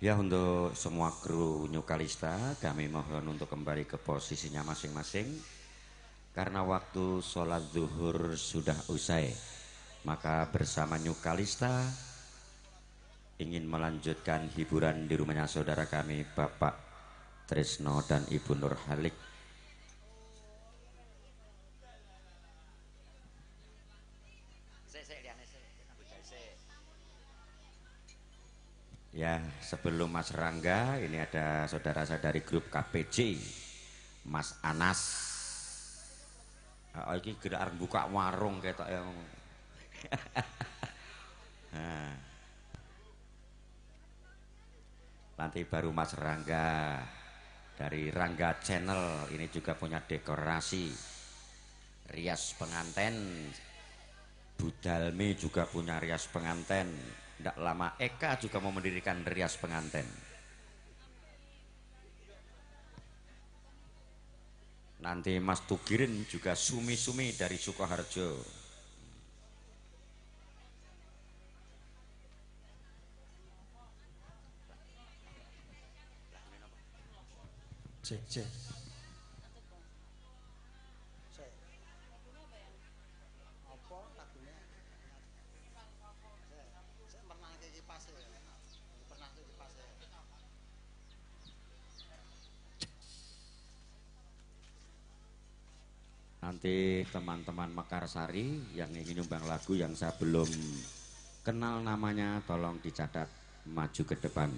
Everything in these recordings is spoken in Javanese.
Ya, untuk semua kru New Calista, kami mohon untuk kembali ke posisinya masing-masing. Karena waktu sholat zuhur sudah usai, maka bersama New Calista ingin melanjutkan hiburan di rumahnya saudara kami Bapak Trisno dan Ibu Nurhalik. Ya, sebelum Mas Rangga, ini ada saudara saya dari grup KPC, Mas Anas. Oh, ini gerak arep buka warung ketok yang. Nah. Nanti baru Mas Rangga dari Rangga Channel, ini juga punya dekorasi rias pengantin. Budalmi juga punya rias pengantin. Tidak lama Eka juga mau mendirikan rias pengantin. Nanti Mas Tugirin juga sumi-sumi dari Sukoharjo. Cek, cek. Nanti teman-teman Mekarsari yang ingin nyumbang lagu yang saya belum kenal namanya, tolong dicatat maju ke depan.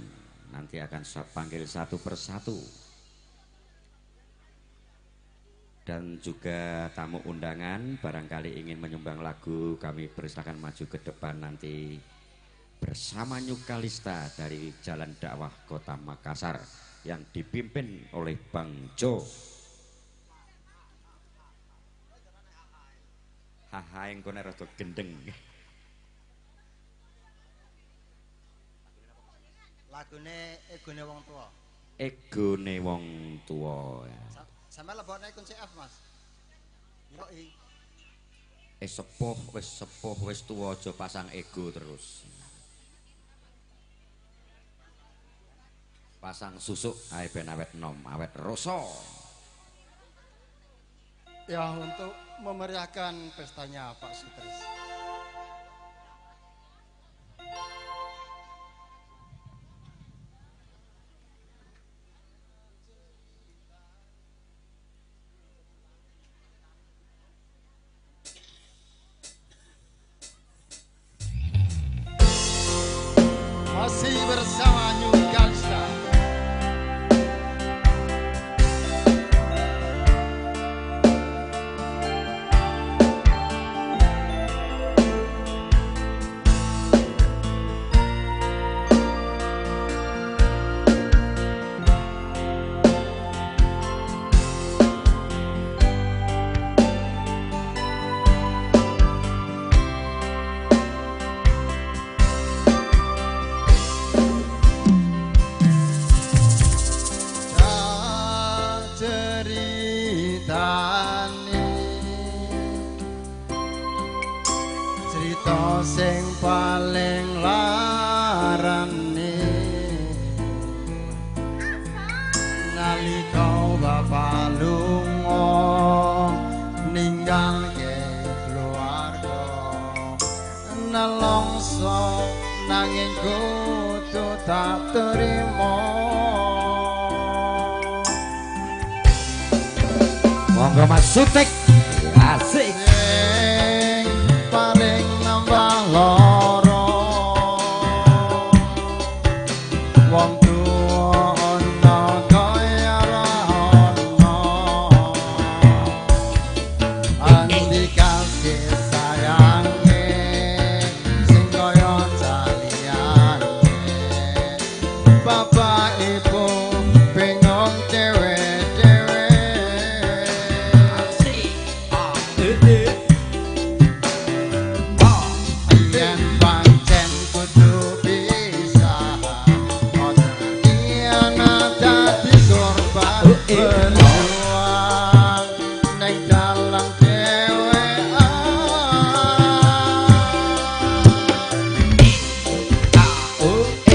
Nanti akan saya panggil satu persatu. Dan juga tamu undangan barangkali ingin menyumbang lagu, kami persilakan maju ke depan nanti bersama New Calista dari Jalan Dakwah Kota Makassar yang dipimpin oleh Bang Jo. Haha, yang kono rada gendeng. Lagune egone wong tuwa. Egone wong tuwa. Sampe lebokne kunci F, Mas. Yoi. Sepuh wis tuwa aja pasang ego terus. Pasang susuk ae ben awet nom, awet rasa. Ya, untuk memeriahkan pestanya Pak Sutris. Masih bersama New Calista. Cerita sing paling larane nalika bapak lunga ninggalke keluarga nelongso nanging kudu tak terima. Monggo Mas Sutik. Asik. Sing paling nambah lara wong tuwa ana kaya ora ana andi kasih sayange sing kaya caliyane bapak ibu bingung dhewe-dhewe. Yen pancen kudu bisa aja ana dadi korban berjuang ning dalan dhewean. Ora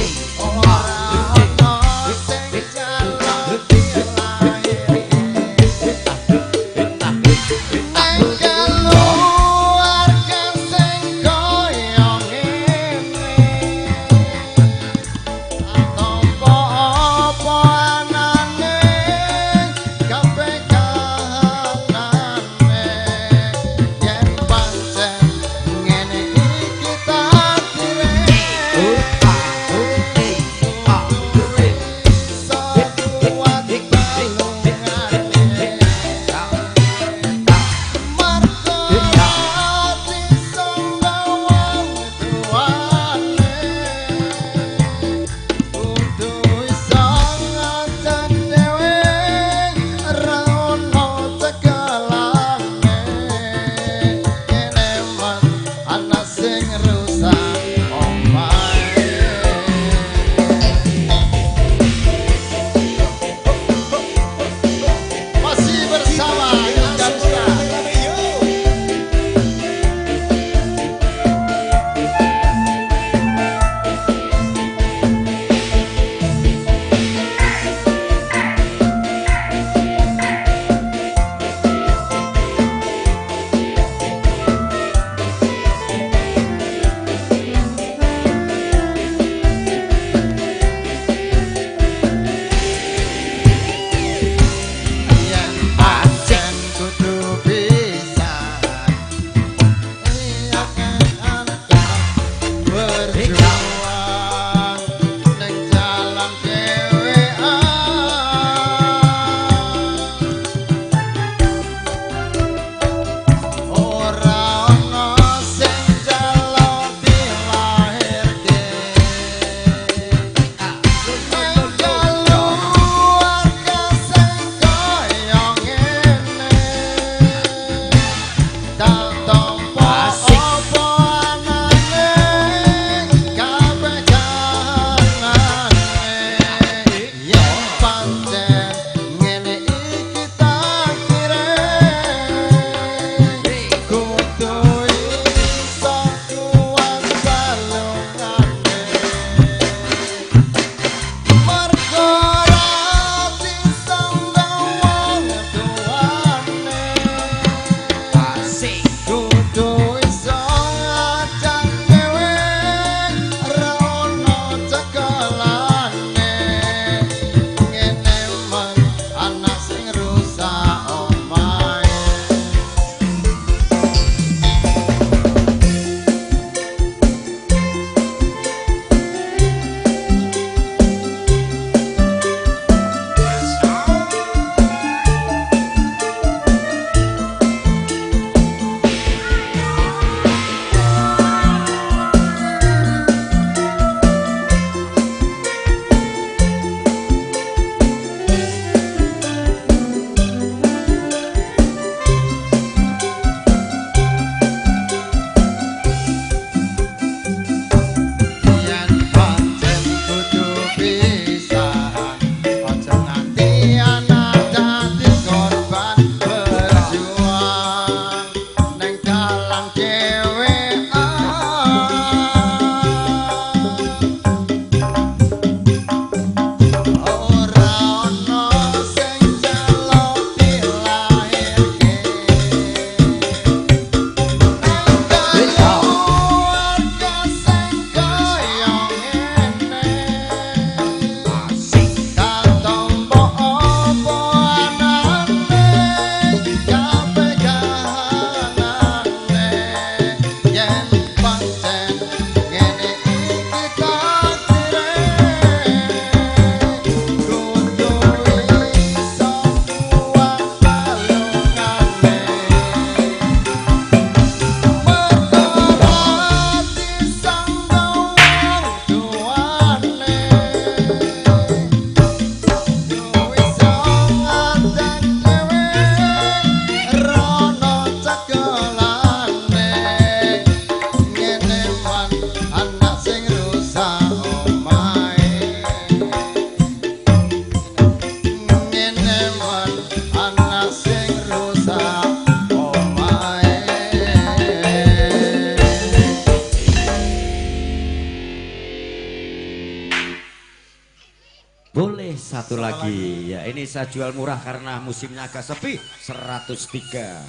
Satu lagi. Ya, ini saya jual murah karena musimnya agak sepi, 103.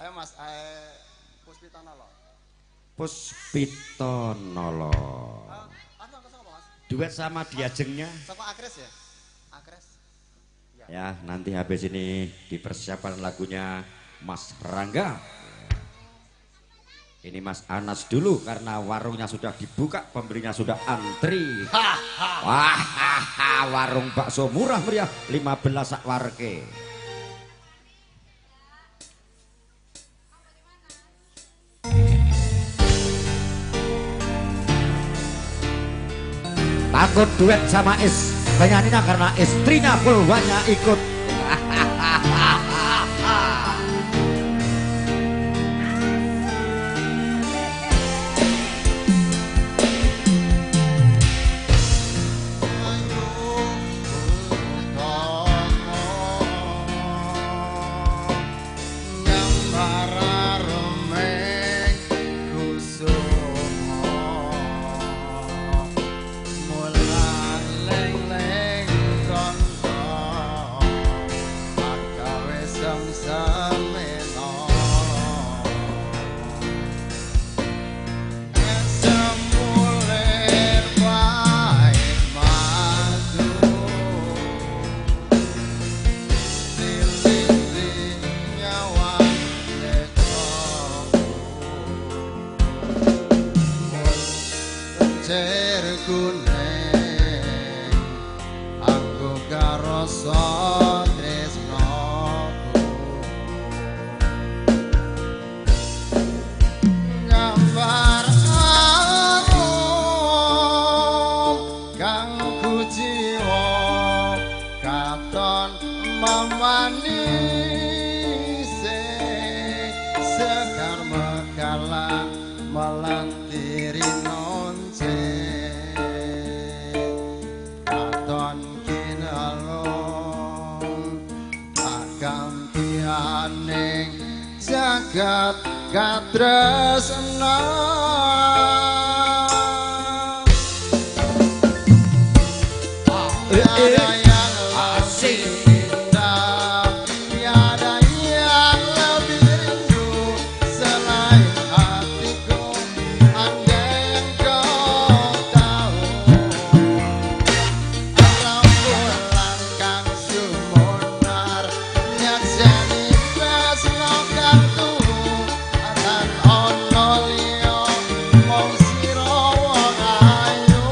Ayo Mas, Puspitonolo. Puspitonolo. Duet sama diajengnya. Sama Akres ya? Akres. Ya. Ya, nanti habis ini dipersiapkan lagunya Mas Rangga. Ini Mas Anas dulu karena warungnya sudah dibuka, pembelinya sudah antri. Wah, warung bakso murah meriah 15 sak warke. Takut duet sama penyanyinya karena istrinya pulwanya ikut. Jagat katresna. Tiada yang lebih indah, tiada yang lebih rindu selain hatiku. Andai engkau tahu rembulan kang sumunar nyakseni tresno kang tuhu tan ono liya mung sira wong ayu.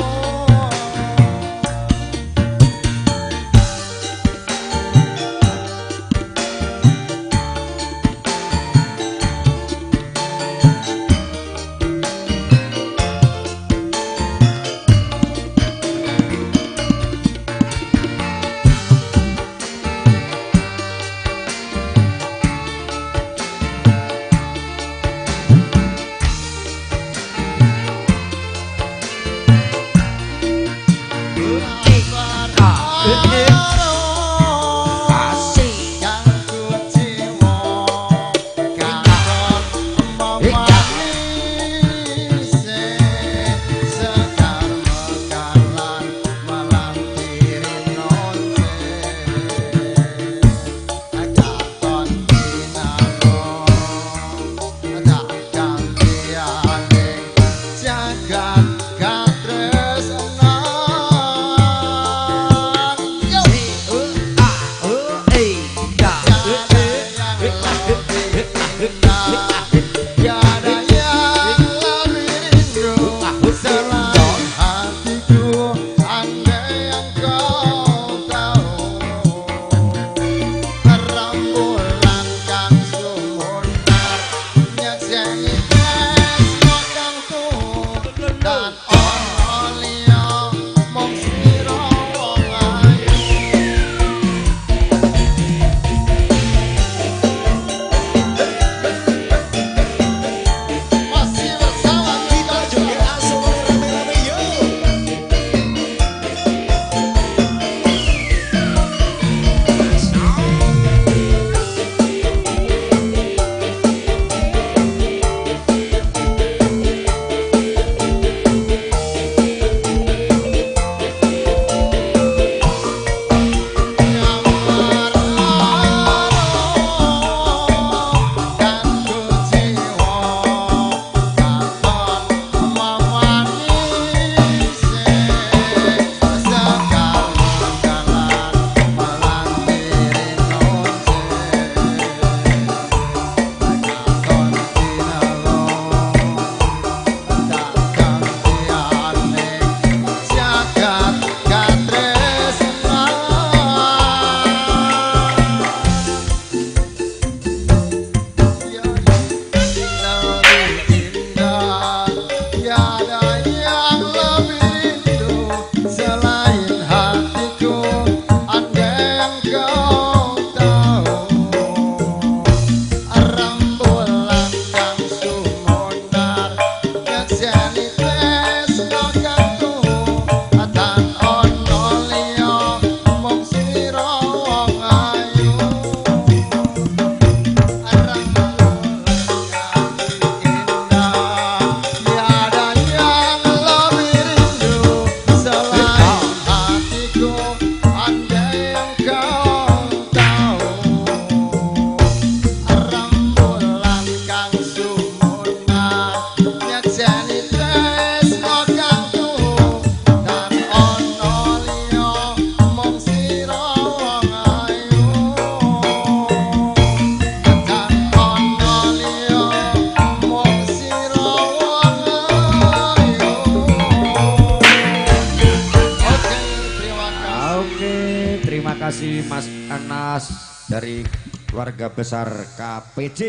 dari keluarga besar KPC.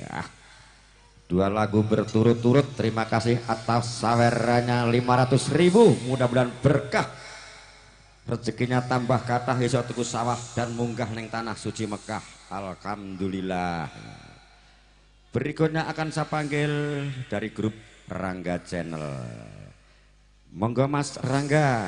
Ya. Dua lagu berturut-turut. Terima kasih atas sawerannya 500.000. Mudah-mudahan berkah. Rezekinya tambah kathah iso tuku sawah dan munggah neng tanah suci Mekah. Alhamdulillah. Berikutnya akan saya panggil dari grup Rangga Channel. Monggo Mas Rangga.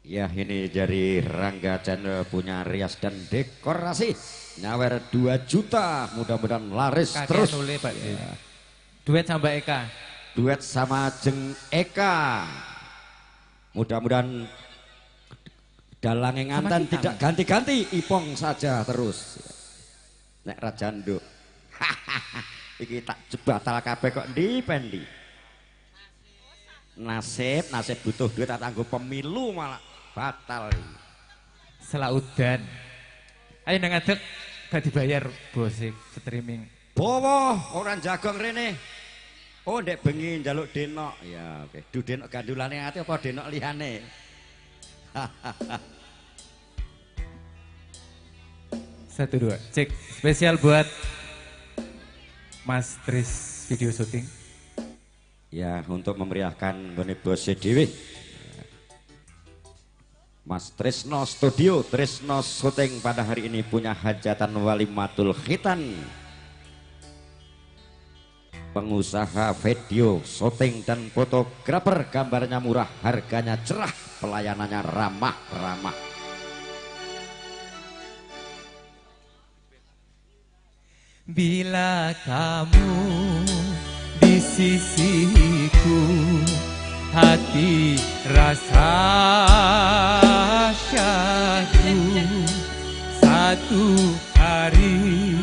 Ya, ini dari Rangga Channel punya rias dan dekorasi. Nyawer 2 juta, mudah-mudahan laris kakek terus. Sule, Pak. Ya. Duet sama Eka. Duet sama Jeng Eka. Mudah-mudahan dalange nganten tidak ganti-ganti, ipong saja terus. Nek ra janduk. Iki tak jebatal kabeh kok ndi pendi. Nasib, nasib butuh duit tak tangguh pemilu malah batal. Selaudan. Ayo nang ngadeg gak dibayar bose streaming. Bowo orang jagong rene. Oh ndek bengi njaluk denok. Ya oke. Du denok gandulane ati apa denok liyane? 1 2 cek spesial buat Mas Tris video syuting. Ya, untuk memeriahkan nggone bose dhewe. Mas Trisno Studio, Trisno Syuting pada hari ini punya hajatan walimatul khitan. Pengusaha video, syuting dan fotografer, gambarnya murah, harganya cerah, pelayanannya ramah-ramah. Bila kamu di sisiku, hati rasa syahdu. Satu hari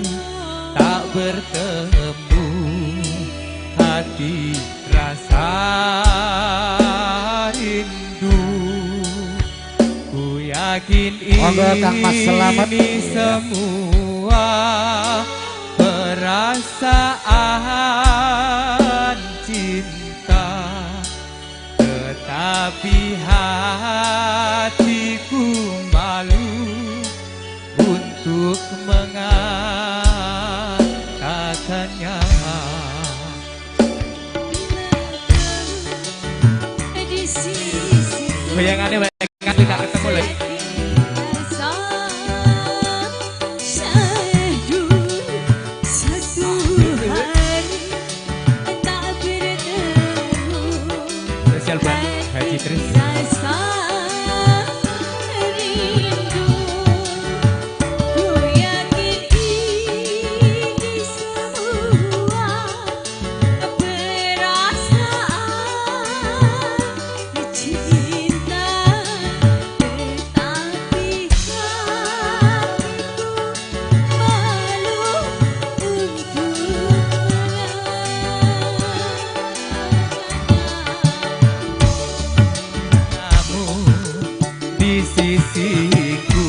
tak bertemu, hati rasa rindu. Ku yakin ini semua perasaan cinta, tetapi hatiku malu untuk mengatakannya. Bayangannya bayangan tidak ketemu lagi. Spesial buat Haji Tris. Sisiku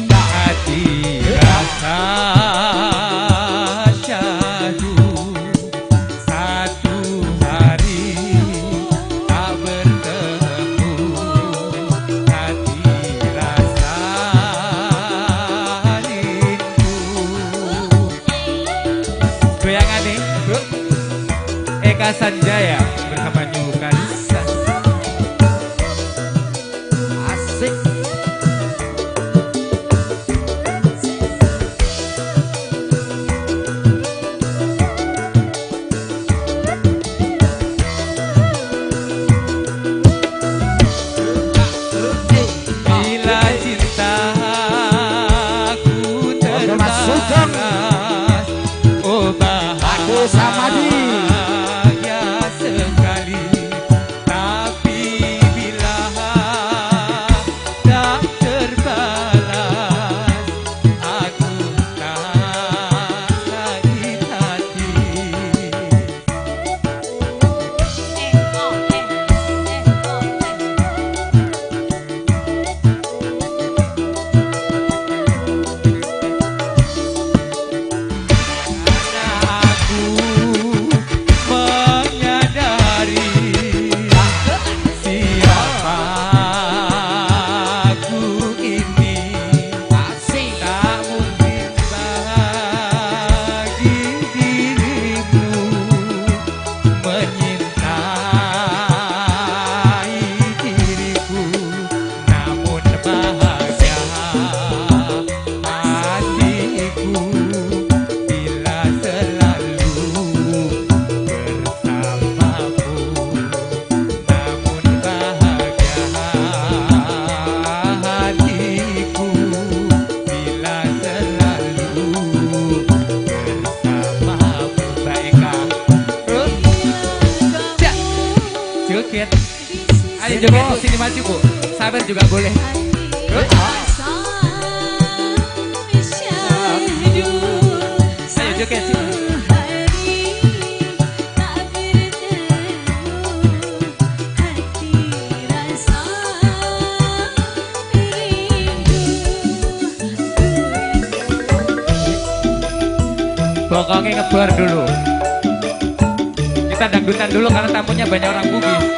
hati rasa syahdu. Satu hari tak bertemu, hati rasa rindu. Goyangan nih, Bu. Eka Sanjaya bersama New Kalista. Bila cintaku terbalas, oh bahagia sekali. Tapi bila tak terbalas, aku tak sakit hati. Joget tuh sini maju, Bu. Sabar juga boleh. Ayo joget sini. Bokongnya ngebar dulu. Kita dangdutan dulu karena tamunya banyak orang Bugis.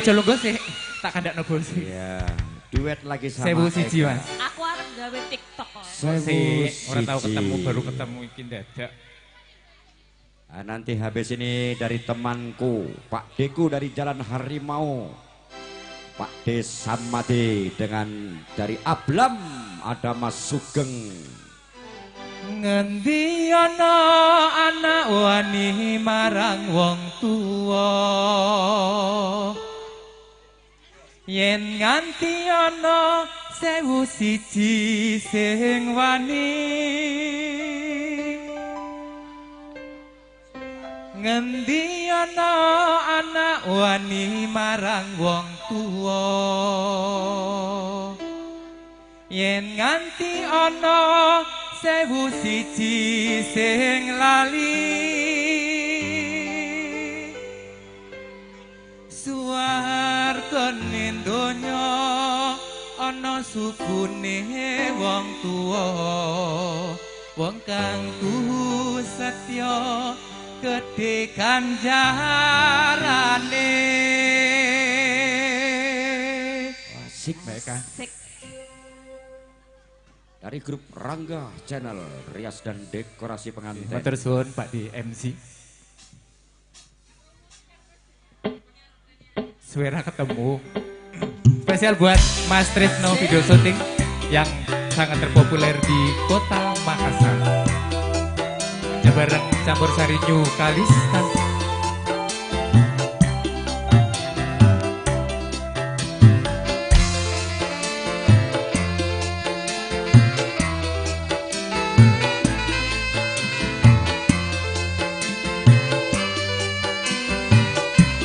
Ojo lungguh sih, tak kandakno bol sih. Iya, duet lagi sama 1001 Mas. Aku arep gawe TikTok kok. Sik, ora tau ketemu, baru ketemu iki ndadak. Nah, nanti habis ini dari temanku, Pak Deku dari Jalan Harimau. Pak D Samadi dengan dari Ablam ada Mas Sugeng. Ngendi ana anak wani marang wong tuwa, yen nganti ana 1001 sing wani. Ngendi ana anak wani marang wong tuwa, yen nganti ana 1001 sing lali. Suwargane donya ana sukune wong tuwa, wong kang tuhu setya gedhe ganjarane. Asik mereka. Asik. Dari grup Rangga Channel, rias dan dekorasi pengantin. Matur suwun Pak di MC. Suara ketemu. Spesial buat Mas Trisno video syuting yang sangat terpopuler di kota Makassar. Bareng campur sari New Kalista.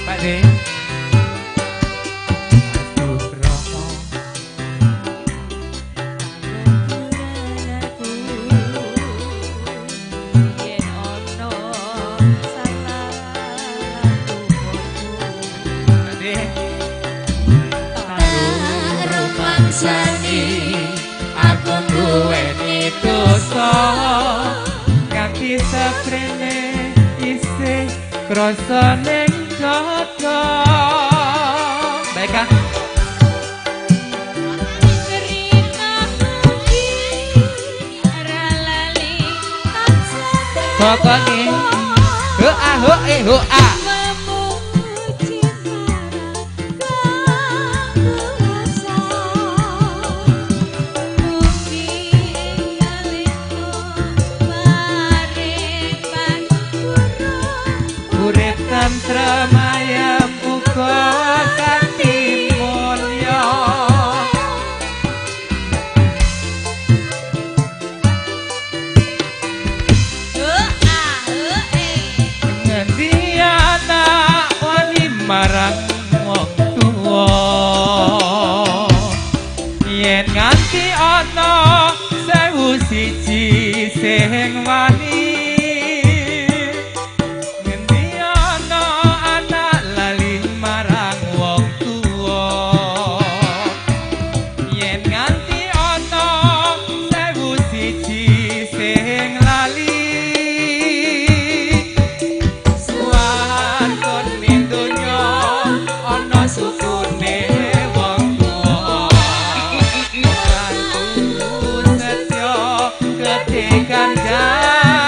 Pak D. Aku duweni dosa nganti seprene isih krasa ning dada. Baik ah. Pokoknya ho a ho e ho a. Urip tentrem ayem uga kanthi mulya. Ngendi anak wani marang wong tuwa, yen nganti ana 1001 sing wani. Ganjarane.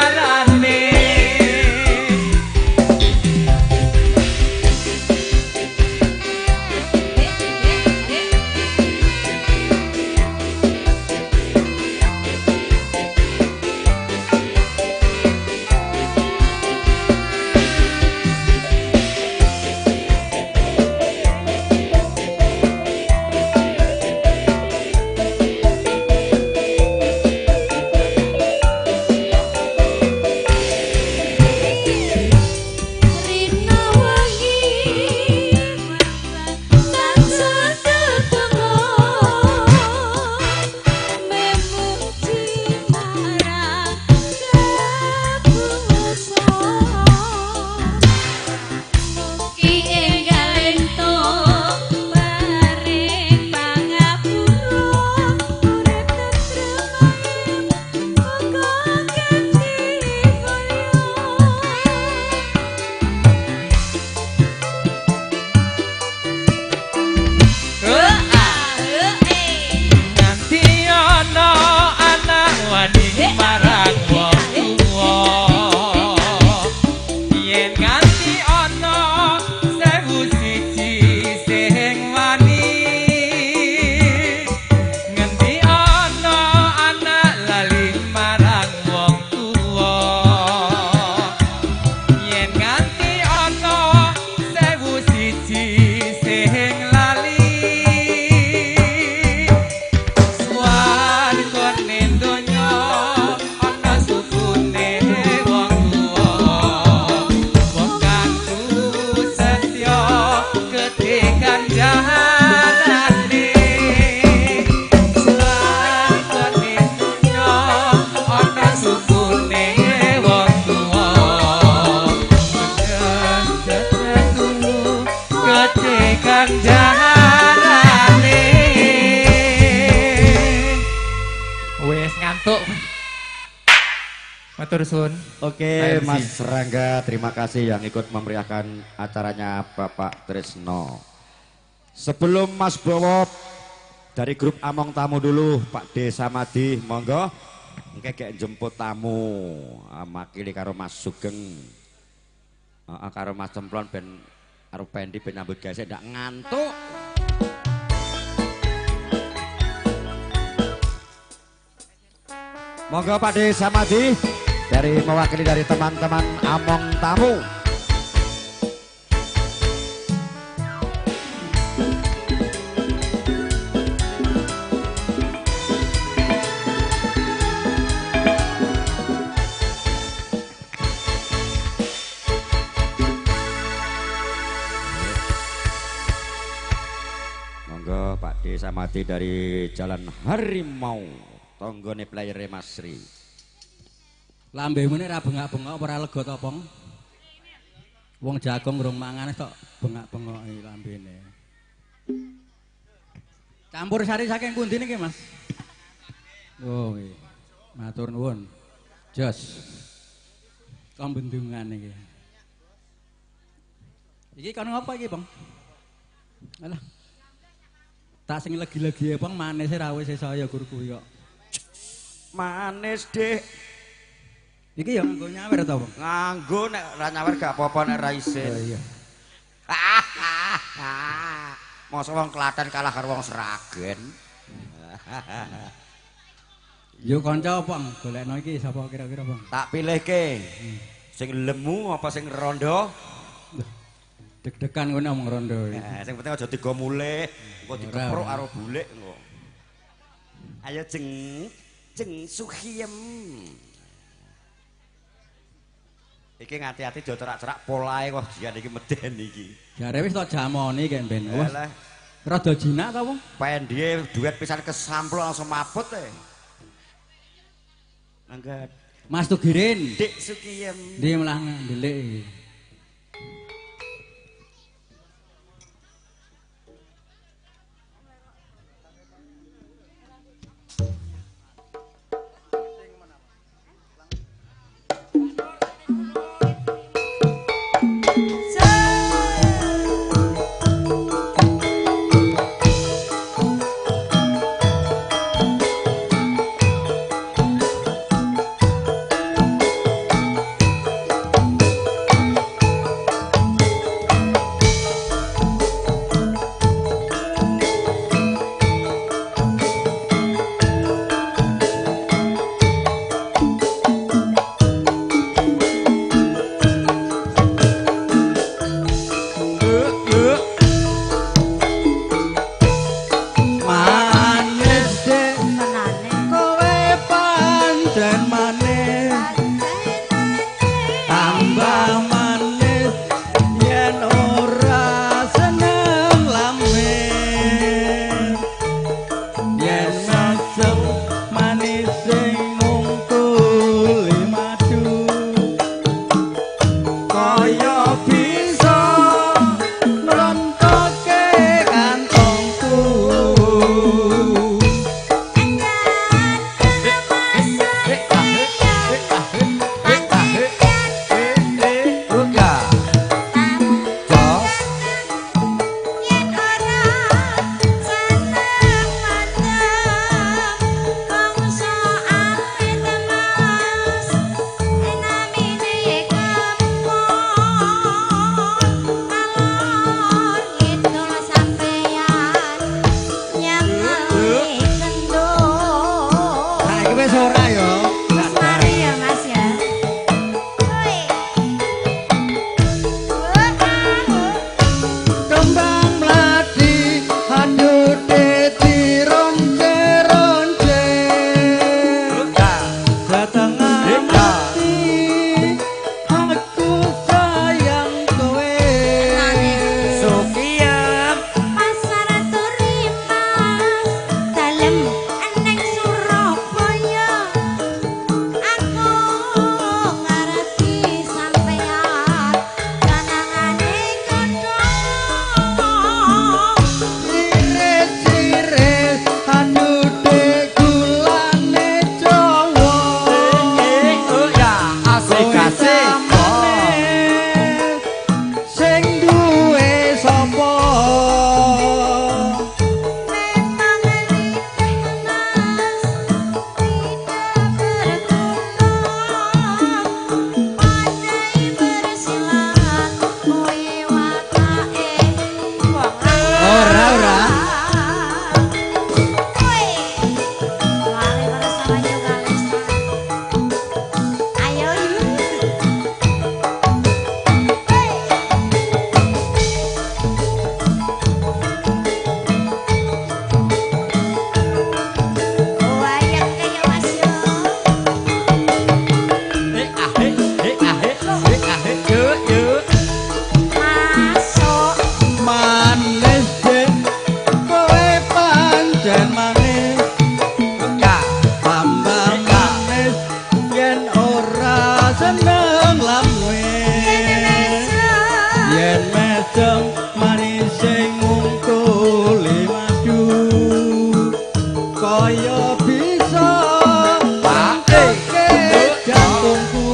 Matur suwun. Oke, Mas Rangga, terima kasih yang ikut memeriahkan acaranya Bapak Trisno. Sebelum Mas Bowo dari grup Among Tamu dulu, Pak D Samadi, monggo. Engke gek jemput tamu, makili karo Mas Sugeng. Heeh, karo Mas Cemplon ben karo Pendi ben nyambut gawe ndak ngantuk. Monggo Pak D Samadi dari mewakili dari teman-teman Among Tamu. Monggo Pak D Samadi dari Jalan Harimau, tonggone player Mas Sri. Lambemu ini ra bengak-bengok ora lega to, Pong? Wong jagung rung mangan tok bengak-bengoki lambene. Campur sari saking pundi niki, Mas? Oh, nggih. Matur nuwun. Jos. Kok bendungan iki. Iki kono apa iki, Pong? Alah. Tak sing legi-legi ya, Pong, manise ra wis saya gur kuwi kok. Manis, Dik. Iki ya nganggo nyawer to, Bang? Nganggo nek ra nyawer gak apa-apa nek ra isin. Oh iya. Mosok wong Klaten kalah karo wong Sragen. Yo kanca, Bang, golekno iki sapa kira-kira, Bang? Tak pilihke. Sing lemu apa sing rondo? Deg-degan ngono omong rondo iki. Sing penting aja digo mulih, engko dikepruk karo bulik engko. Ayo jeng jeng Suhiem. Iki ngati-ati aja cerak-cerak polahe kok jian iki meden iki. Jare wis tok jamoni kek ben. Wes. Rada jinak ta, Wong? Pendhe duet pisan kesamplok langsung mabut e. Mangga Mas Tugirin. Dik Sukiyem. Ndi malah ndelik iki. Pasar Turimas, dalem eneng Surabaya. Kaya bisa pake jantungku.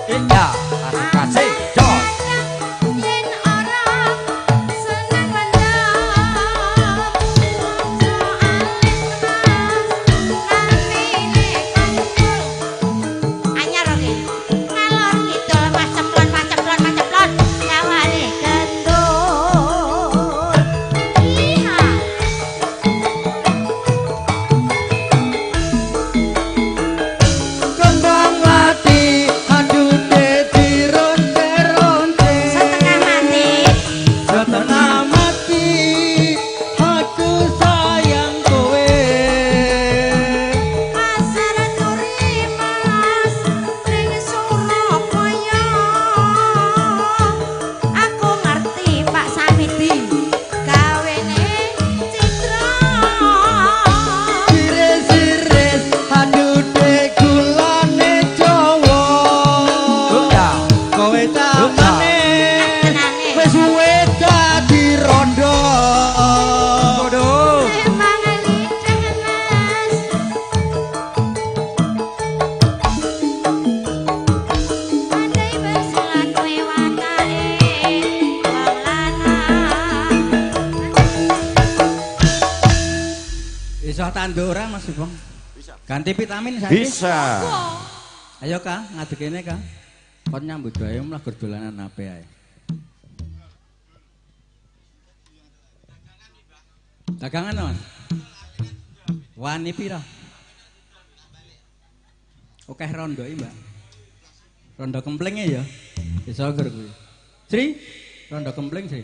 Iya, asik jos. Yen ora seneng mendem soale mas namine kumpul anyar oke ngalor ngidul mas ceplon mas ceplon mas ceplon sawane kendur iya. Kembang mati adute dironte-ronte. Setengah mati. Setengah mati aku sayang kowe. Pasar Turi Mas ning Surabaya. Aku ngerti Pak Samidi gawene Citra. Siris-siris adute gulane Jawa. Ya. Kowe tamane Tenane. wis suwe dadi rondo. Waduh. Emang lidah Mas. Pandai bersilat kowe watake wong lanang. Iso tandur ora Mas Ipong? Bisa. Ganti vitamin saiki. Bisa. Ayo Kang, ngadeg kene Kang. Kon nyambut gawe mlaku dolanan HP ae. Dagangan to, Mas? Wani pira? Akeh rondo iki, Mbak. Rondo kemplinge ya. Bisa gur kuwi. Sri, rondo kempling, Sri.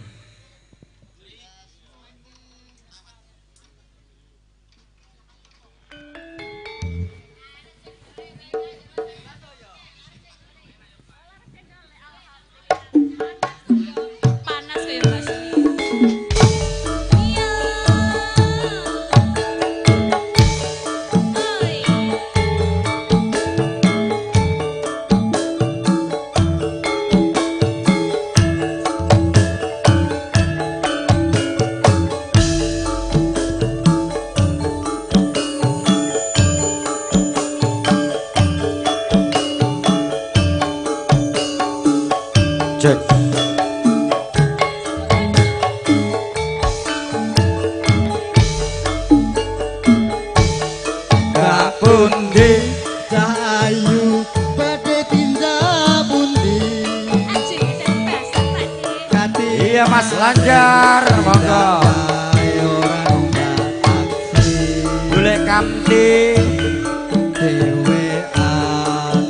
Panas kaya Mas. Iya. Oi. Cek. Kapundi cahayu badhe tindak pundi? Ajeng pasar Pak De. Kati Iya Mas Lanjar, monggo. Ayo ora numpak taksi. Golek kamti. Dhewean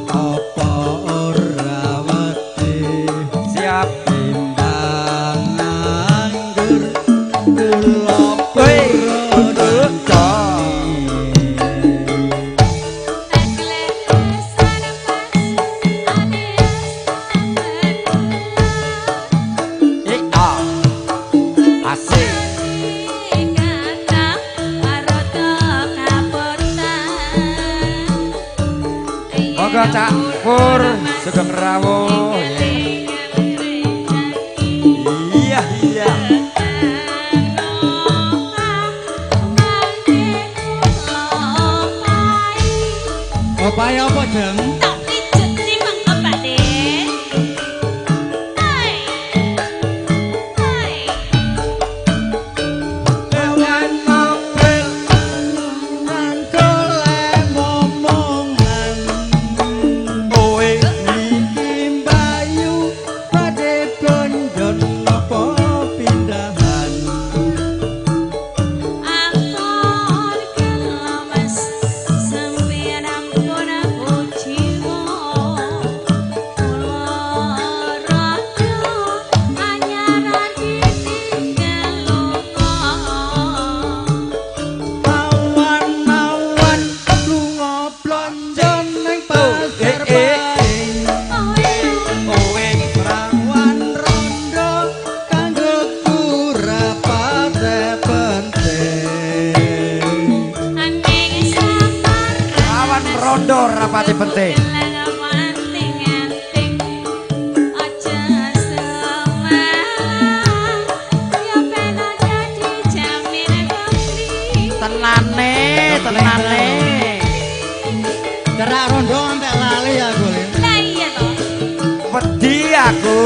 apa ora wedi? Siap. Timbang nganggur kula Woi. purun. Iya. Asik. Monggo Cak Pur, sugeng rawuh. Iya, iya. Opahe apa, Jeng? Tak pijet sih mengko Pak De. Hai. Hai. Awan mobil nang golek momongan. Oe. Niki mbayu badhe blonjo napa pindahan? Ampun kula Mas, sampeyan ampun aku jiwa. Kula rada anyaran ditinggal lunga. Awan-awan lunga blonjo ning pasar Eh, eh. Paing. Oe. Rawan rondo kanggo kurapate penting. Aning sabar. Awan rondo rapati penting. Aja Wedi aku.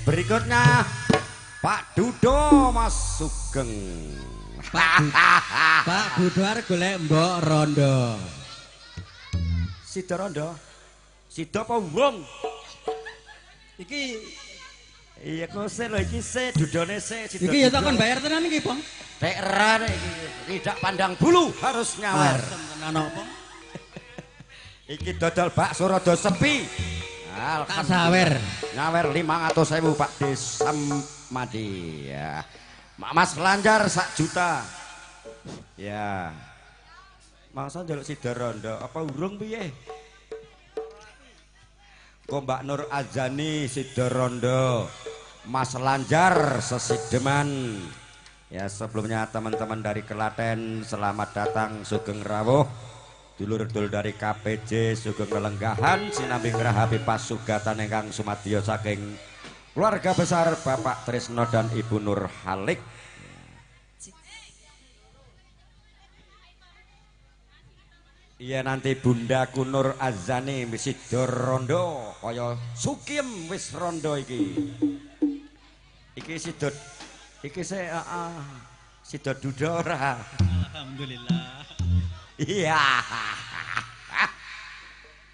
Berikutnya Pak Dudo Mas Sugeng. Pak Dudo arep golek Mbok Rondo. Sida Rondo. Sida apa wong? Iki iya kose lho iki se dudone se sida. Iki ya tak kon bayar tenan iki, Bang. Tek rare iki tidak pandang bulu harus nyawer. Tenan apa? Iki dodol bakso rada sepi. Tak sawer. Nyawer 500.000 Pak Desamadi ya. Mas Lanjar 1 juta. Ya. Masa njaluk sida rondo apa urung piye? Kok Mbak Nur Azani sida rondo. Mas Lanjar sesideman. Ya, sebelumnya teman-teman dari Klaten selamat datang sugeng rawuh. Dulur-dulur dari KPJ sugeng lelenggahan sinambi ngrahapi pasugatan ingkang sumadyo saking keluarga besar Bapak Trisno dan Ibu Nur Halik. Iya nanti Bunda Kunur Azani sida rondo kaya sukiem wis rondo iki. Iki sida iki se sida duda ora. Alhamdulillah. Iya.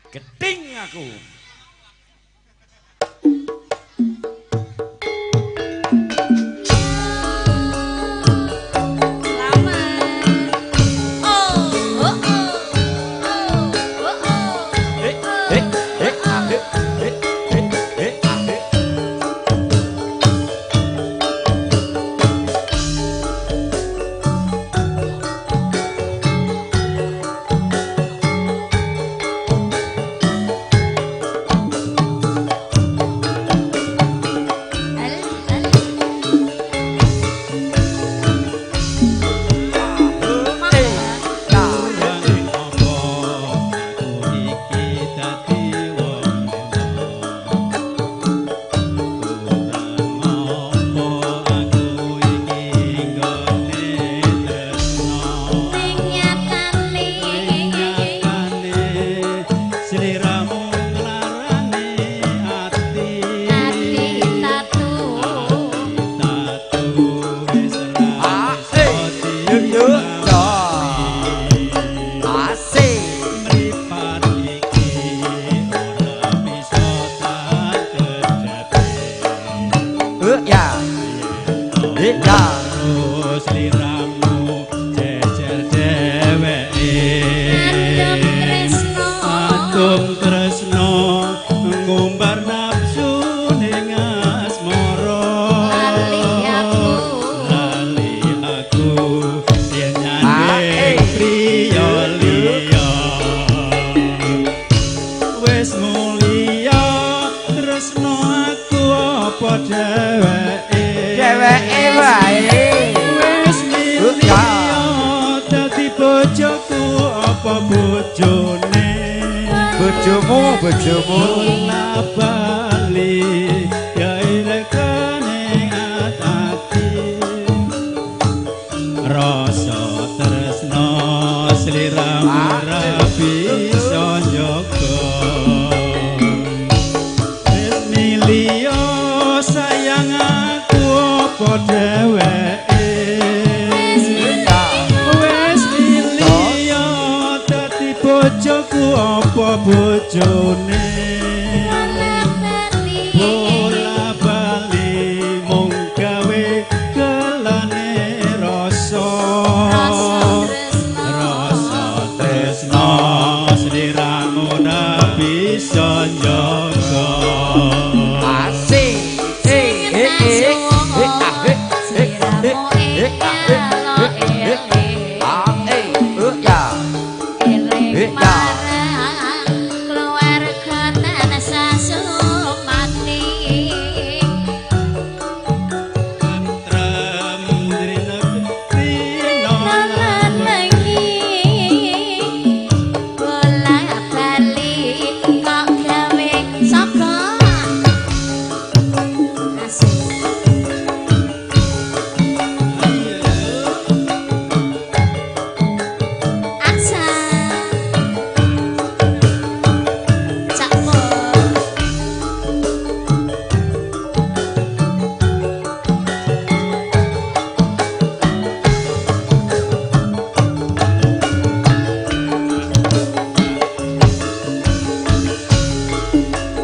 Geting aku. sliramu jejer dheweke. Adem tresno ngumbar nafsu ning asmara. Lali aku yen nyanding priya liya. Wis mulya tresno aku apa dheweke. Dheweke wae. Wis milih dadi bojoku apa bojone. Bojomu, bojomu. Bola bali ya ilegane ati. Rasa tresno sliramu ra bisa njaga. Wis milih sayang aku apa dheweke. Wis milih dadi bojoku apa bojone. Bola bali mung gawe kelane rasa. Rasa tresno sliramu ra bisa njaga. Asik. Eh eh eh eh ah eh eh eh eh ah eh eh eh ah eh ya. Eling marang keluarga tansah sumati. Tentrem rina Lan wengi bola bali kok gawe saka. Asik. Aksa. Cak Pur.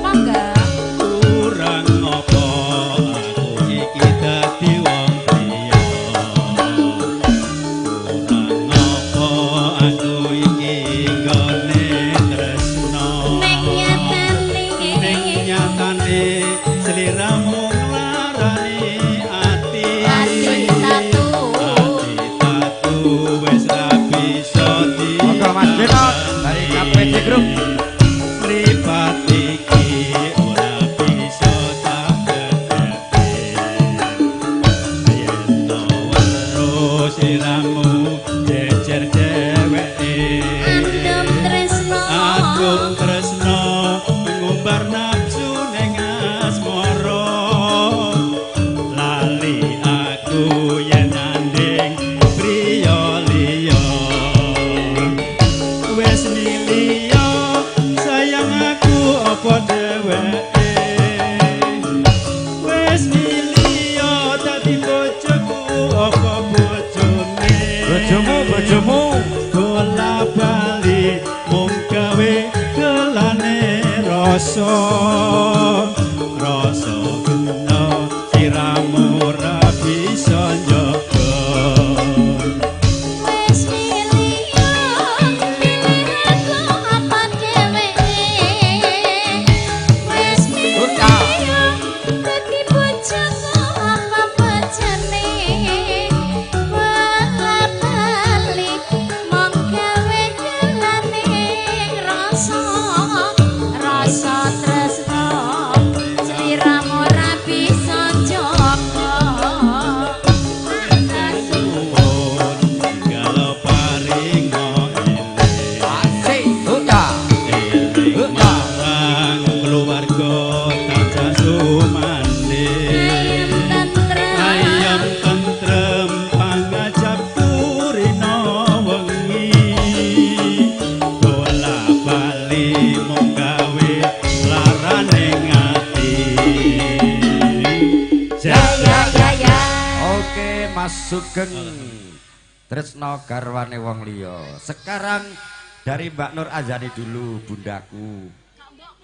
Mangga. Kurang apa aku iki dadi wong liya. Kurang apa aku iki nggone tresno. Ning nyatane. Ning nyatane sliramu nglarani ati. Ati tatu. Ati tatu wis ra bisa di. Monggo Mas Denot dari KPC Group. Mripat iki ora bisa tak kedepe. Yen to weruh sliramu jejer dheweke. Andum tresno. Agung tresno ngumbar nafsu ning asmara. Lali aku yen nanding priya liya. Wis milih sayang aku apa dheweke. Wis milih dadi bojoku apa bojone. Bojomu, bojomu. Bola bali mung gawe kelane rasa. Rasa gena siramu ora bisa njaga. Wis milih pilih aku apa dheweke. Wis milih dadi bojoku apa bojone. Bola bali mung gawe kelane rasa. Rasa tresno sliramu ra bisa njaga. Nuwun galo paringa eling. Asik. Ya. Eling marang keluarga tansah sumandhing. Ayem tentrem. Ayem tentrem pangajapku rina wengi. Bola bali mung gawe larane ati. Ya ya ya ya. Oke Mas Sugeng. Tresno garwane wong liya. Sekarang dari Mbak Nur Azani dulu bundaku.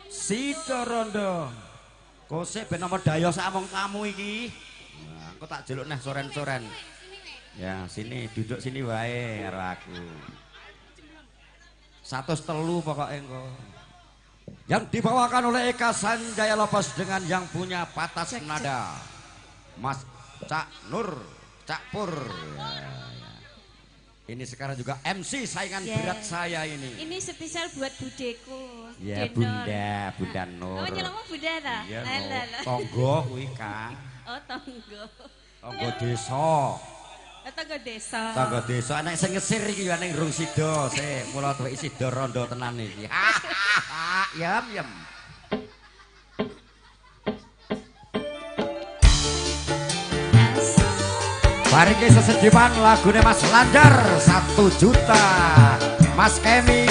Sida rondo. Kose ben nomor dayo sak omong tamu iki. Nah, engko tak jeluk neh soren-soren. Ya, sini duduk sini wae karo aku. 103 pokoknya engko. Yang dibawakan oleh Eka Sanjaya Lopez dengan yang punya patas nada. Mas Cak Nur, Cak Pur. Ya, ya. Ini sekarang juga MC saingan berat saya ini. Ini spesial buat budeku. Ya, Bunda, Bunda Nur. Oh, nyelokmu Bunda ta? Iya, tonggo kuwi, Kak. Oh, tonggo. Tonggo desa. Tonggo desa. Tonggo desa nek sing ngesir iki ya ning rung sida sik, mula tuwek sida rondo tenan iki. Yem yem. Bariki sesedipan lagune Mas Lanjar 1 juta. Mas Kemi.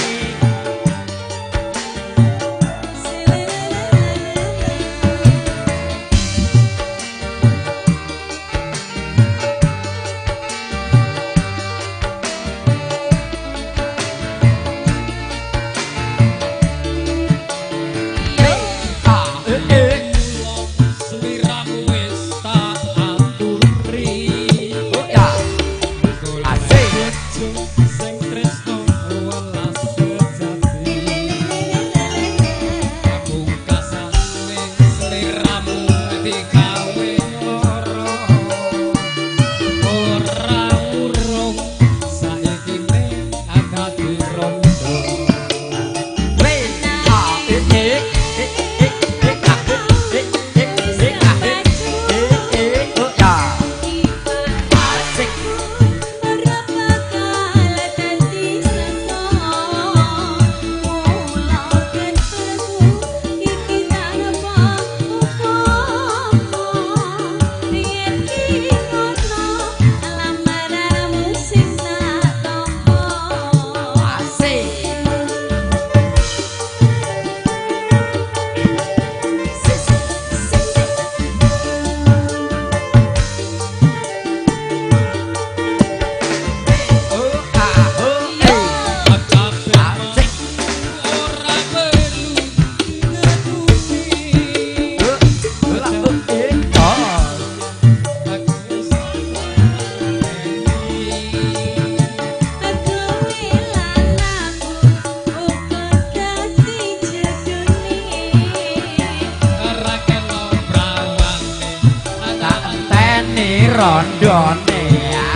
Rondone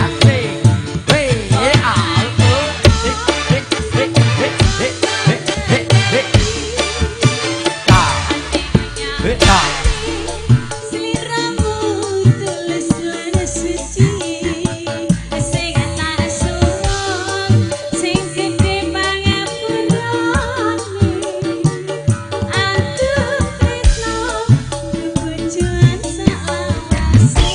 asik. W A O T T T T T T T T A A. Sliramu tulus lan suci, sing tak suwun, sing gedhe pangapurane. Aku tresno bebojoan salawase.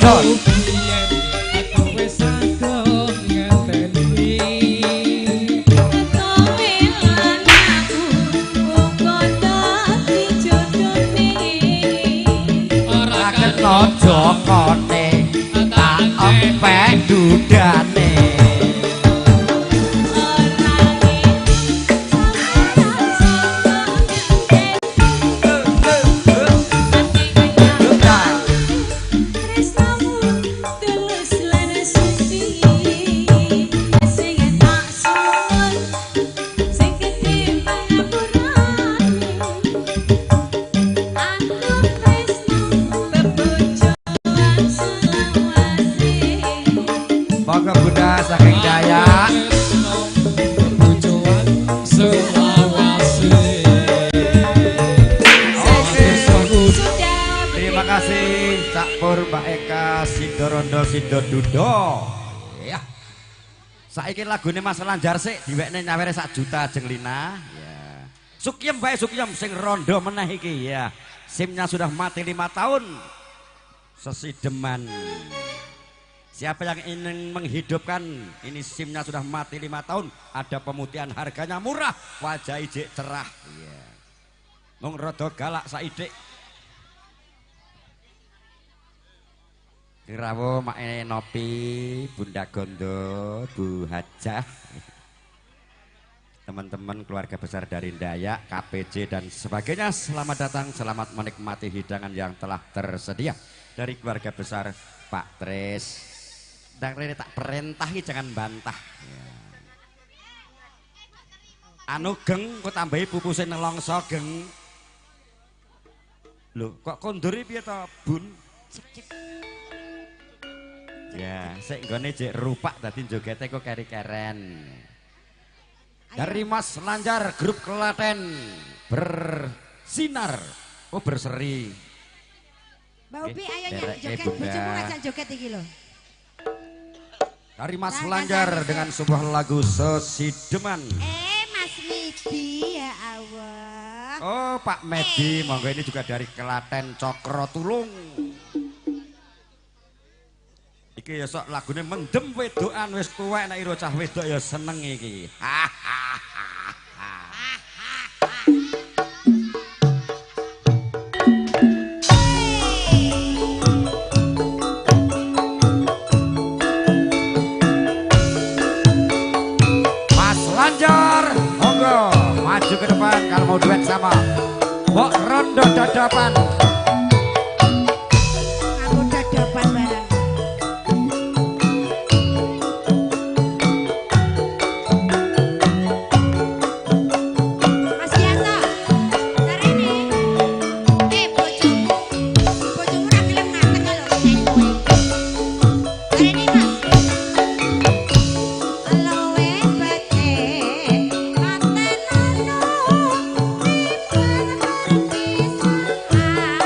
Jos. Kowe sagung ngeteni. Kowe lan aku uga dadi jodone. Ora kena jokone, tak empek dudane. Monggo Bunda saking Dayak. Bojoan selawase. Terima kasih Cak Pur, Mbak Eka, Sido Rondo, Sido Dudo. Ya. Saiki lagune Mas Lanjar sik diwekne nyawere sak juta jeng Lina. Ya. Sukiem bae Sukiem sing rondo meneh iki ya. SIM-nya sudah mati 5 tahun. Sesideman. Siapa yang ingin menghidupkan ini SIM-nya sudah mati 5 tahun, ada pemutihan harganya murah, wajah ijik cerah. Iya. Mung rada galak saidik. Kirawo Mae Nopi, Bunda Gondo, Bu Hajah, teman-teman keluarga besar dari Dayak, KPJ dan sebagainya, selamat datang, selamat menikmati hidangan yang telah tersedia dari keluarga besar Pak Tris. Dan rene tak perintahi jangan bantah. Ya. Anu geng, kok tambahi pupuse nelongso geng. Lho, kok konduri piye to, Bun? Ya, sik nggone jek rupak dadi jogete kok keri-keren. Dari Mas Lanjar grup Klaten bersinar, oh berseri. Mbak Upi ayo nyanyi joget, bojomu ngajak joget iki lho. Dari Mas Lanjar dengan sebuah lagu Sesideman. Mas Medi ya Allah. Oh Pak Medi, monggo ini juga dari Klaten Cokro Tulung. Iki ya sok lagune mendem wedokan wis tuwek nek ira cah wedok ya seneng iki. Mas Lanjar, monggo maju ke depan kalau mau duet sama Mbok Rondo Dadapan. Aku dadapan bareng. Mas Yanto, sarene. Bojomu. Bojomu ra gelem ngantek lho nek kowe. Sarene Mas. Lowe bete patenono tiba perpisahan.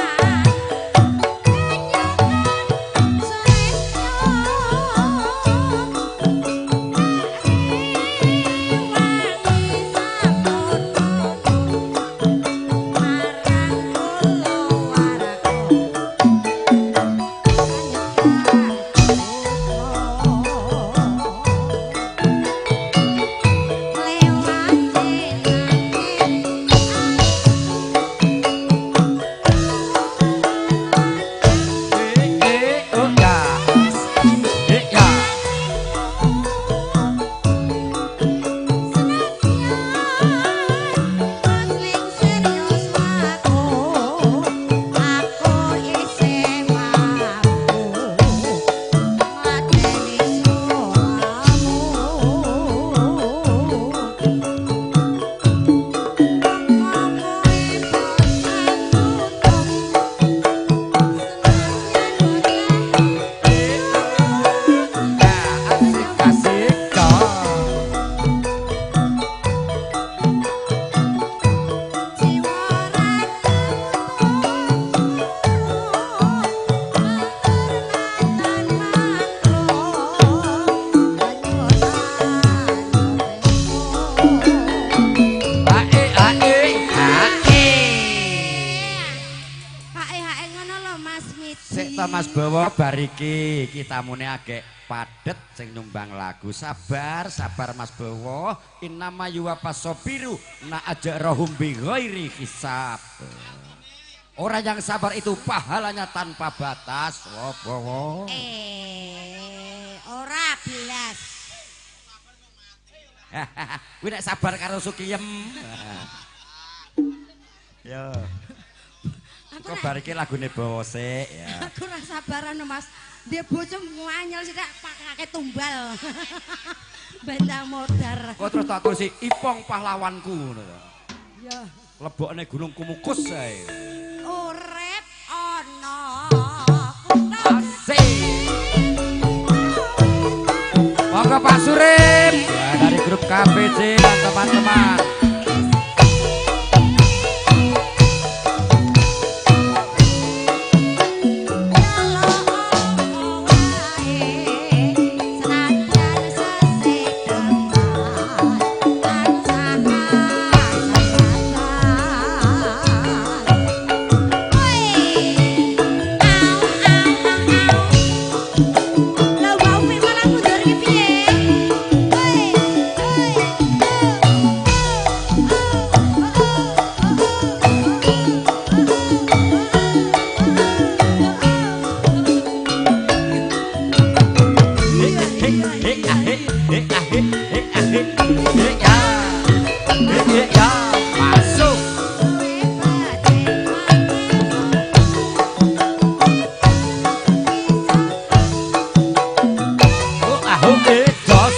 Mas Bowo bariki kitamune agek padet sing nyumbang lagu. Sabar, sabar Mas Bowo. Innama yuwafas-sabiru na ajrahum bi ghairi hisab. Orang yang sabar itu pahalanya tanpa batas. Wo Bowo. Ora belas. Kuwi nek sabar karo Sukiyem. Yo. Kok bariki lagune Bowo sik ya. Aku ora sabaran Mas. Dia bojo nganyel sithik pakake tumbal. Benda modar. Kok terus tak tulisi Ipong pahlawanku ngono to. Ya. Lebokne Gunung Kumukus ae. Urip ana kutha. Asik. Monggo Pak Surip ya, dari grup KPC dan teman-teman. Masuk. Oh, ah, eh, jos.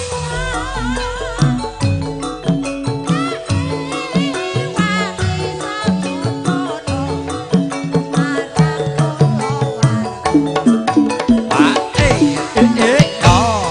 Ah, eh, eh, eh, oh.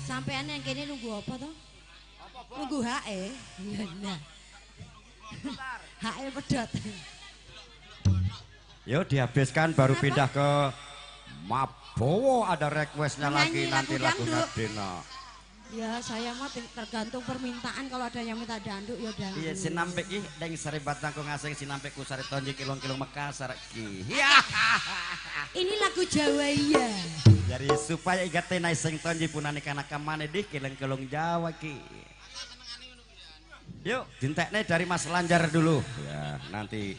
Sampean yang kene nunggu apa to? Nunggu HE. Lah. HE pedhot. Yo dihabiskan baru pindah ke Mabowo, ada requestnya lagi nanti lagu Dena. Ya saya mah tergantung permintaan, kalau ada yang minta danduk ya danduk. Iya sinampek iki ning Saribat Tangkung Asing sinampek ku sari tonji kilong-kilong Makassar iki. Ini lagu Jawa iya. Jadi supaya ingat tenai sing tonji punane kanakamane di kilong-kilong Jawa ki. Yuk dintekne dari Mas Lanjar dulu. Ya nanti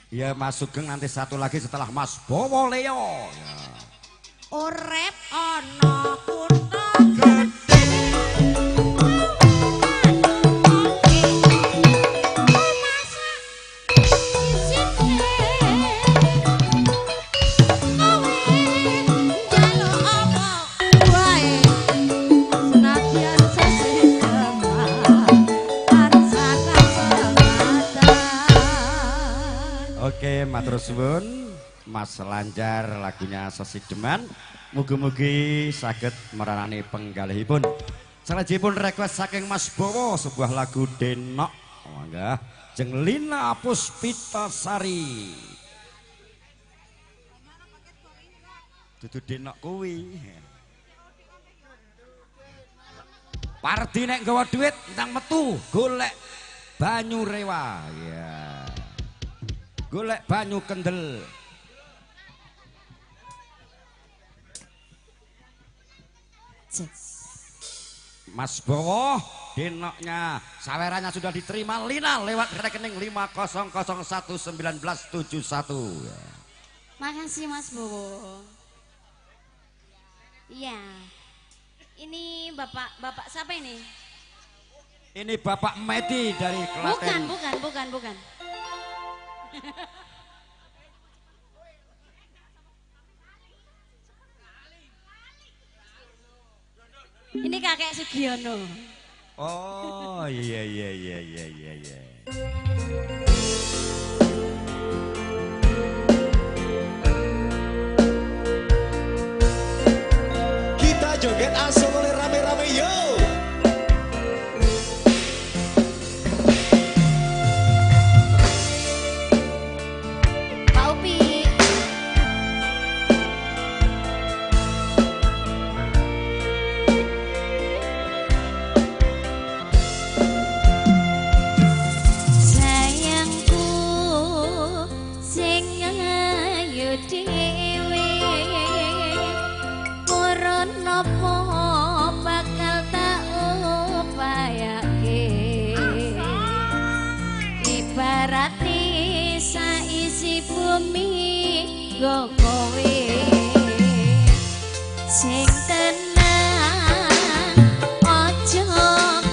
ya Mas Sugeng nanti satu lagi setelah Mas Bowo Leo. Ya. Urip ana kutha gedhe. Oke, matur suwun Mas Lanjar lagunya Sesideman. Mugi-mugi saged meranani penggalihipun. Salajengipun request saking Mas Bowo sebuah lagu Denok. Mangga jeng Lina Puspitasari. Dudu Denok kuwi. Pardi nek nggawa duit ndang metu golek banyu rewa. Ya. Golek banyu kendel. Mas Bowo denoknya sawerannya sudah diterima Lina lewat rekening 50011971. Makasih Mas Bowo. Iya. Ini bapak siapa ini? Ini Bapak Medi dari Klaten. Bukan. Ini kakek Sugiono. Oh iya. Kita joget asal oleh rame-rame yo. Pak Upi. Sayangku sing ayu dhewe purun napa bakal tak upayake ibarate saisi bumi nggo kowe sing tenang aja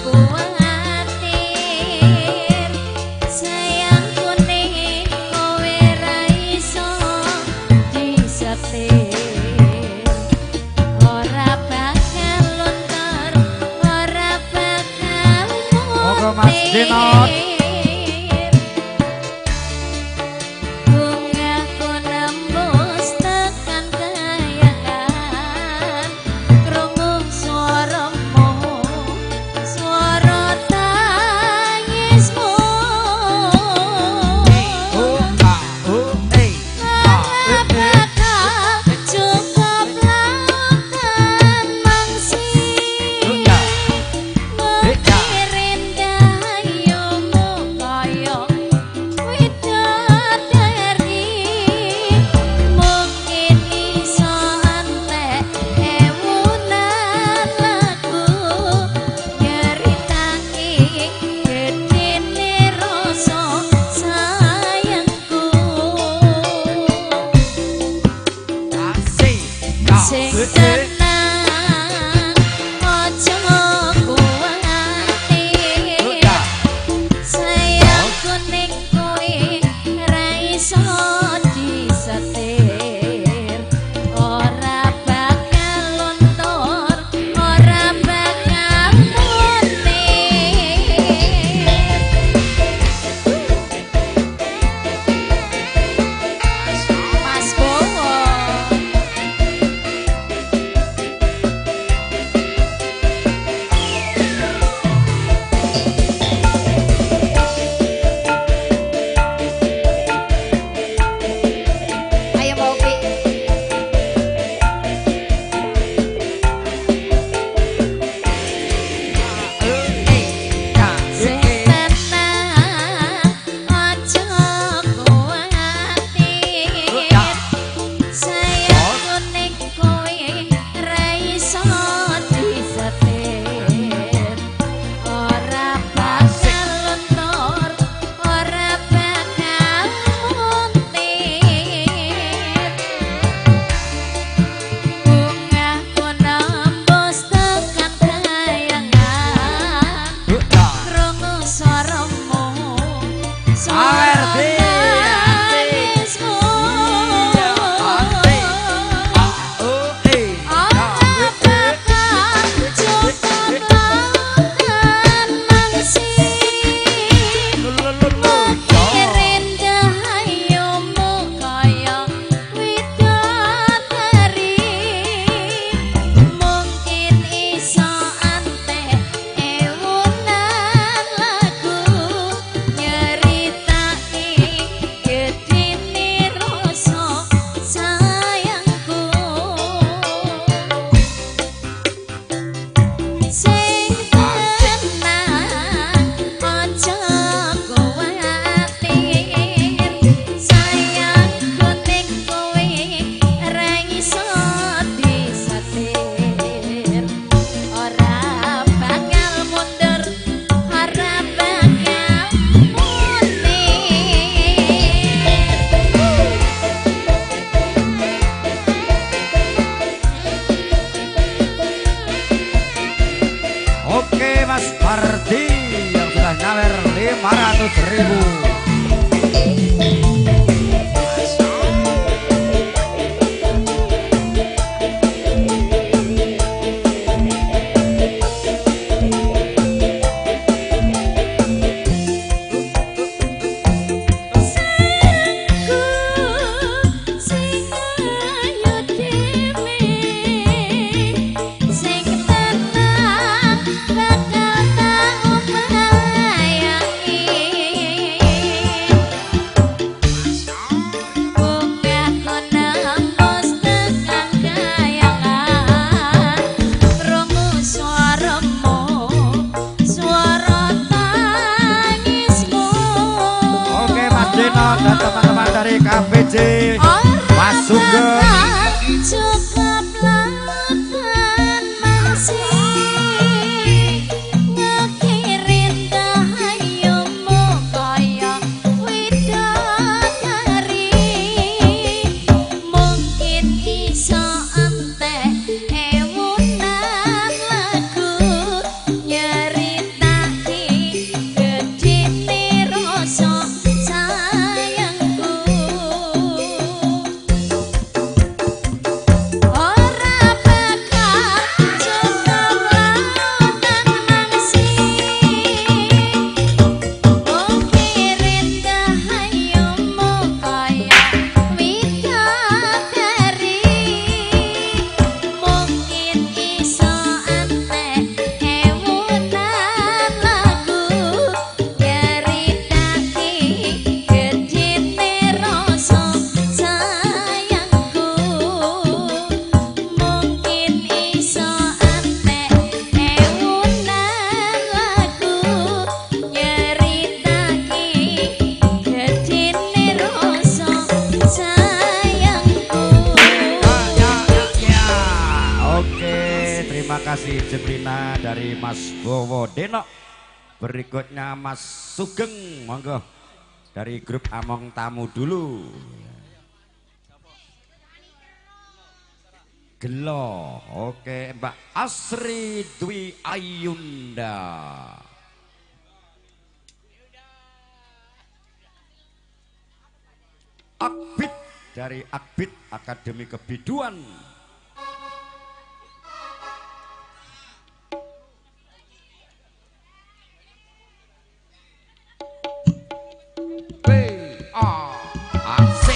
kuwatir sayangku ning kowe ra iso disetir ora bakal luntur ora bakal Monggo Mas Denot. Bungaku nembus tekan kayangan krungu swaramu swara tangismu ora bakal cukup lautan mangsi ngirim dayumu 100.000. Dan teman-teman dari KPJ Mas Sugeng cukup lautan masih ngekirin dahayumu kaya widodari mungkin iso entek ewunan lagu nyeritake gedene rasa sayangku. Ora bakal cukup lautan mangsi ngirin dahayumu kaya widodari mungkin iso entek ewunan lagu nyeritake gedene rasa sayangku mungkin iso entek ewunan lagu nyeritake gedene rasa sayangku. Ya, oke, terima kasih Jebrina dari Mas Bowo Denok. Berikutnya Mas Sugeng, monggo dari grup Among Tamu dulu. Gelo, oke Mbak Asri Dwi Ayunda. Akbit dari Akbit Akademi Kebiduan. B A A C.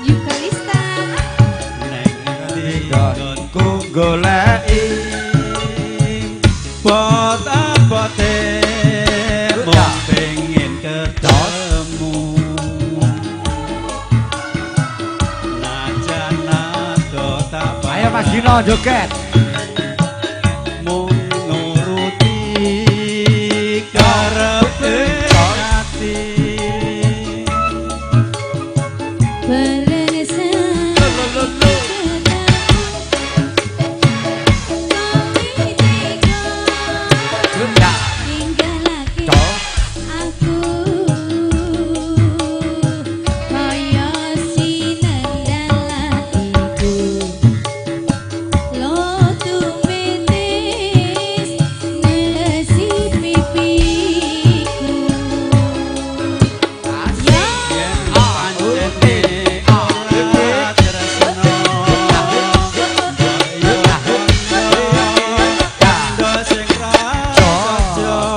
Yukalista. Neng nggonku goleki bot-abote mung pengin ketemu najan ado tak Ayo Mas Dino joget. Mung nuruti karepe ati. Bareng aku kaya sinendan iku lo tumetes nasi pipiku ya Pancene ora tresno kaya sing raja.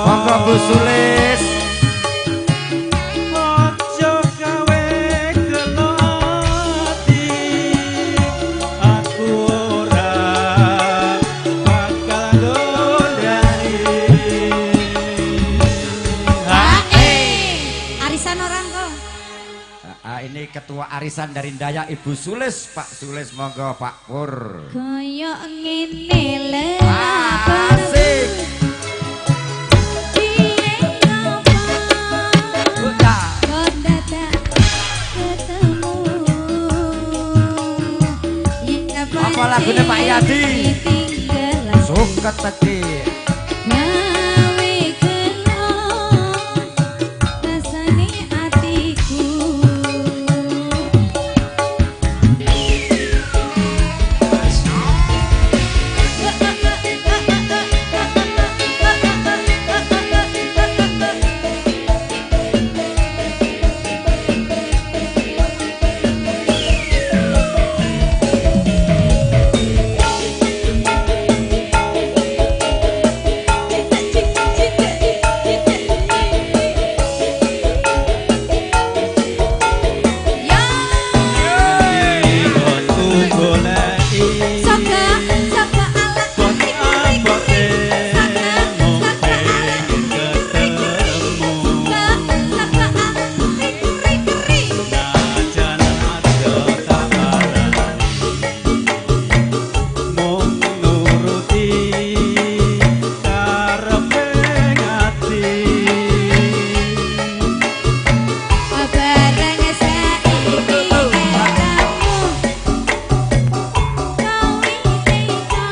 Monggo Bu Sulis. Aja gawe gelo ati, aku ora bakal gondani. Arisan orang kok. Ah, ini ketua arisan dari Dayak Ibu Sulis, Pak Sulis monggo Pak Pur. Kaya ngene Asik. Piye ngopo Yadi. Suketeki. Gawe gelo rasane atiku. Ya, saka saka ala kri kri kri, saka saka ala kri kri, saka saka ala kri kri kri. Bareng saiki ketemu kowe tega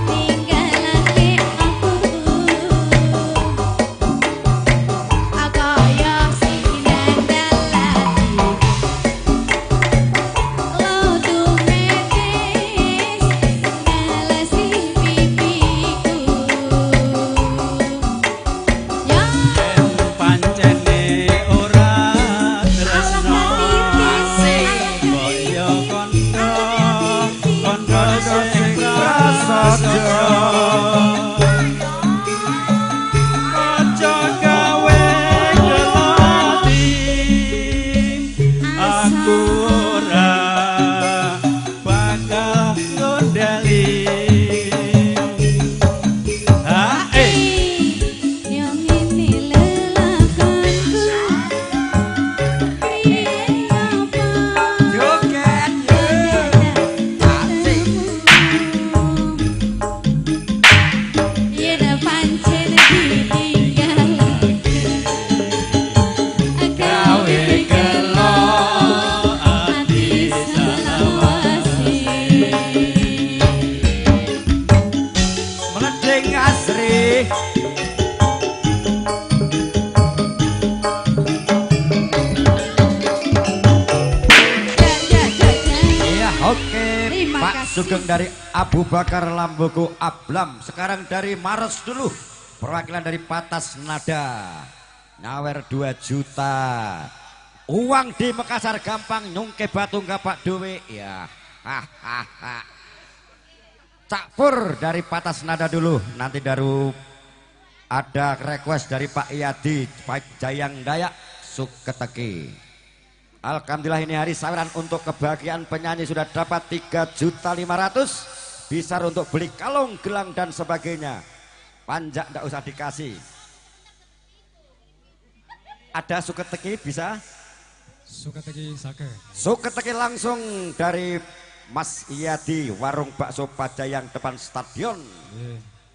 ninggalake aku, kaya sing nandalati lo tumetes ngalasi pipiku. Ya Aku ora bakal ngondali. Ha eh. Yang ini lelakonku piye apa Joget. Asik. Yen pancen ditinggal gawe gelo ati selawase. Meleding asri. Ya ya ya ya. Iya, oke. Terima Pak kasih. Sugeng dari Abu Bakar Lambogo Ablam. Sekarang dari Maros dulu. Perwakilan dari Patas Nada. Nyawer 2 juta. Uang di Makassar gampang nyungke batu ngapak duwe. Ya. Hahaha. Cak Pur dari Patas Nada dulu. Nanti dari ada request dari Pak Iyadi, Pak Jayang Dayak Suketeki. Alhamdulillah ini hari saweran untuk kebahagiaan penyanyi sudah dapat 3.500.000. Bisa untuk beli kalung, gelang dan sebagainya. Panjak ndak usah dikasih. Ada Suketeki bisa? Suketeki sake. Suketeki langsung dari Mas Iyadi, warung bakso Pajayang depan stadion.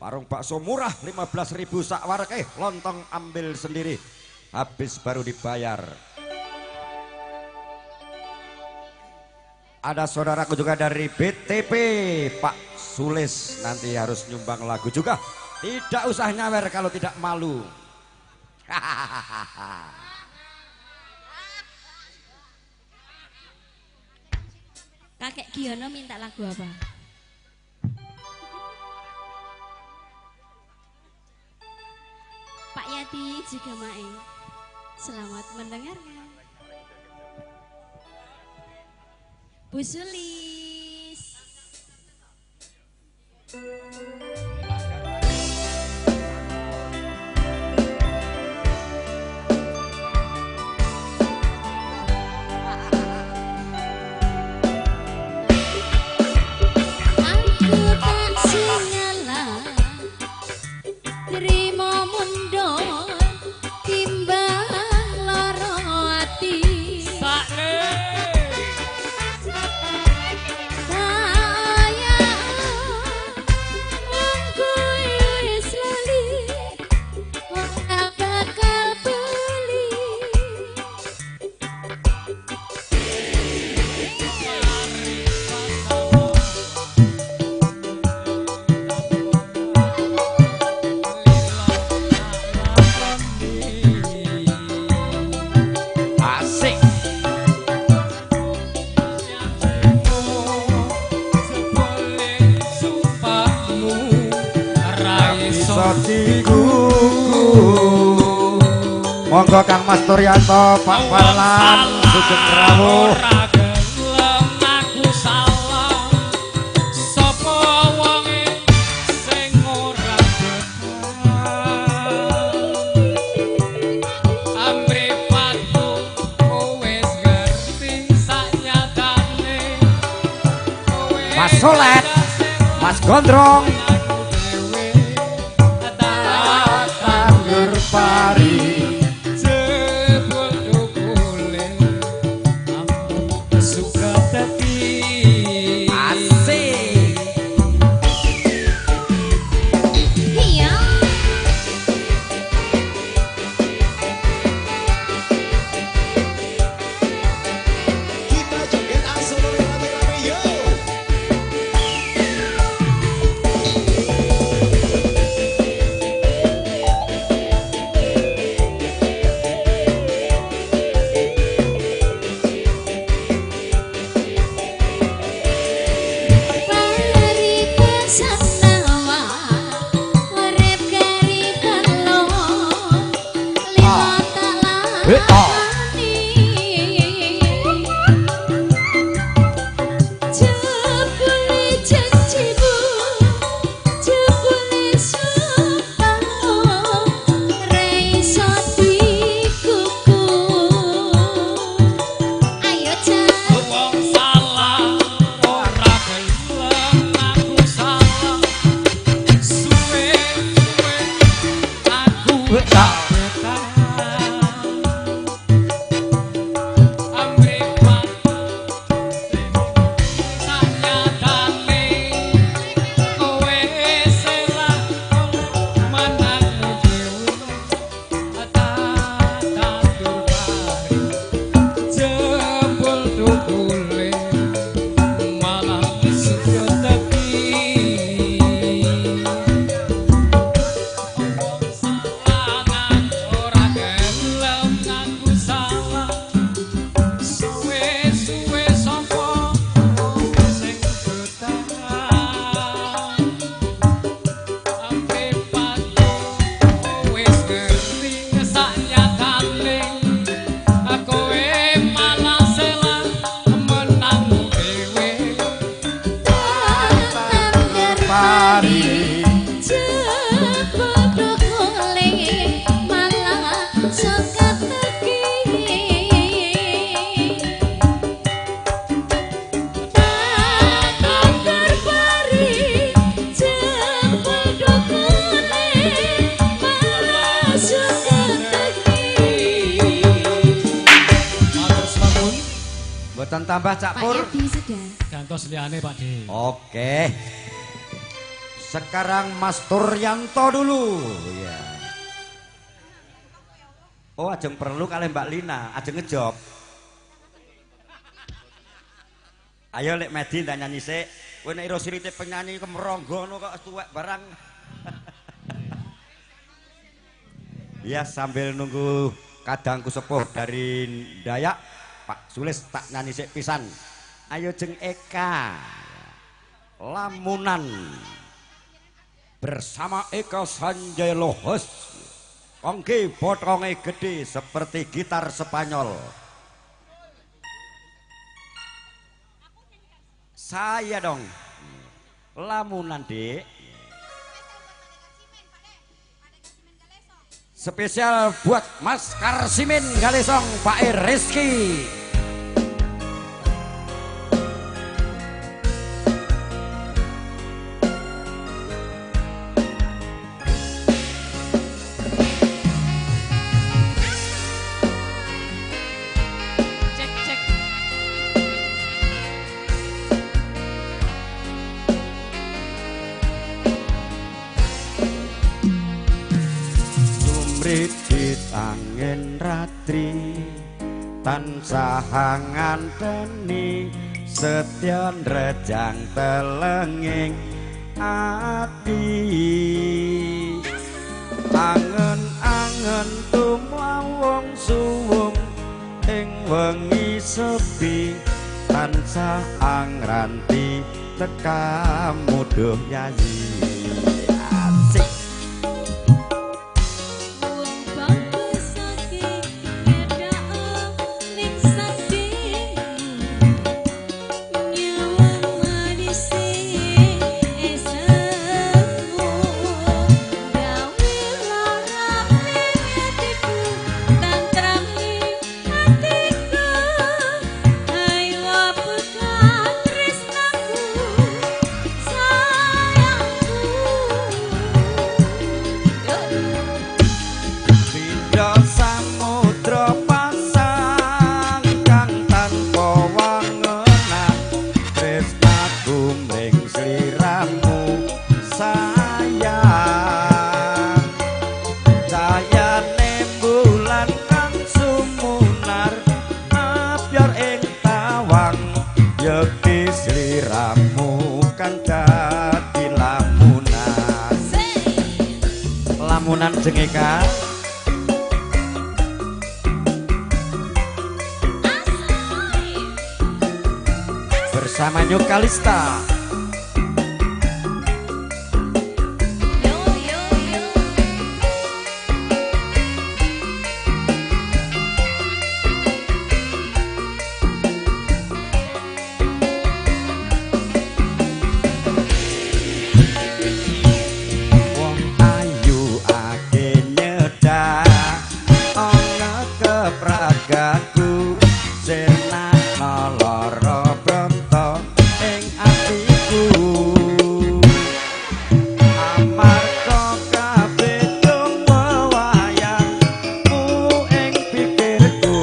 Warung bakso murah 15.000 sak wareg, lontong ambil sendiri. Habis baru dibayar. Ada saudaraku juga dari BTP, Pak Sulis, nanti harus nyumbang lagu juga. Tidak usah nyawer kalau tidak malu. Hahaha. Kakek Giono minta lagu apa? Pak Yati juga main. Selamat mendengarkan. Bu Sulis. Aku tak singalah trimo mundur timbang lara ati. digugu. Monggo Kang Mas Turyanto, Pak Parlan, sugeng rawuh. Ora gelem aku salah. Sapa wonge sing ora betah? Amripatku wis ngerti saknyatane. Kowe Mas Solet, Mas Gondrong, aku dhewe tak tandur pari. Jebul dukule ampun suka teki. Asik. Iya. Kita joget asolole rame-rame yo. Paribasan nawa urip kari pelo lima Eh, ah. talani jebule janjimu jebule sumpahmu ra iso dikuku. Ayo cah. Wong salah ora gelem aku salah. Suwe suwe aku betah. Amripatku saknyatane kowe salah menangmu dhewe tak tandur pari jebul dukule malah suka teki. Salah ora gelem ngaku salah. Suwe suwe sapa sing betah? Amripatku wis ngerti saknyatane kowe malah salah menangmu dhewe. Tandur pari jebul dukule malah suka teki. Tandur pari jebul dukule malah suka teki. Matur suwun. Mboten tambah Cak Pak Pur. Yadi sudah. Gantos liyane Pak De. Oke. Sekarang Mas Turyanto dulu. Ya. Oh, ajeng perlu kalih Mbak Lina, ajeng ngejob. Ayo lek Medi ndak nyanyi sik. Kowe nek ira sirite penyanyi kemronggo ngono kok tuwek barang. Ya, sambil nunggu kadangku sepuh dari Dayak, Pak Sulis tak nyanyi sik pisan. Ayo jeng Eka. Lamunan bersama Eka Sanjaya Lohos. Kongki botonge gede seperti gitar Spanyol. Saya dong. Lamunan, Dik. Spesial buat Mas Karsimin Galesong, Pak E. Rizky. Cek cek. Sumridit angin ratri tansah nganteni setya nrejang telenging ati. Angen-angen tumlawung suwung ing wengi sepi tansah angranti tekamu duh yayi. Asik. Lamunan Jeng Eka. Bersama New Kalista. Yo yo yo. Wong ayu ake nyedak ana kepragaku sirna lara bronto ing atiku amarga kabeh wayangmu ing pikirku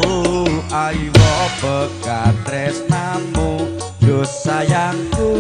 ayo bekat tresnamu yo sayangku.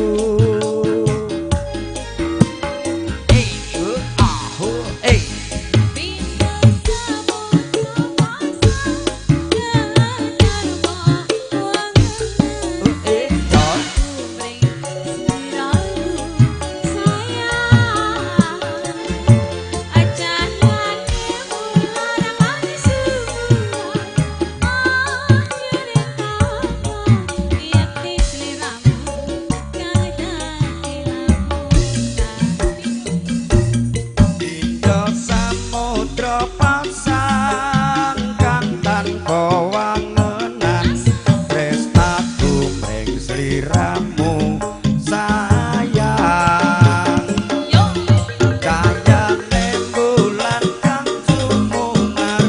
Indo samudra pasang kang tanpa wangenan tresnaku mring sliramu sayang kayane bulan kang sumunar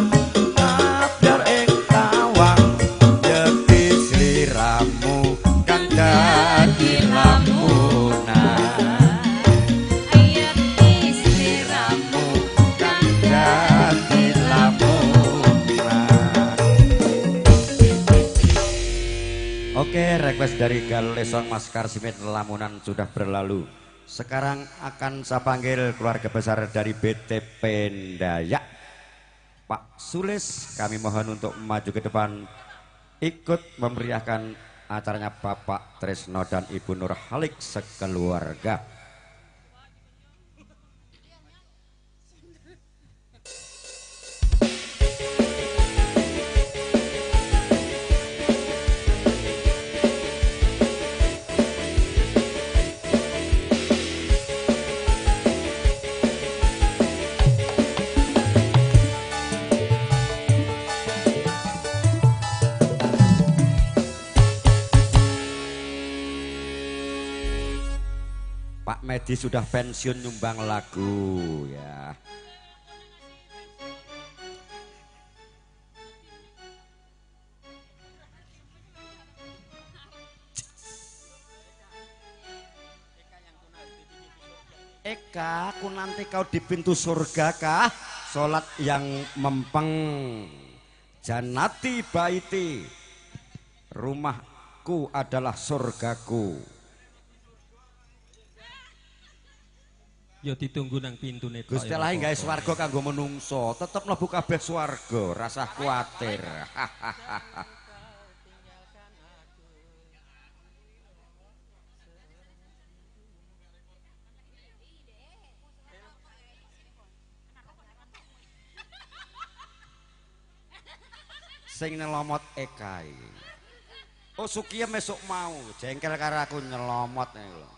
mabyar ing tawang yekti sliramu kang dadi lamunan sliramu kang dadi lamunan. Oke, request dari Galesong Mas Karsimin Lamunan sudah berlalu. Sekarang akan saya panggil keluarga besar dari BTP Dayak. Pak Sulis, kami mohon untuk maju ke depan ikut memeriahkan acaranya Bapak Tresno dan Ibu Nur Halik sekeluarga. Pak Medi sudah pensiun nyumbang lagu ya. Eka, aku nanti kau di pintu surga kah? Sholat yang mempeng. Janati baiti. Rumahku adalah surgaku. Ya ditunggu nang pintune tok. Gusti Allah gawe swarga kanggo menungso, tetep mlebu kabeh swarga, rasah kuwatir. Sing nyelomot Eka iki. Oh Sukiya mesuk mau, jengkel karo aku nyelomot iki lho.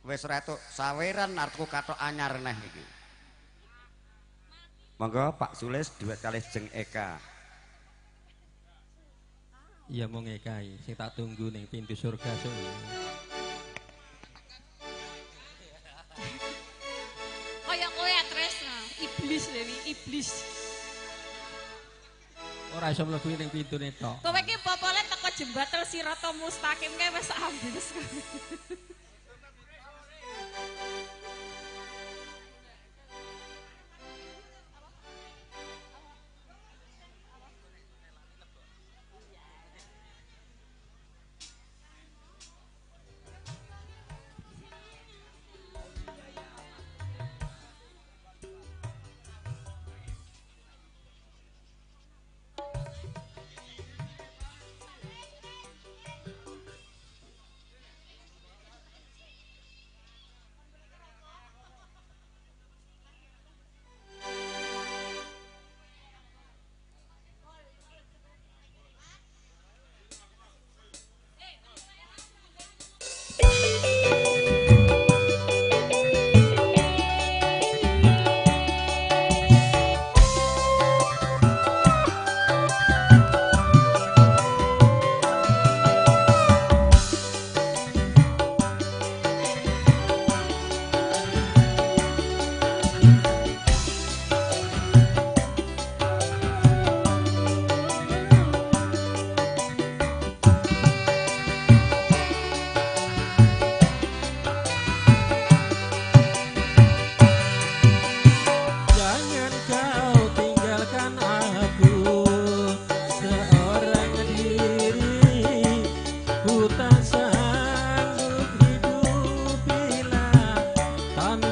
Wis retuk saweran arepku kathok anyar neh iki. Monggo Pak Sulis duet kalih Jeng Eka. Iya mong Eka iki sing tak tunggu ning pintu surga sok. Kaya kowe ya Tresna, iblis lho iblis. Ora iso mlebu ning pintune tok. Kowe iki popole teko jembatan Sirata Mustaqim kae wis ambles.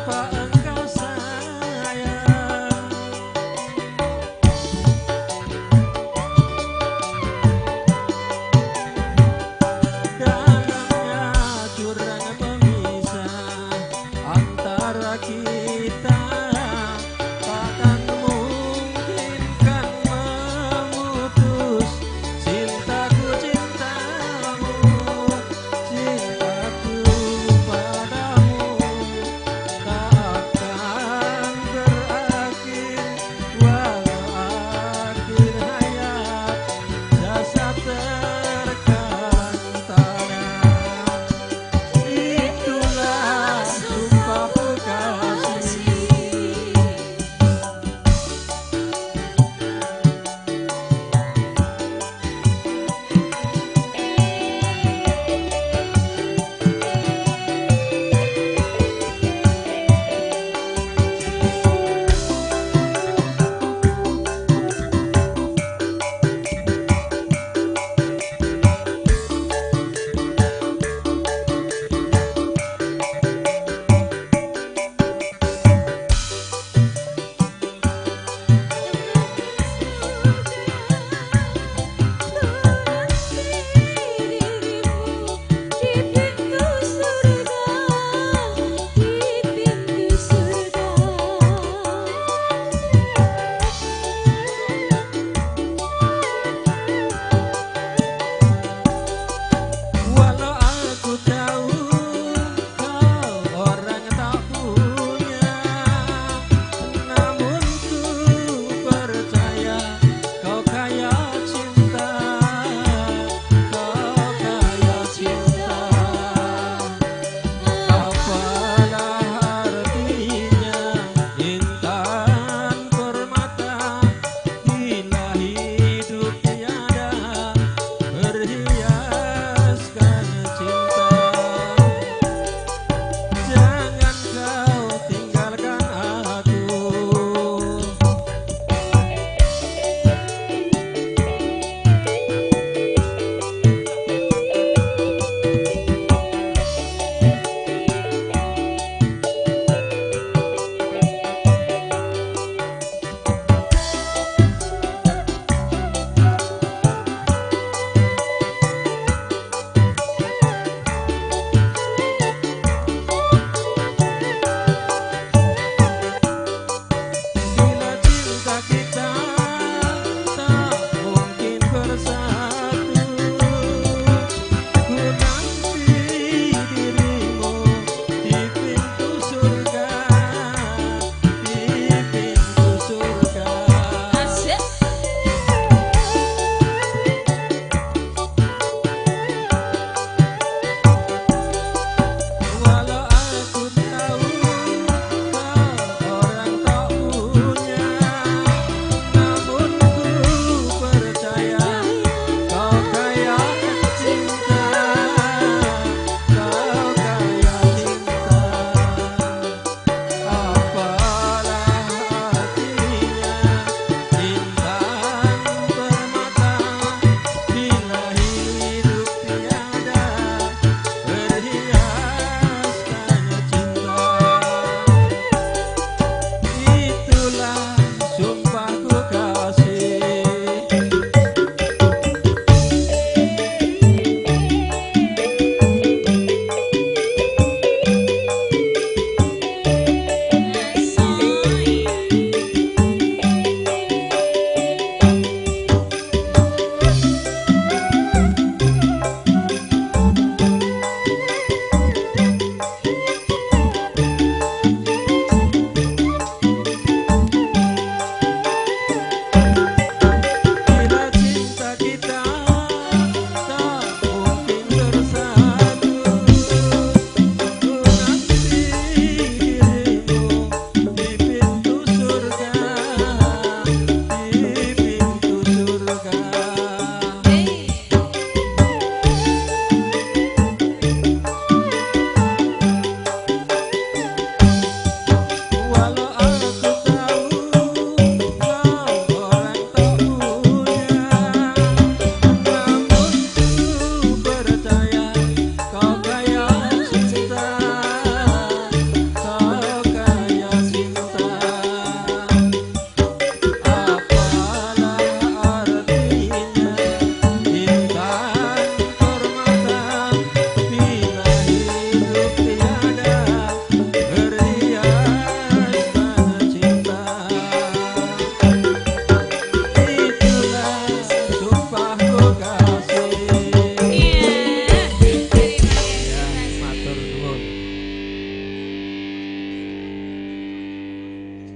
Tanpa engkau sayang. Dalamnya jurang pemisah antara kita, takkan mungkin kan memutus cintaku, cintamu, cintaku padamu tak akan berakhir walau akhir hayat jasad terkalang tanah. Itulah sumpahku kasih.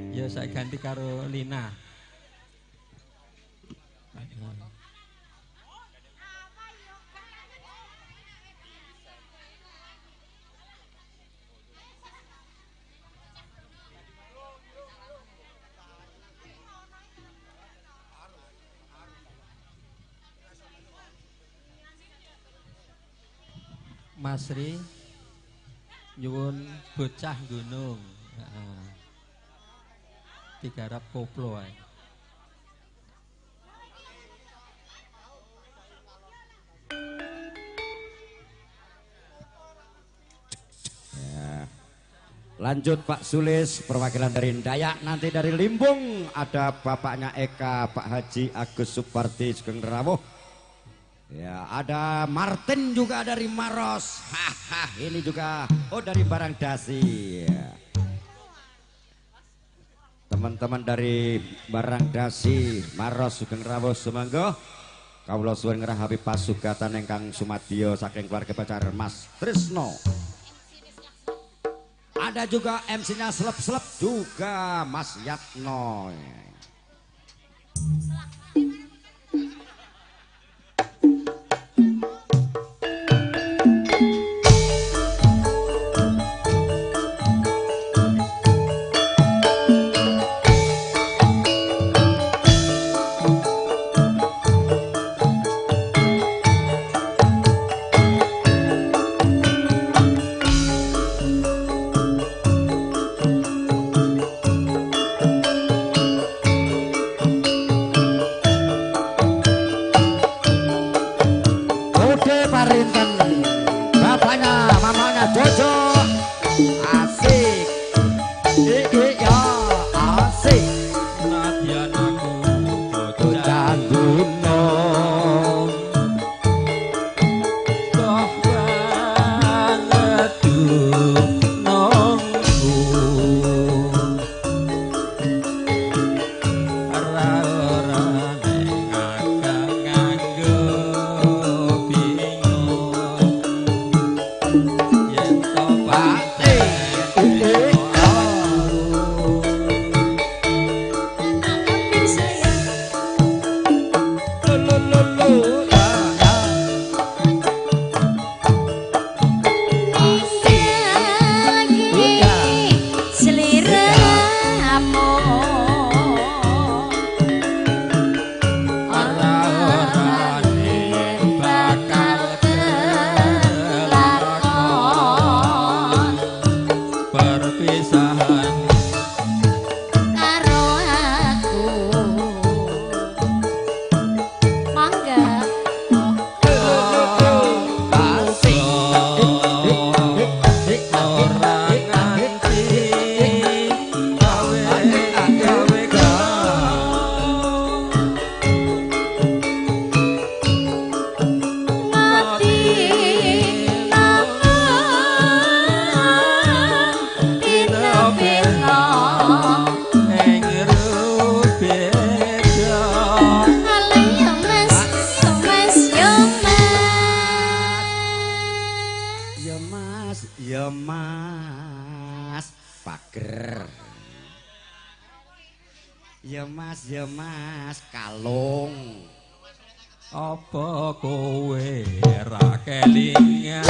Ya saya ganti karo Lina. Mas Ri nyuwun bocah gunung. Heeh. Digarap koplo ae. Ya. Lanjut Pak Sulis, perwakilan dari Dayak, nanti dari Limbung ada bapaknya Eka, Pak Haji Agus Supardi Sugeng Rawuh. Ya, ada Martin juga dari Maros. Haha, ini juga oh dari Barangdasi. Ya. Teman-teman dari Barangdasi, Maros Sugeng Rawuh sumangga. Kawula suwun ngrahapi pasugatan ingkang sumadyo saking keluarga pacar Mas Trisno. Ada juga MC-nya selep-selep juga Mas Yatno. Ya mas, kalung. Apa kowe ra kelingan?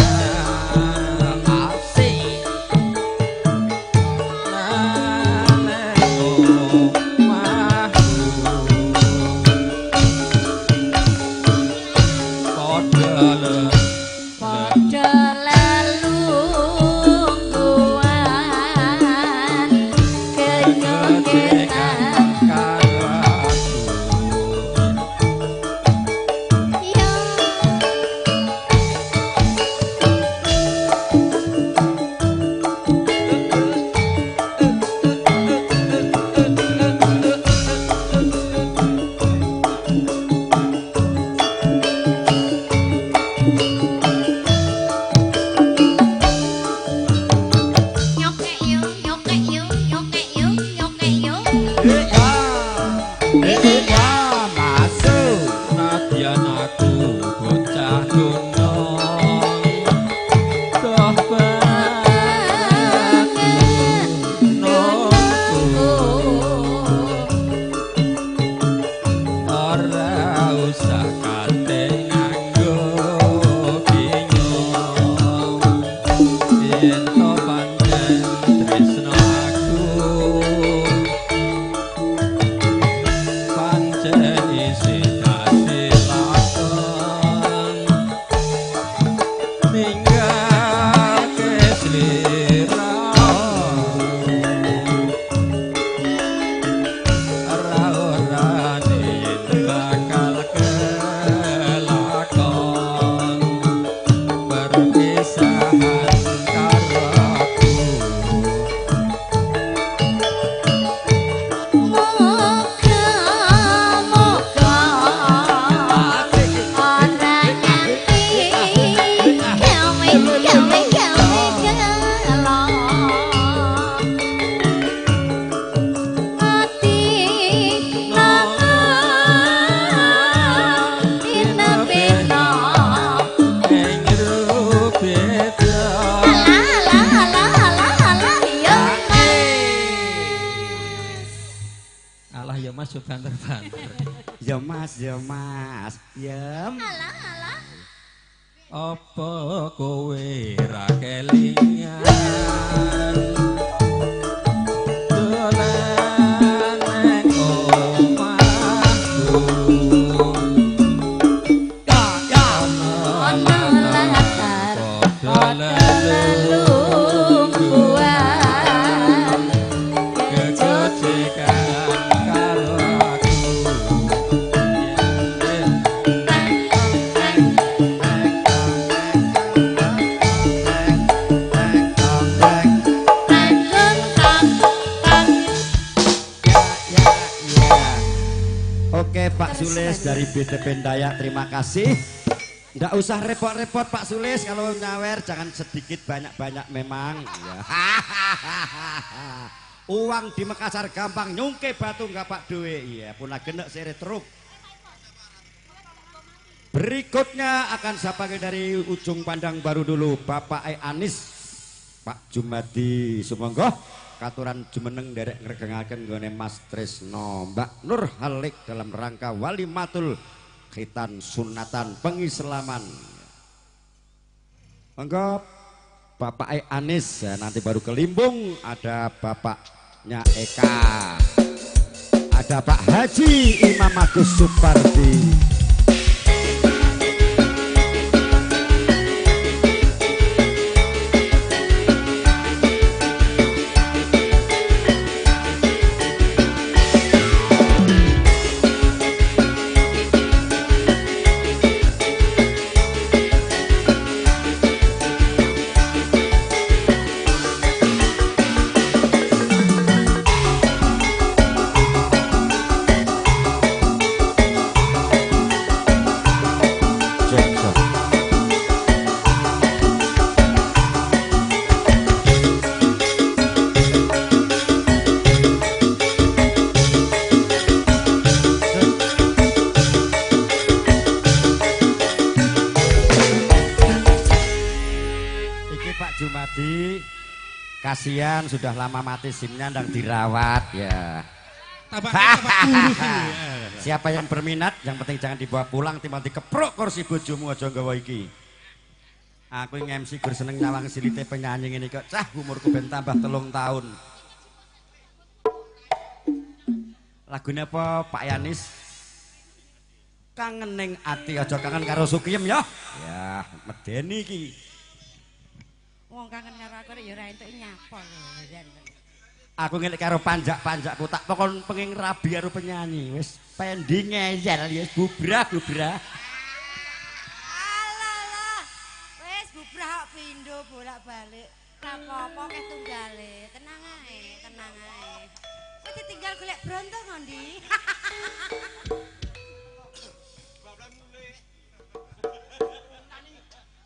Asik. Yo. ya Mas yo banter-banter. Ya Mas, ya Mas. Ya. Alah alah. Apa kowe ra kelingan? Dolan nang omahku. Ya ya Ono latar padha lelungguan. Kegojekan karo aku. Oke Pak Sulis dari BTP Dayak, terima kasih. Nggak usah repot-repot Pak Sulis, kalau nyawer jangan sedikit banyak-banyak memang. Ya. Uang di Makassar gampang, nyungke batu nggak Pak duwe. Iya, punah genek sere truk. Berikutnya akan saya panggil dari ujung pandang baru dulu Bapak E Anis, Pak Jumadi Sumonggo, katuran jumeneng derek ngregengaken nggone Mas Tresno, Mbak Nur Halik dalam rangka walimatul khitan sunatan pengislaman. Monggo Bapak E Anis, ya, nanti baru ke Limbung ada bapaknya Eka, ada Pak Haji Imam Agus Supardi. Kasihan sudah lama mati SIM-nya ndang dirawat ya. Siapa yang berminat, yang penting jangan dibawa pulang, timbang dikeprok kursi bojomu aja nggawa iki. Aku nge-MC gur seneng nyawang silite penyanyi ngene kok. Cah umurku ben tambah 3 tahun. Lagune apa Pak Yanis? Kangen ning ati, aja kangen karo Sukiem ya. Ya, medeni iki. Wong kangen karo aku ya ora entuk nyapa. Aku ngelik karo panjak-panjakku tak pokon pengen rabi karo penyanyi. Wis pendi ngeyel ya bubrah-bubrah. Alah alah. Wis bubrah kok pindho bolak-balik. Ora apa-apa keh tunggale. Tenang ae, tenang ae. Kowe ditinggal golek bronto ngondi?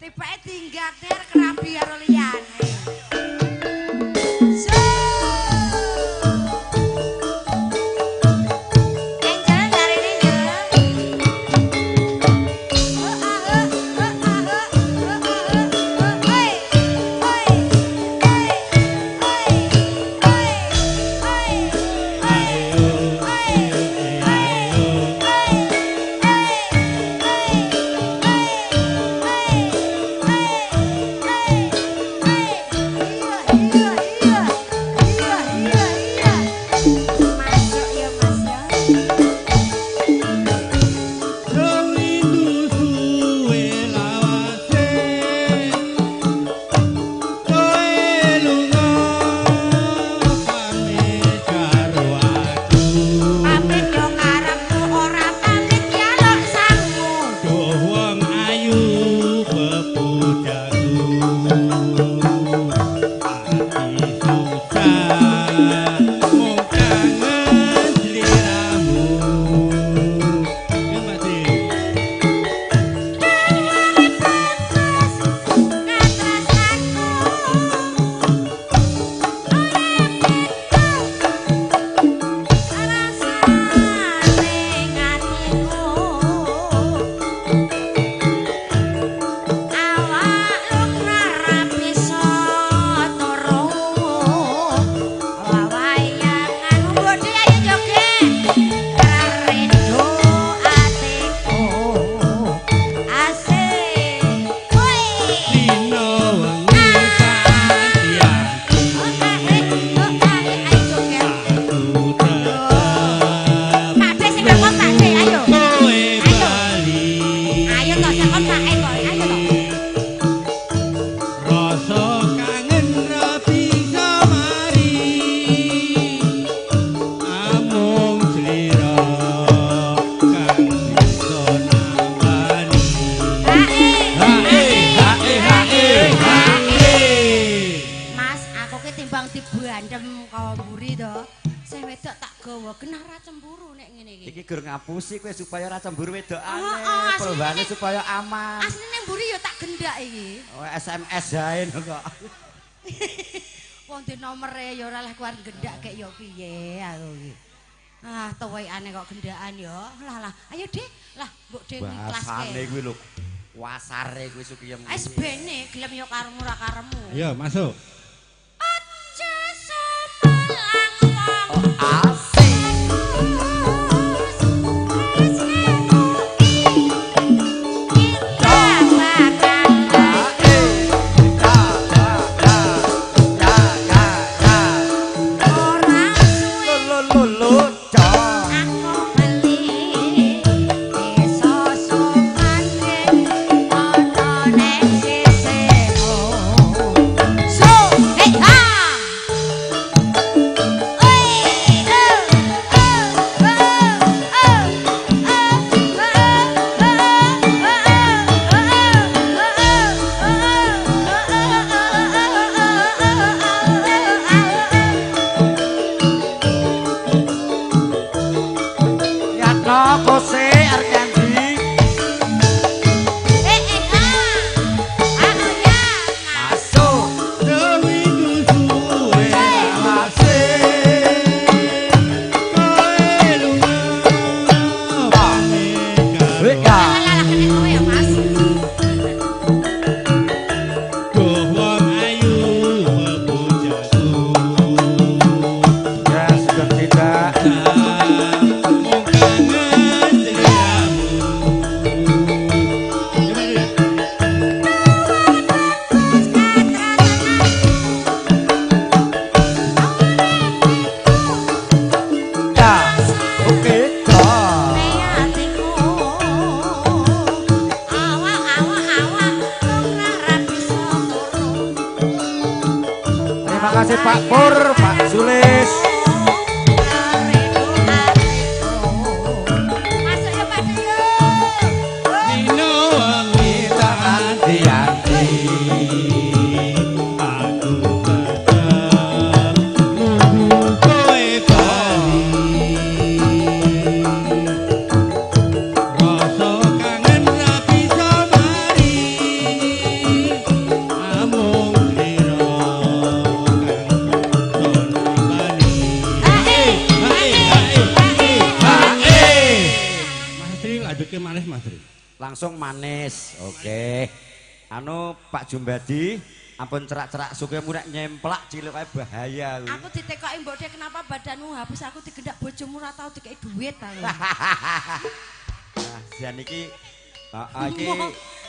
Tibake dinggatne kerabi karo liyane. Angel larene Angel. Oh ah oh ah oh ah oh oi oi oi oi oi oi oi oi. teko mburi to. Sing wedok tak gawa genah ra cemburu nek ngene iki. Iki gur ngapusi kowe supaya ora cemburu wedokane, Oh, polwane supaya aman. Asline mburi ya tak gendak iki. Oh, SMS jae kok. Wong di nomere ya ora leh kuwi gendak kek ya piye aku iki. Ah, tuwekane kok gendakan ya. Lah lah, ayo Dik. Lah mbok Dik ikhlas Bahasane kuwi lho. Wasare kuwi sukiyem. Wis bene gelem ya karemu ora karemu. Ayo masuk. Aja sumelang wong. Asik. Pak Pur, Pak Sulis. Masuk ya Pak Dio. Nino wengi anti-anti. Aku tetep nunggu kowe bali. Rasa kangen ra bisa mari. Amung slira kang nambani. Mas Tri lanjutke maneh Mas Tri. Langsung manis. Oke. Anu Pak Jumbadi, ampun cerak-cerak sukemu nek nyemplak cilik kae bahaya kuwi. Aku ditekoki mbok Dek kenapa badanmu habis aku digendak bojomu ora tau dikeki duit ta. Nah, jan iki heeh iki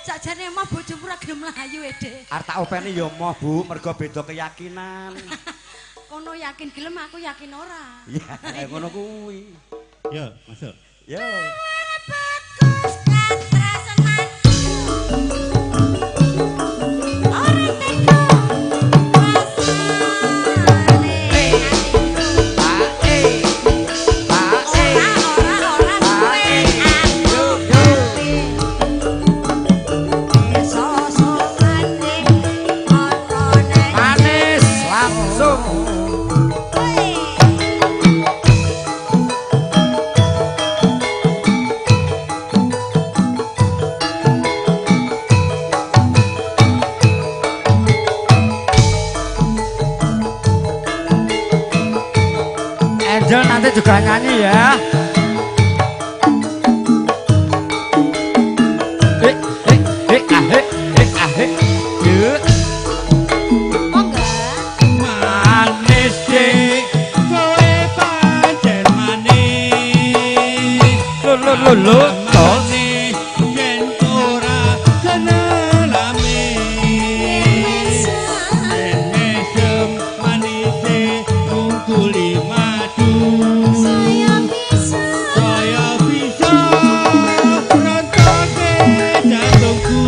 sakjane mah bojomu ora gelem mlayu e, Dek. Arep tak openi ya moh, Bu, mergo beda keyakinan. Kono yakin gelem aku yakin ora. Iya, ngono kuwi. Yo, masuk. Yo. Bagus katrasenanku. Ora teko rasane atiku. Ora ora ora suwe aku ngerti. Sosokane ana nang Manis langsung. Angel nanti juga nyanyi ya. Eh eh eh ah eh eh ah eh. Yuk. Monggo. Manis Dik, kowe pancen manis. Lo lo lo lo. Manis yen ora seneng lamis. Yen mesem manise ngungkuli madu. Saya bisa. Saya bisa rontoke jantungku.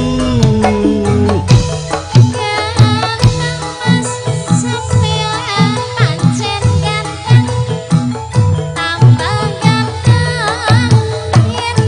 Ganteng Mas sampeyan pancen ganteng. Tambah ganteng yen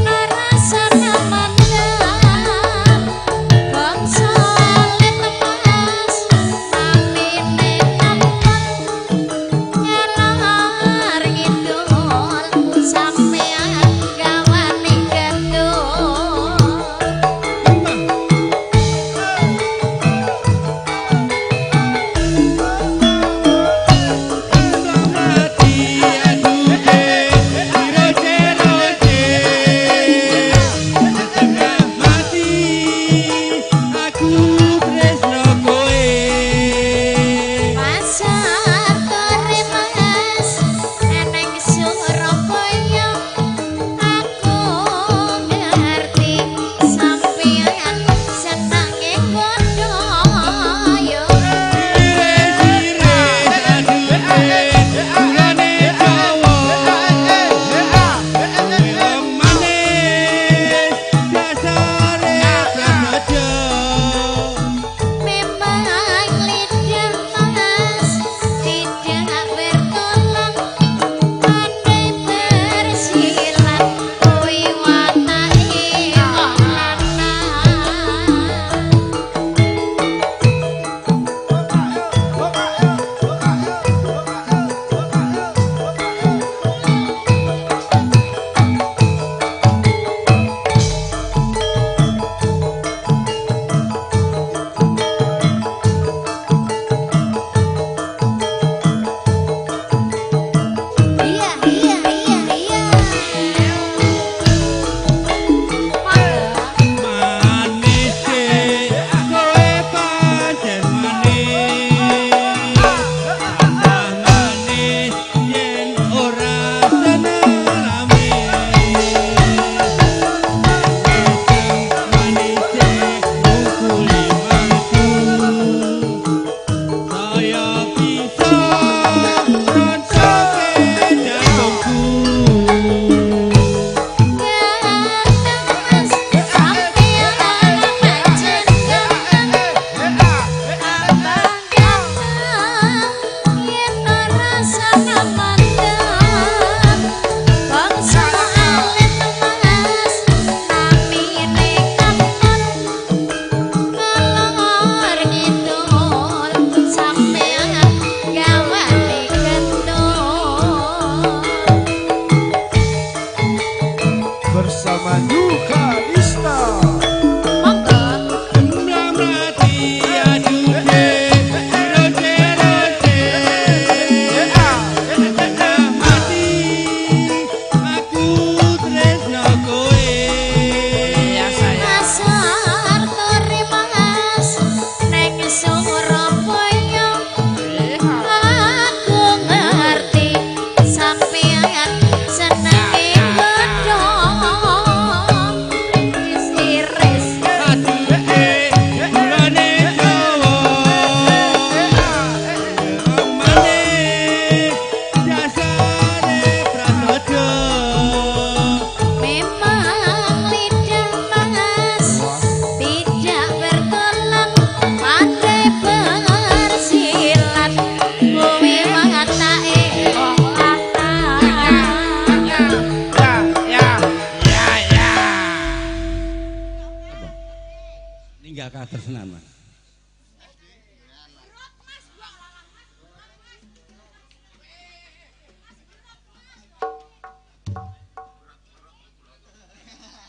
Jaya Katresnan, Mas.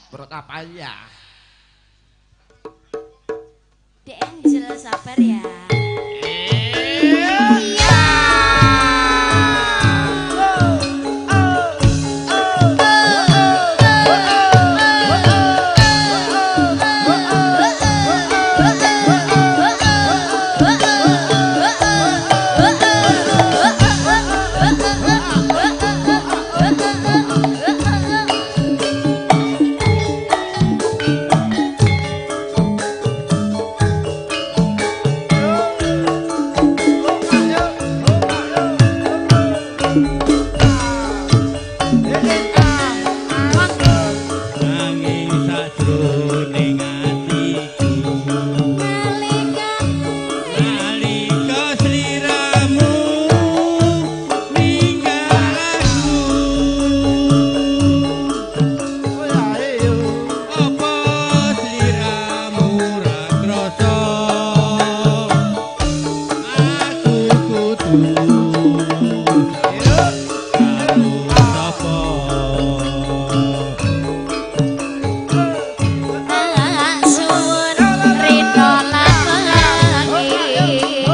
Perut apa ya? The Angel sabar ya. Nanging sajroning atiku nalika sliramu ninggal aku, apa sliramu ra krasa aku kudu karo sapa? Suwun rina lan wengi,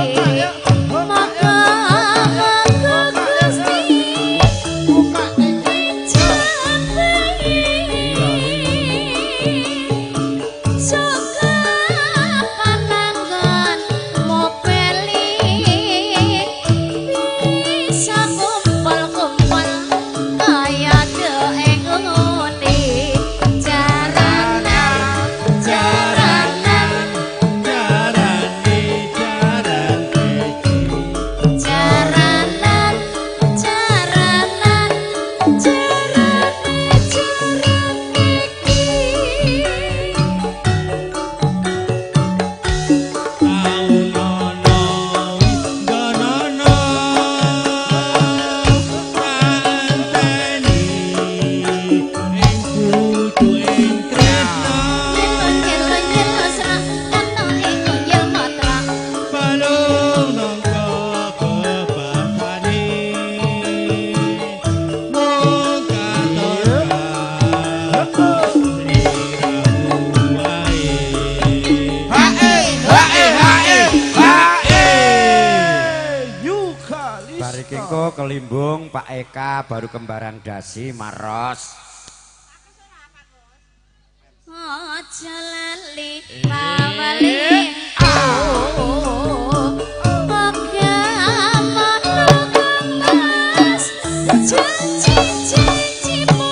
moga-moga Gusti ngejabahi suka pananggon mopeli bisa kumpul-kumpul kaya doengune jaranan jaranan Jarane jaran iki jaranan jaranan jarane jaran iki. Taunono wis ngenteni ing kudu ing tresna balung nangka bebasane mung katon sliramu wae. Hae hae hae hae. Yukalista. Bariki engko kelimbung Pak Eka baru kembaran dasi Maros. Aja lali pawelingku, bagaimana Mas janji-janjimu,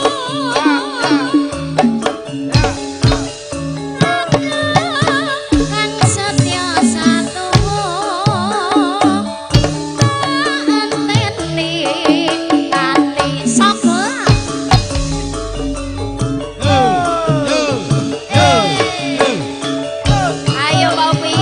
aku kang setya satumu tak enteni ati sapa. Ayo Pak Upi.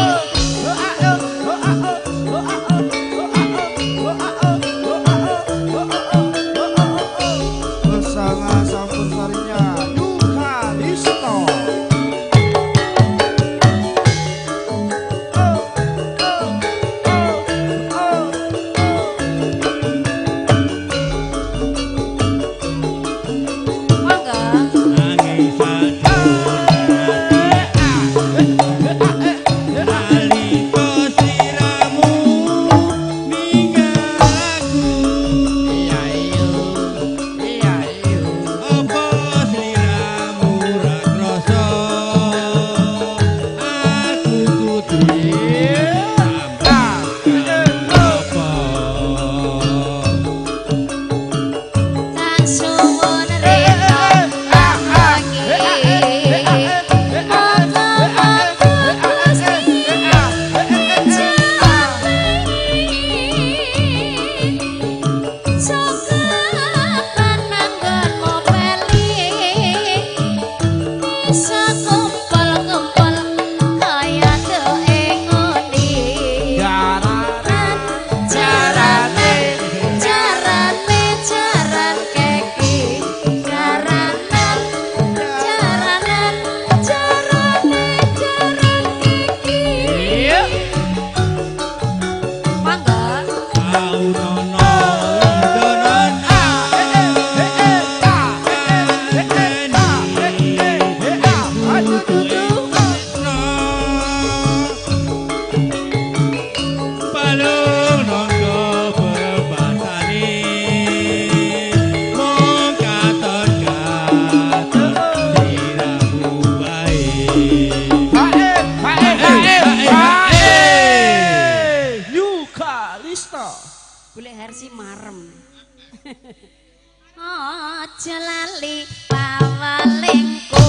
Aja lali pawalingku.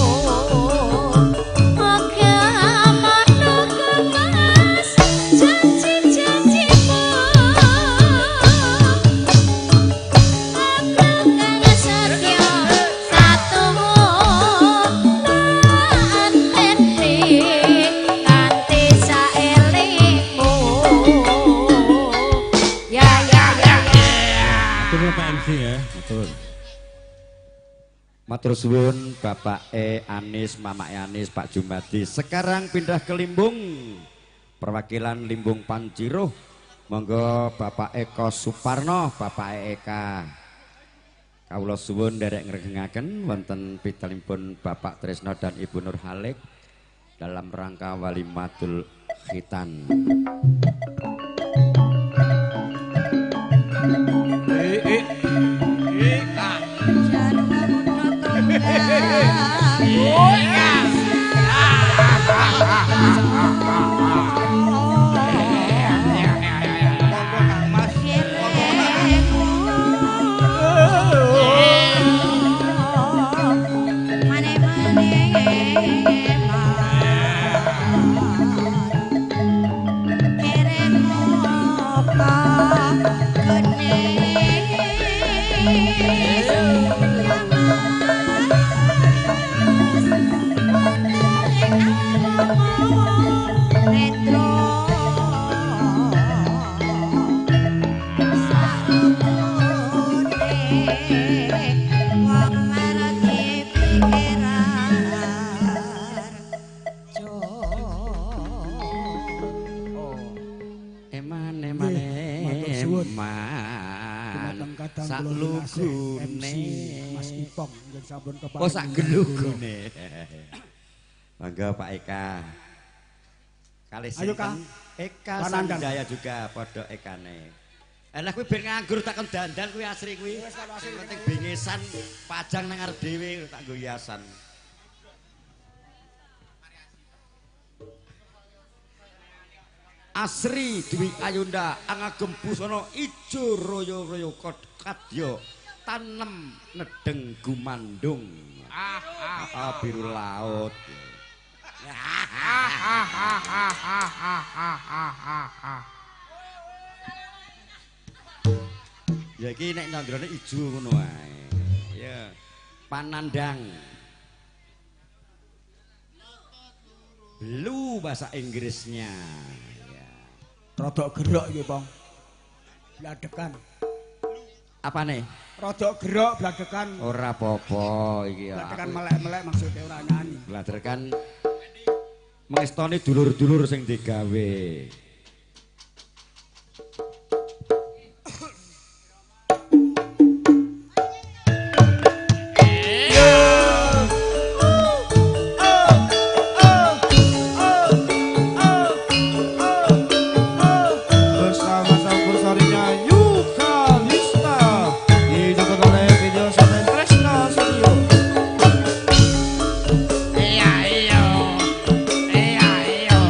Oga mono kemas janji-janjimu. Aku kang setya satumu lan ati kanthi saelingmu. Ya ya ya ya. Matur Pak MC ya, matur. Matur suwun Bapak E Anis, Mama E Anis, Pak Jumadi. Sekarang pindah ke Limbung. Perwakilan Limbung Panciruh. Monggo Bapak Eko Suparno, Bapak Eka. Kawula suwun nderek ngregengaken wonten pitalimipun Bapak Tresno dan Ibu Nur Halik dalam rangka Walimatul Khitan. Oh sak gelugune. Mangga Pak Eka. Kalih sinten? Eka Sanjaya juga padha ekane. Lah kuwi ben nganggur tak kon dandan kuwi asri kuwi. Sing penting bengesan pajang nang arep dhewe tak nggo hiasan. Asri Dwi Ayunda angagem busana ijo royo-royo kadya tanem nedeng gumandung. Biru laut. Ya iki nek nyandrone ijo ngono wae. Ya. Panandang. Blue bahasa Inggrisnya. Ya. Rodok gerok iki, Pong. Bladekan. Apane? Rodok gerok bladekan. Ora apa-apa iki ya. Bladekan melek-melek maksudnya ora nyanyi. Bladekan mengestoni dulur-dulur sing digawe. Iya iya. Iya iya.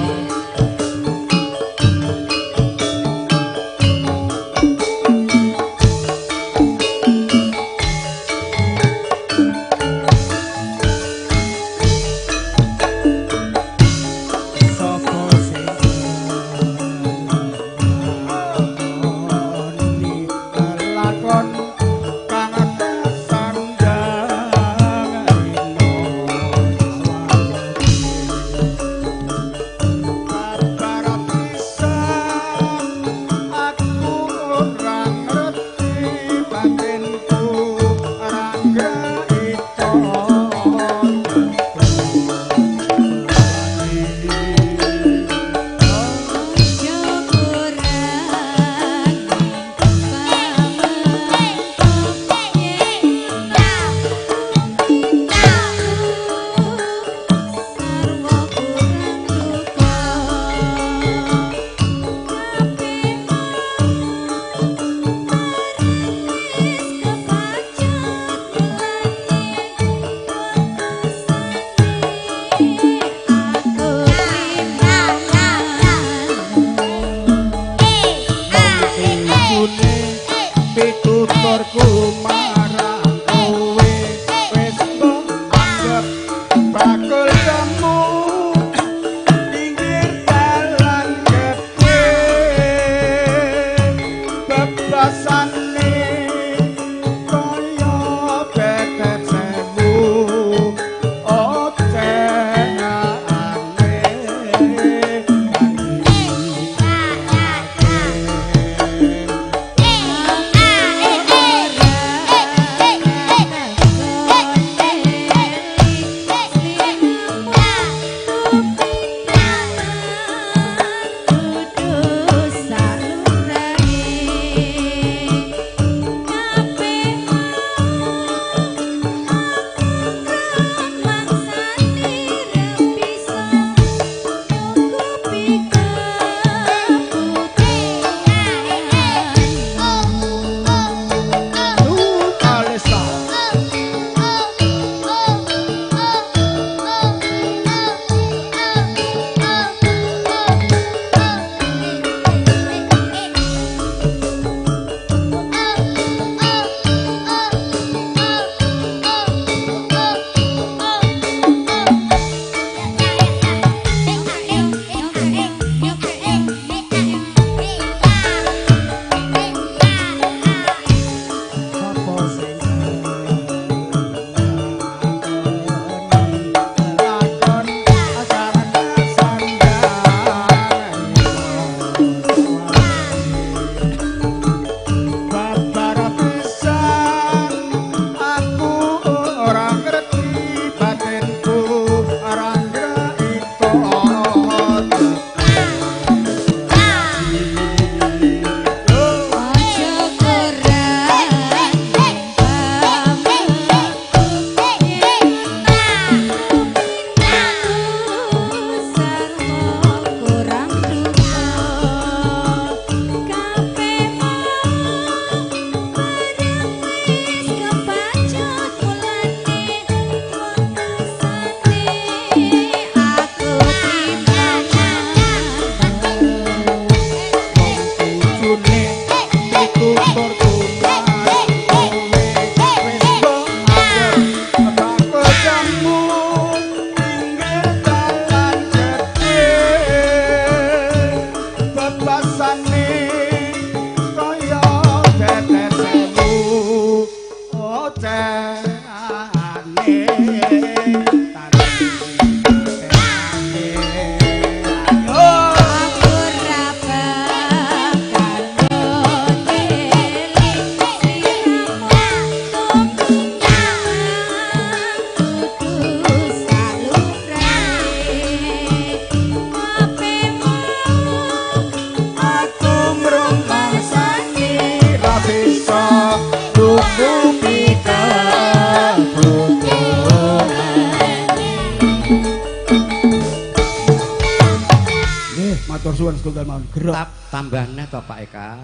suwun setunggal mawon. Gerok. Tambahne to Pak Eka.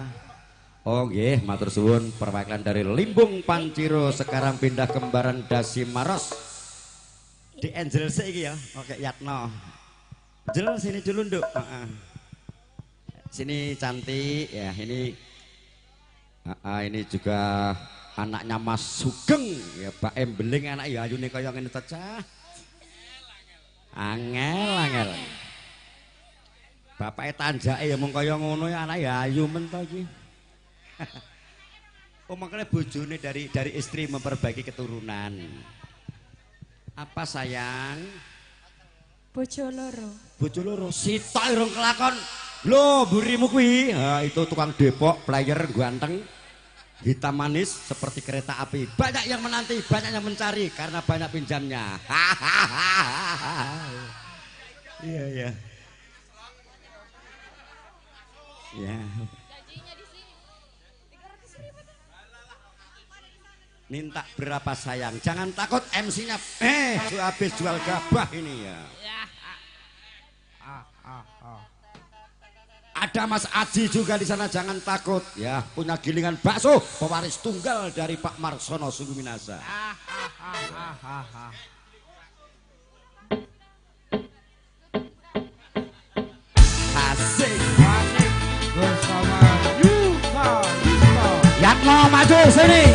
Oh nggih, matur suwun perwakilan dari Limbung Panciro sekarang pindah Kembaran Dasi Maros. Di Angel sik iki ya. Oke, Yatno. Angel sini dulu, Nduk. Heeh. Sini cantik ya, ini ini juga anaknya Mas Sugeng ya, Pak Embeling anak ya ayune kaya ngene cecah. Angel angel. Bapake tanjake ya mung kaya ngono ya anak ya ayu men to iki. Oh makanya bojone dari istri memperbaiki keturunan. Apa sayang? Bojo loro. Bojo loro sitok irung kelakon. Lho burimu kuwi. Ha itu tukang Depok, player ganteng. Hitam manis seperti kereta api. Banyak yang menanti, banyak yang mencari karena banyak pinjamnya. Iya iya. Ya. Minta berapa sayang? Jangan takut MC-nya. Habis jual gabah ini ya. Ada Mas Aji juga di sana, jangan takut ya, punya gilingan bakso, pewaris tunggal dari Pak Marsono Sungguminasa. Asik. Asik bersama Yuka Lista. Yatno maju sini.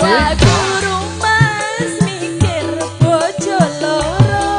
Aku rumas mikir bojo loro.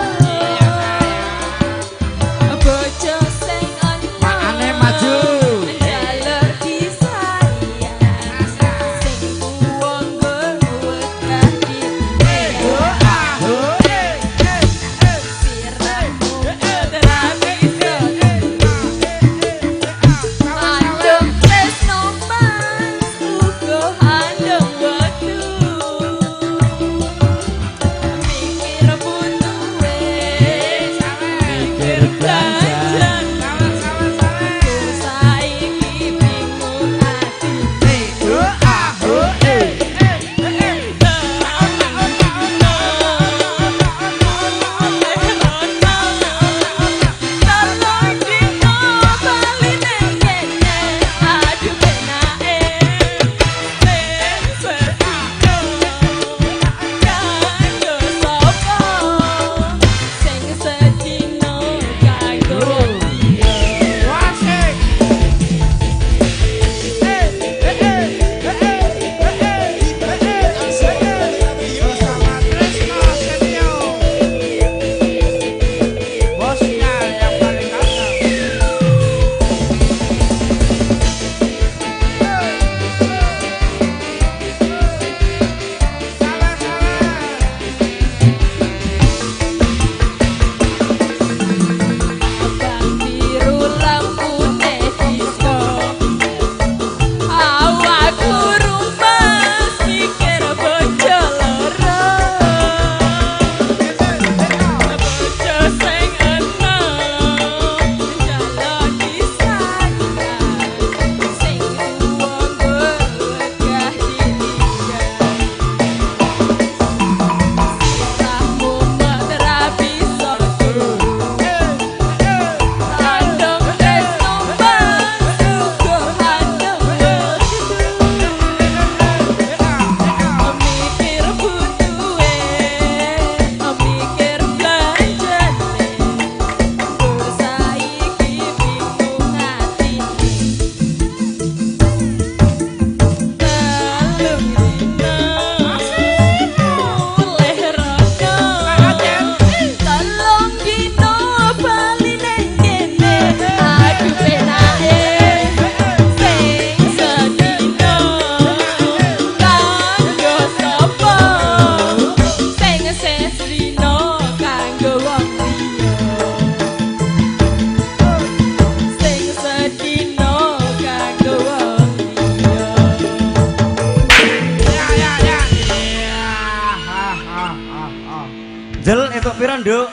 Sepuro, Nduk.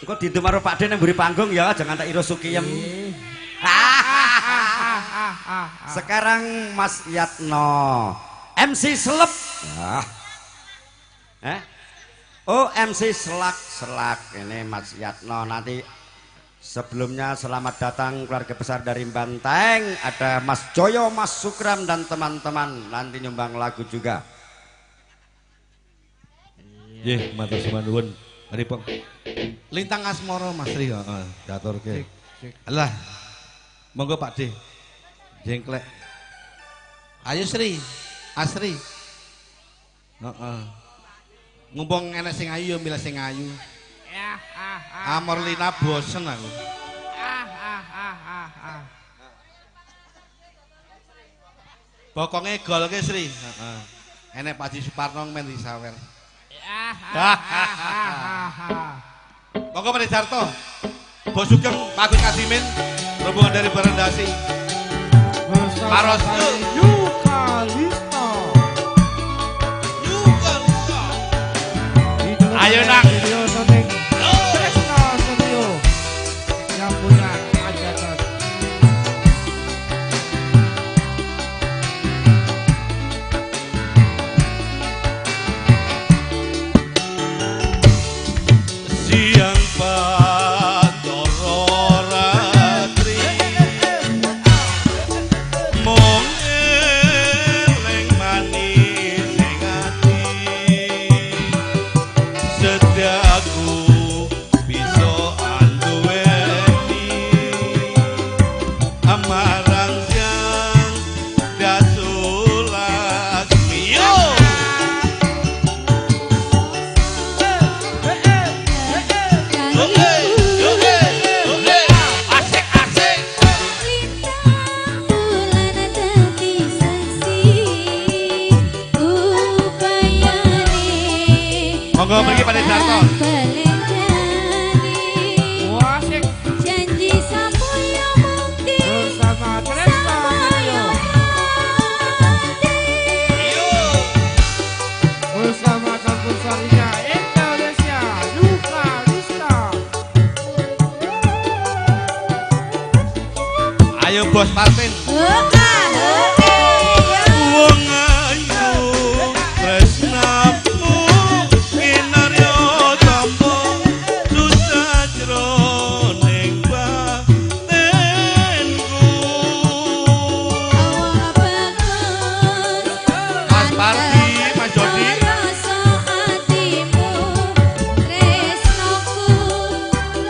Engko didum karo Pak De nang mburi panggung ya, jangan tak ira sukiyem. Sekarang Mas Yatno, MC Selep. Ah. Eh? Oh, MC Selak-Selak. Ini Mas Yatno nanti. Sebelumnya selamat datang keluarga besar dari Banteng. Ada Mas Joyo, Mas Sukram dan teman-teman. Nanti nyumbang lagu juga. Nggih, matur nuwun. Mari, Pong. Lintang Asmara Mas Tri, heeh, diaturke. Alah. Monggo Pak D. Jengklek. Ayo Sri, Asri. Heeh. Ngumpung enek sing ayu ya milih sing ayu. Amorlina bosen aku. Bokonge golke Sri. Heeh. Enek Pak Haji Suparno men disawer. Monggo Pak Darto. Bos Sugeng, Pak Agus Kasimin, rombongan dari Barandasi. Maros Yukalista. Yukalista. Ayo nang. Tresno Studio yang punya hajatan. Siang pantoro ratri mung eling manis ing ati sediaku bisa anduweni amarang siang dasulasmi yo. Asik asik. Bulan dadi saksi upayane. Monggo mriki Pak Darto. Asik. Janji sampaya mukti bersama Tresno Studio. Bersama campur sarinya Indonesia Yukalista. Ayo Bos Martin. Wong ayu tresnamu kinarya tampa susah jroning batinku. Mas Parti, Mas Jody. Rasa atimu tresnoku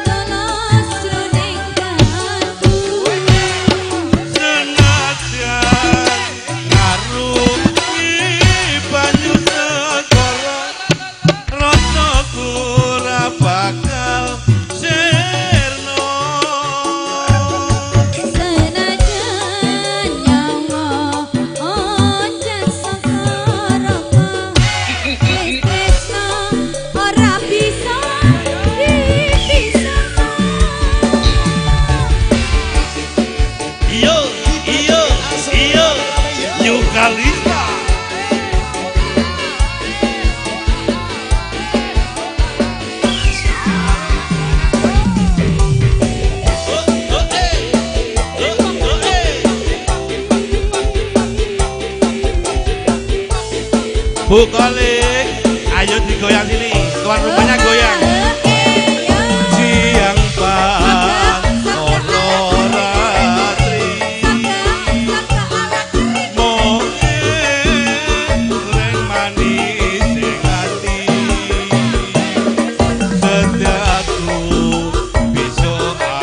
tulus jroning kalbu. Senajan ngarungi banyu segara rasaku ora bakal sirna. Senajan nyawa oncen saka raka, wis tresno ora bisa dipisahno. Iyo, iyo, iyo, Yukalista. Bu Kolik, ayo digoyang sini. Tuan rumahnya goyang. Siang pantoro ratri mung eling manis ing ati setiaku bisa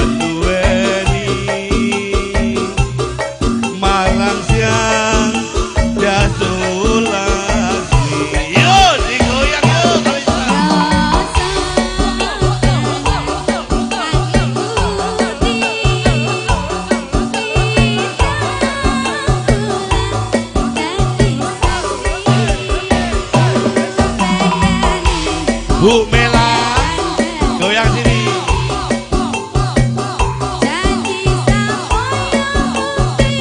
anduweni malam siang dasulasmi. Yo digoyang yo Kalista. Bu Mela goyang sini. Janji sampaya mukti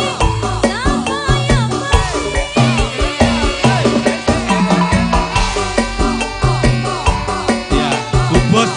sampaya Ya, Bu Bos.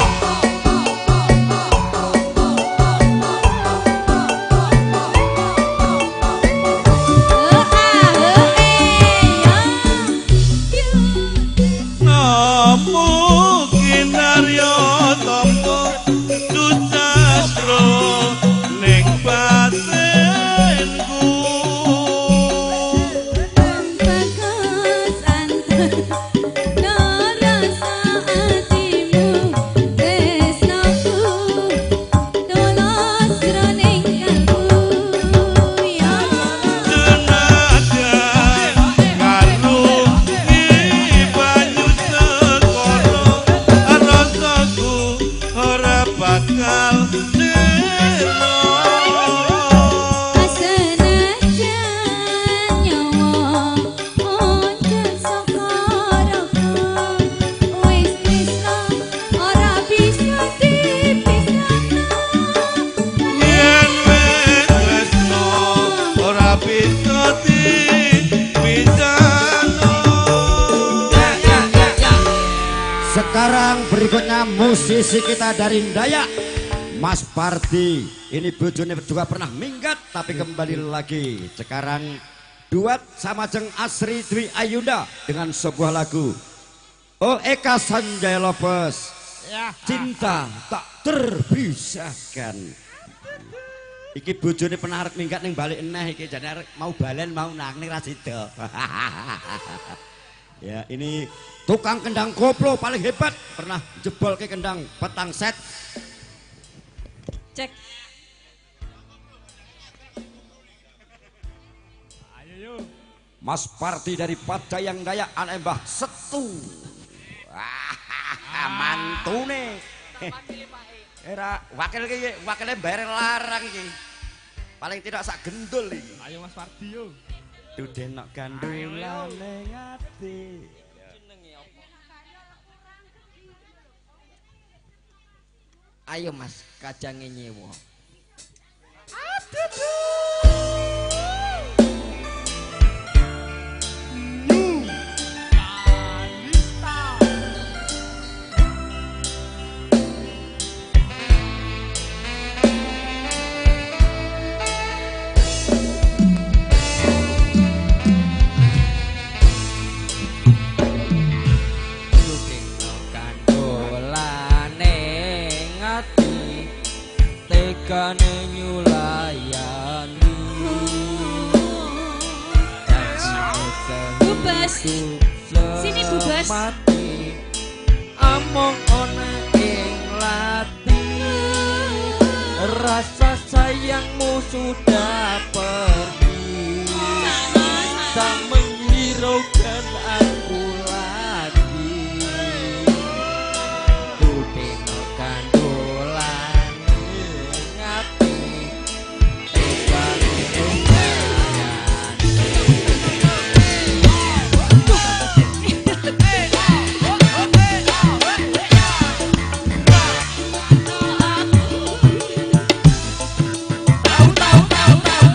tinggal delo. Senajan nyawa once saka raga, wis tresno ora bisa dipisahno. Yen wis tresno ora bisa dipisahno. Sekarang berikutnya musisi kita dari Dayak, Mas Pardi. Ini bojone juga pernah minggat tapi kembali lagi. Sekarang duet sama Jeng Asri Dwi Ayunda dengan sebuah lagu. Oh Eka Sanjaya Lopez, Cinta Tak Terpisahkan. Iki bojone pernah arep minggat ning balik eneh iki jane arep mau balen mau nang ning ra sida. Ya, ini tukang kendang koplo paling hebat, pernah jebol ke kendang petang set. Cek. Ayo yo. Mas Parti dari Padayang Dayak, anak Mbah Setu. Mantune. Era wakil iki, wakile bayar larang iki. Paling tidak sak gendul iki. Ayo Mas Parti yo. Dudenok gandulane ati. Ayo Mas, kajange nyewa. New Kalista. Dudenok gandulane ngati, tegane nyulayani. Bubes. Sini Bubes. Mati among ana ing lati, rasa sayangmu sudah pergi, tak menghiraukan aku lagi. Dudenok gandulane ngati, tegane nyulayani. Tahu tahu tahu tahu.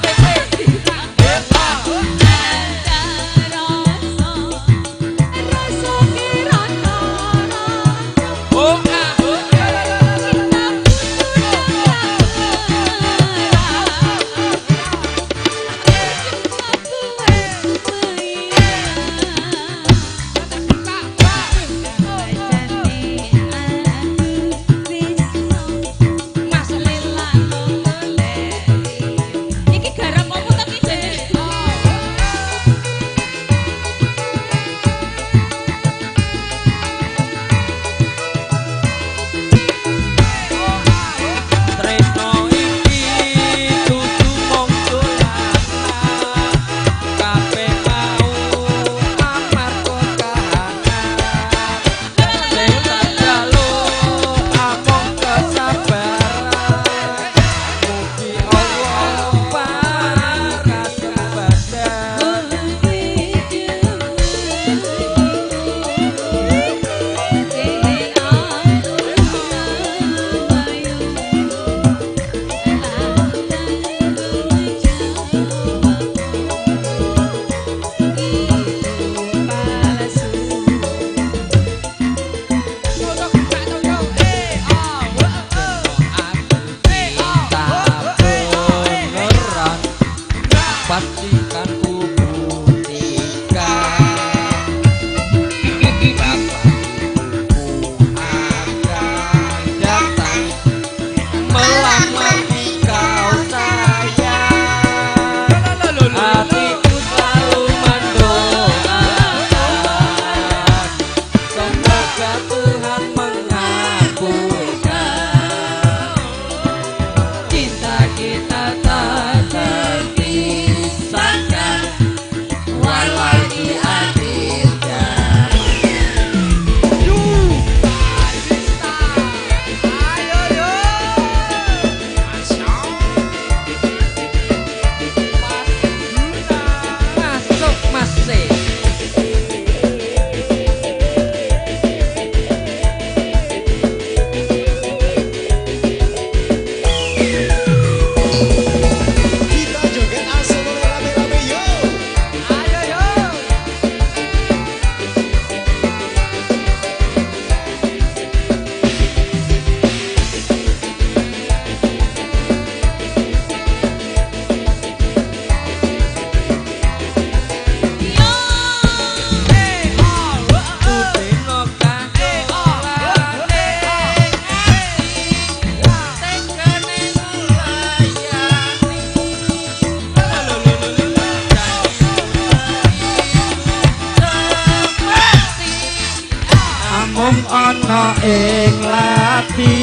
ing ati,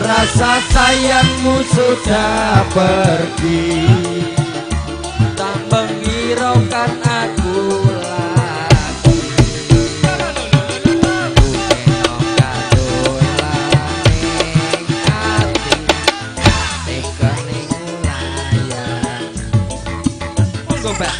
rasa sayangmu sudah pergi, tak menghiraukan aku lagi. Monggo Mbak.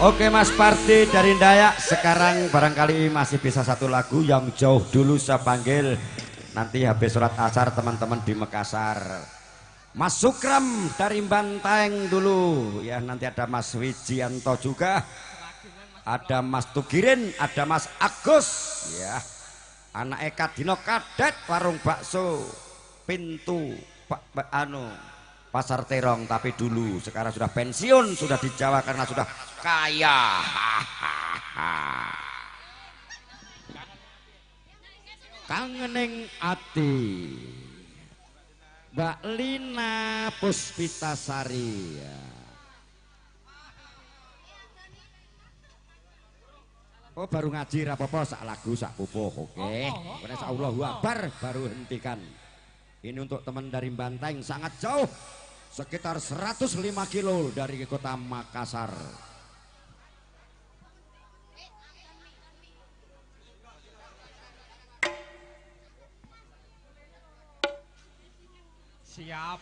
Oke Mas Parti dari Dayak, sekarang barangkali masih bisa satu lagu yang jauh dulu saya panggil. Nanti habis sholat asar teman-teman di Makassar. Mas Sukram dari Banteng dulu. Ya nanti ada Mas Wijianto juga. Ada Mas Tugirin, ada Mas Agus. Ya. Anak Eka Dino Kadet warung bakso pintu anu Pasar Terong, tapi dulu sekarang sudah pensiun, sudah di Jawa karena sudah kaya. Kangening ati Mbak Lina Puspitasari. Oh baru ngaji rapopo sak lagu sak pupuh, oke. Okay. Allahu Akbar baru hentikan. Ini untuk teman dari Banteng sangat jauh, sekitar 105 kilo dari kota Makassar. Siap.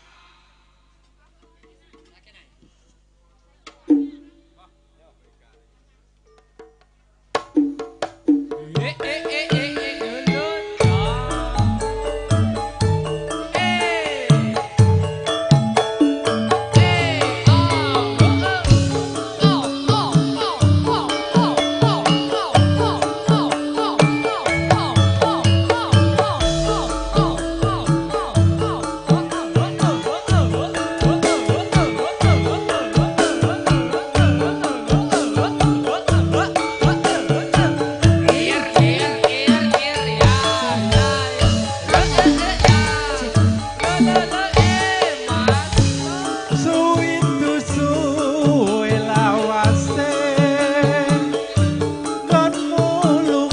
Suwe lawase, kon mulung.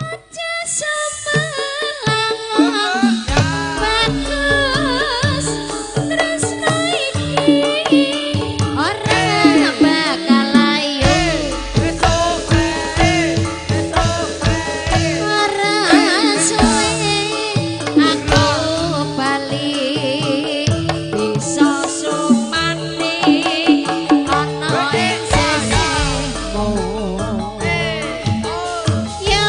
Aja semelang bagus tresno iki ora bakal layu. Ora suwe aku bali bisa sumani ana ing sisihmu. Yo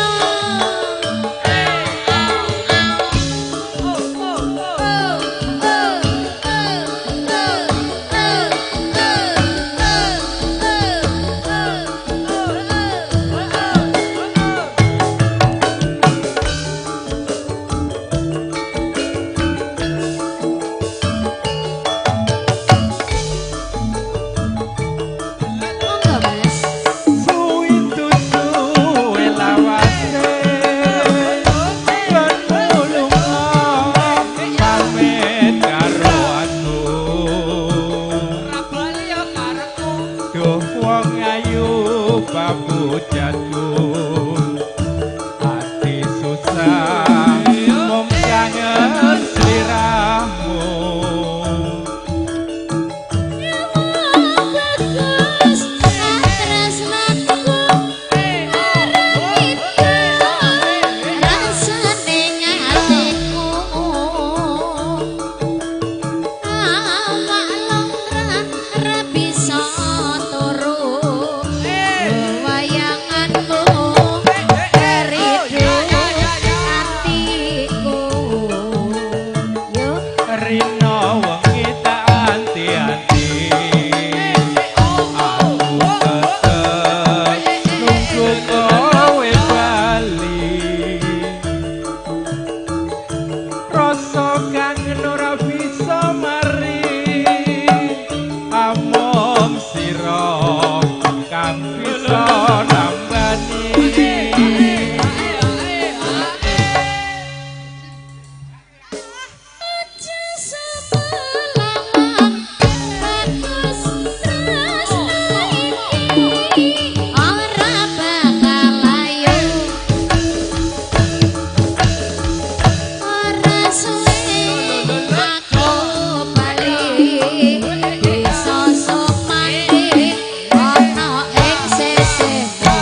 Monggo Mas. Suwi suwe lawase kon lunga pamit karo aku. Ora bali ya karepku. Duh wong ayu papujanku, ati susah mung kangen sliramu. Bagus tresnaku ora itu rasane atiku. Awak longra ra bisa turu wayanganmu keridu atiku. Yo Rino wengi tak anti-anti, aku tetep nunggu kowe bali. Rasa kangen ora bisa mari, amung sira kang bisa nambani. Aja sebelang bagus tresno iki ora bakal layu. Ora suwe aku bali bisa sumandi ana ing sisihmu.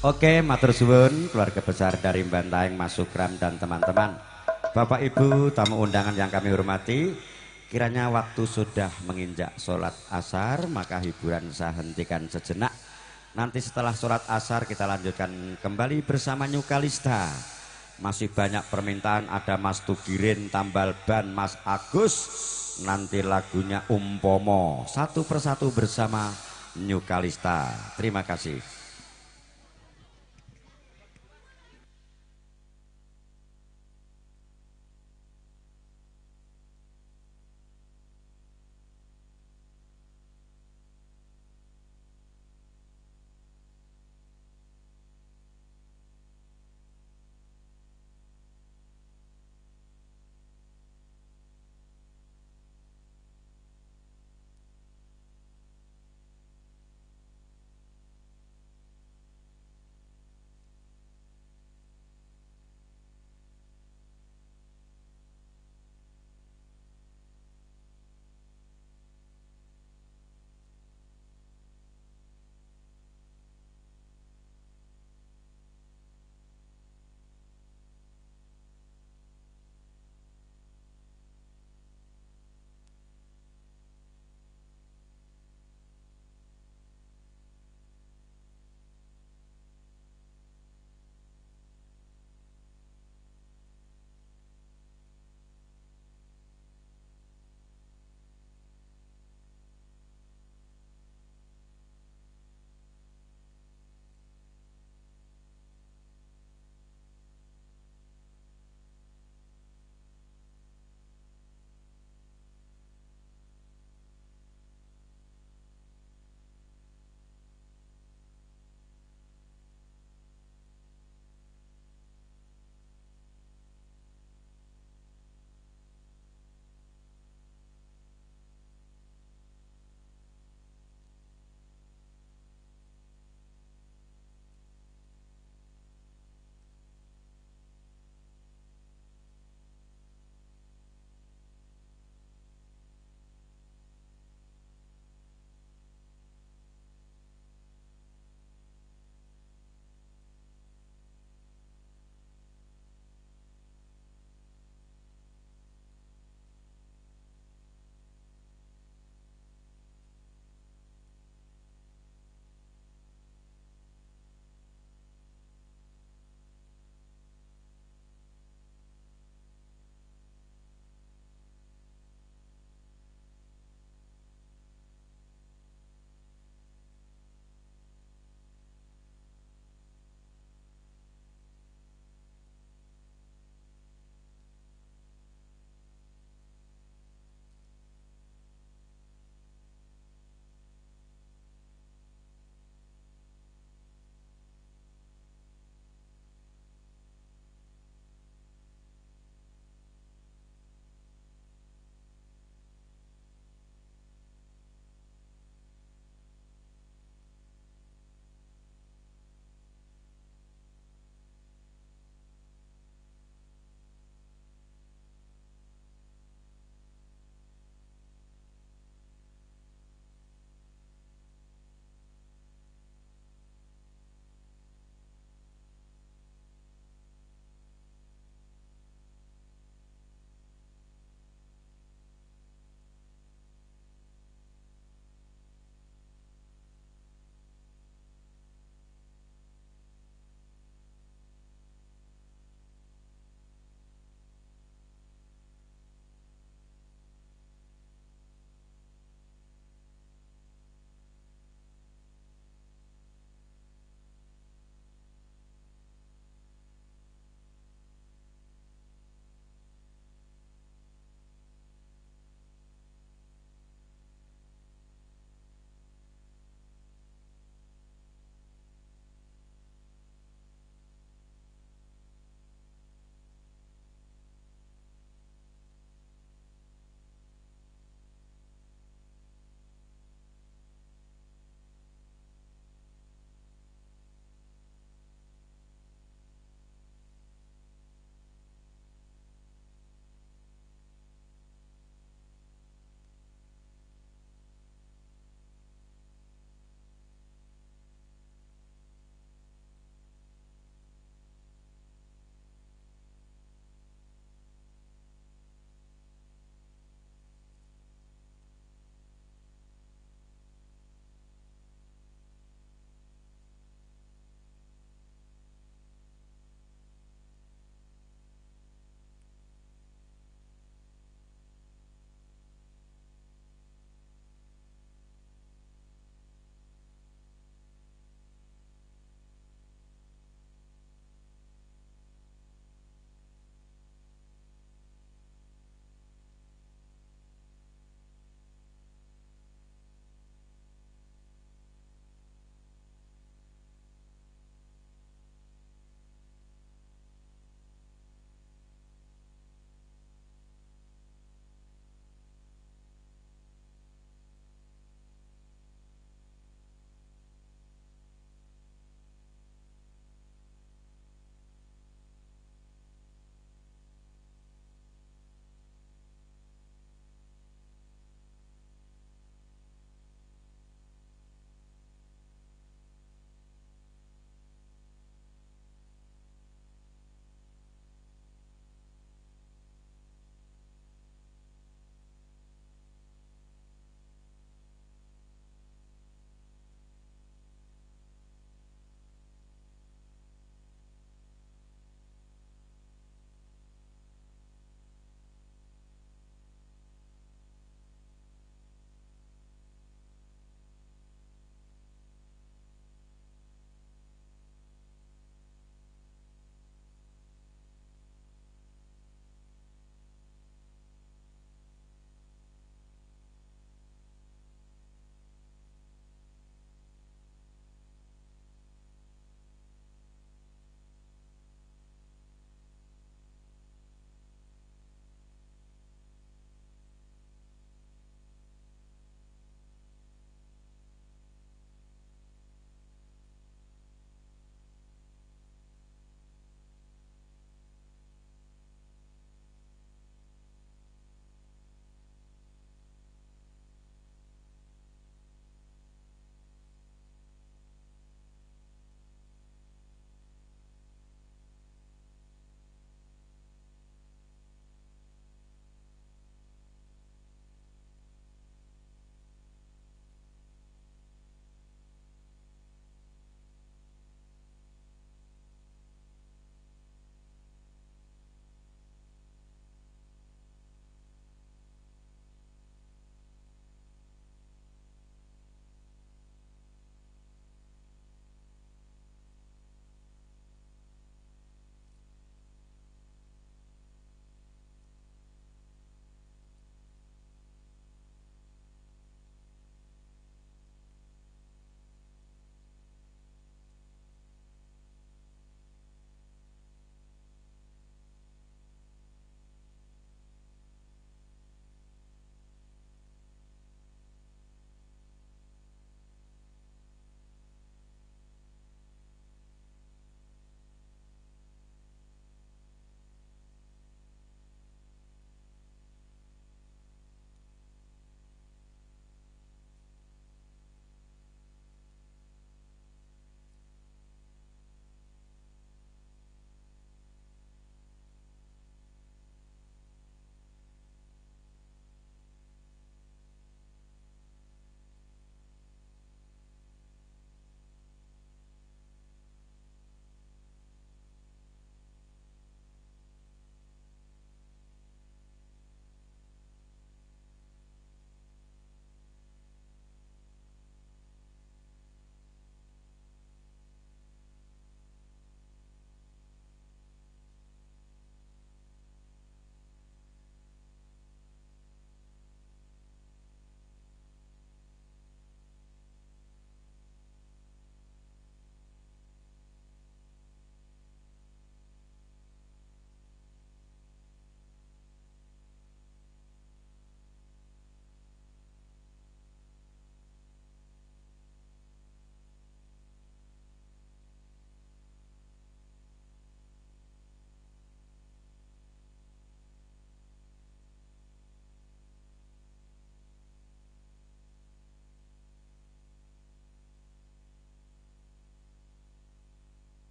Oke, matur suwun keluarga besar dari Bantaeng, Mas Sukram dan teman-teman. Bapak Ibu, tamu undangan yang kami hormati, kiranya waktu sudah menginjak sholat asar, maka hiburan saya hentikan sejenak. Nanti setelah sholat asar kita lanjutkan kembali bersama New Kalista. Masih banyak permintaan, ada Mas Tugirin, Tambal Ban, Mas Agus, nanti lagunya Umpomo. Satu persatu bersama New Kalista. Terima kasih.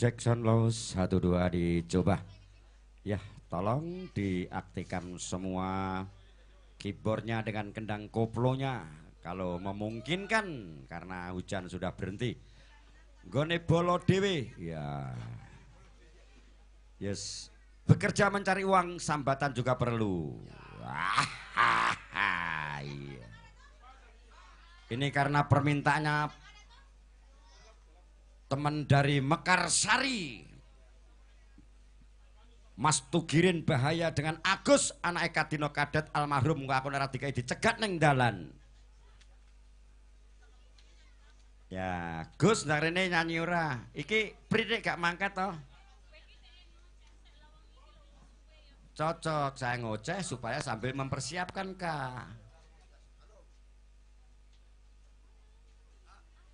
Jackson Lows 1 2 dicoba. Ya, tolong diaktifkan semua keyboardnya dengan kendang koplonya kalau memungkinkan karena hujan sudah berhenti. Gone bolo dewe. Ya. Yes. Bekerja mencari uang, sambatan juga perlu. Iya. Ini karena permintaannya teman dari Mekarsari, Mas Tugirin Bahaya dengan Agus anak Kadino Kadet almarhum aku ora dikai dicegat neng dalan. Ya, Gus nang rene nyanyi ora. Iki pritik gak mangkat toh? Cocok saya ngoceh supaya sambil mempersiapkan kak.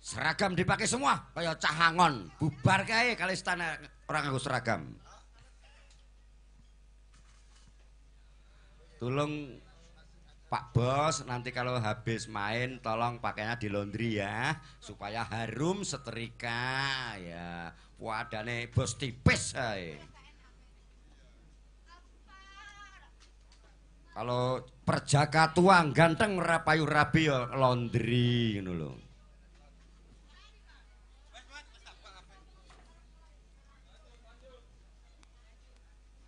Seragam dipakai semua, kaya cahangon, bubar kae kali istana orang nganggo seragam. Tolong Pak Bos, nanti kalau habis main tolong pakainya di laundry ya, supaya harum setrika ya. Wadane bos tipis ae. Kalau perjaka tuang ganteng ora payu rabi ya laundry ngono lho.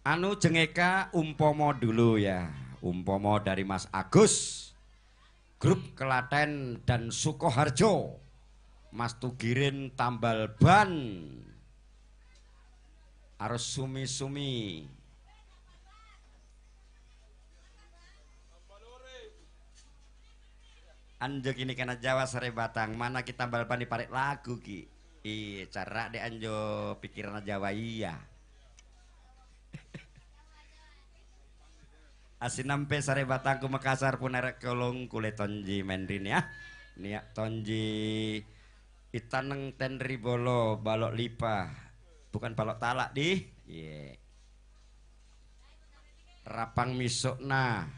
Anu jengeka umpomo dulu ya. Umpomo dari Mas Agus, grup Klaten dan Sukoharjo, Mas Tugirin tambal ban, harus sumi-sumi. Anjo kini karena Jawa sare batang, mana kita tambal ban diparik lagu ki. Iya, cara de anjo pikiran Jawa iya. Asinampe sare batangku Makassar punerek kolong kule tonji mendrin ya. Niak tonji itaneng tenri bolo balok lipa. Bukan balok talak di. Iya. Rapang misokna.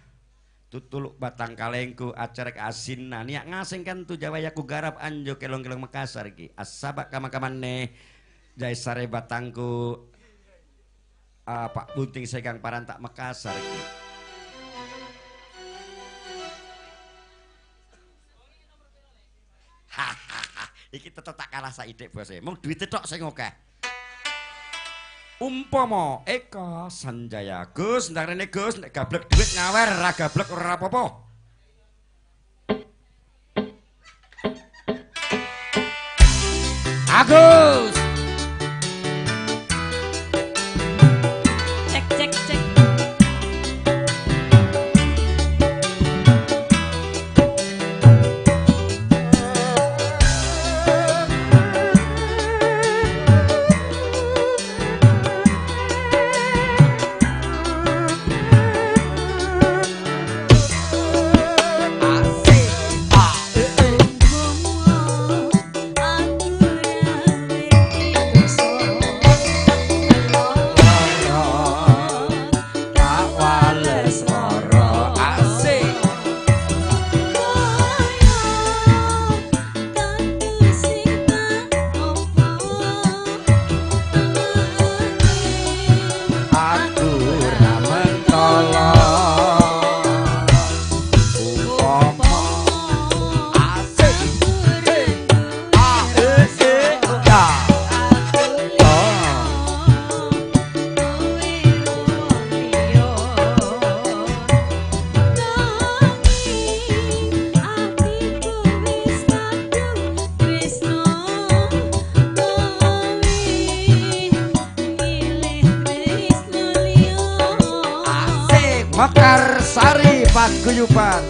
Tutuluk batang kalengku acarek asinna. Niak ngasing kan tu Jawa yaku garap anjo kelong-kelong Makassar ki. Asabak kama-kamane jai sare batangku Pak Bunting Segang Parantak Makassar ki. Iki tetep tak kalah saithik bose. Mung duwite tok sing akeh. Umpama Eka Sanjaya Gus ndang rene Gus nek gablek duit nyawer ra gablek ora apa-apa. Agus. Cek cek cek. Mekarsari Paguyuban.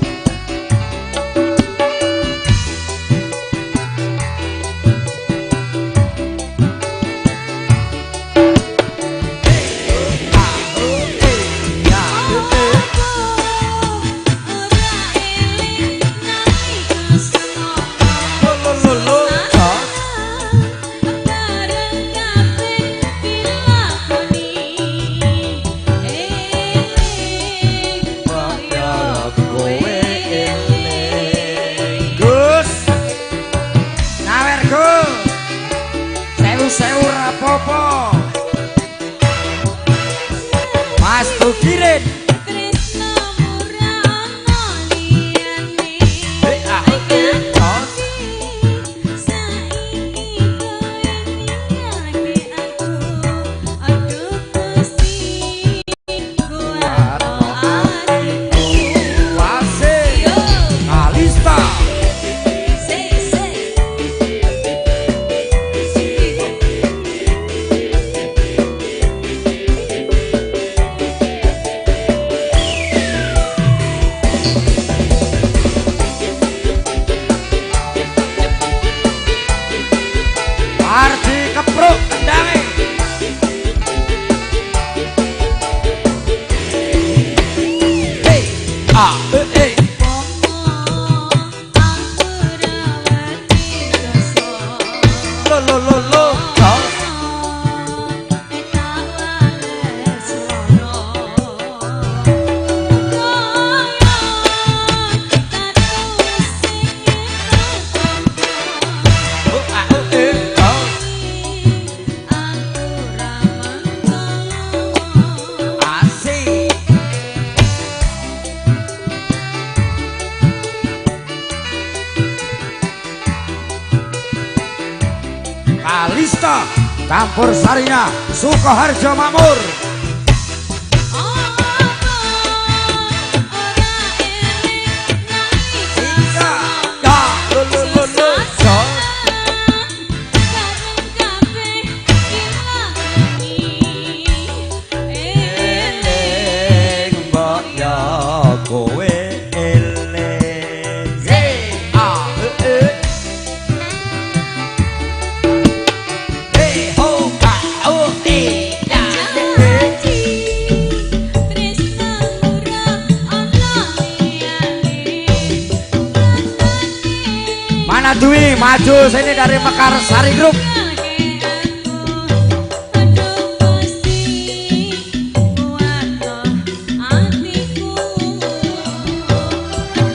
Kowe Kalista campur sarinya Sukoharjo Makmur. Dwi maju sini dari Mekarsari Group.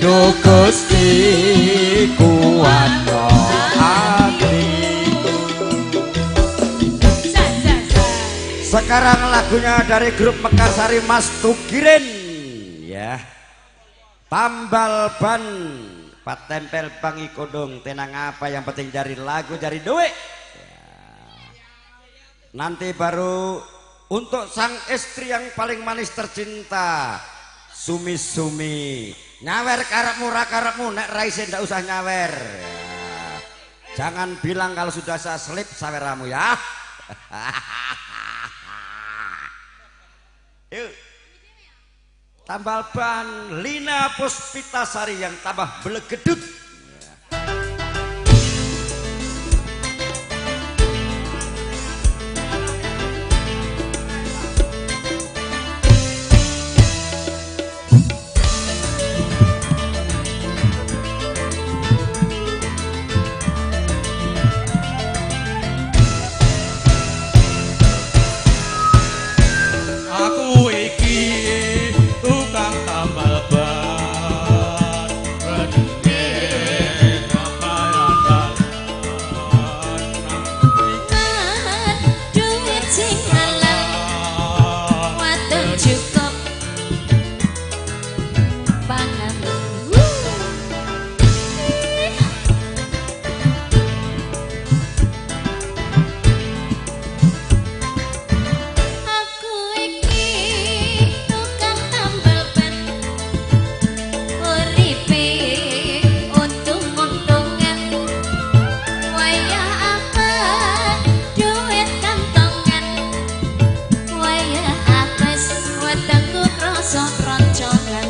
Duh Gusti kuatno atiku. Sekarang lagunya dari grup Mekarsari Mas Tugirin ya. Tambal ban Pat tempel bangi kodong tenang apa yang penting cari lagu cari duit ya. Nanti baru untuk sang istri yang paling manis tercinta Sumi-sumi nyawer karepmu ra karepmu nek raise ndak usah nyawer ya. Jangan bilang kalau sudah saya selip saweramu ya. Yuk. Tambal ban Lina Puspitasari yang tambah belegedut. Aku iki tukang tambal ban, duit sing halal wadon cukup pangan. Aku iki tukang tambal ban, uripe untung-untungan, wayah apa duit kantongan, wayah apes wetengku krasa kroncongan.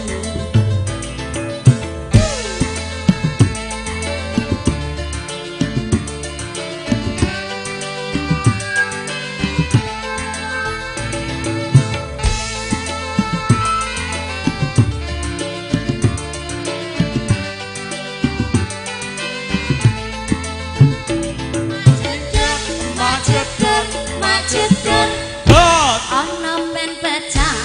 Macet, macet, ana ben pecah.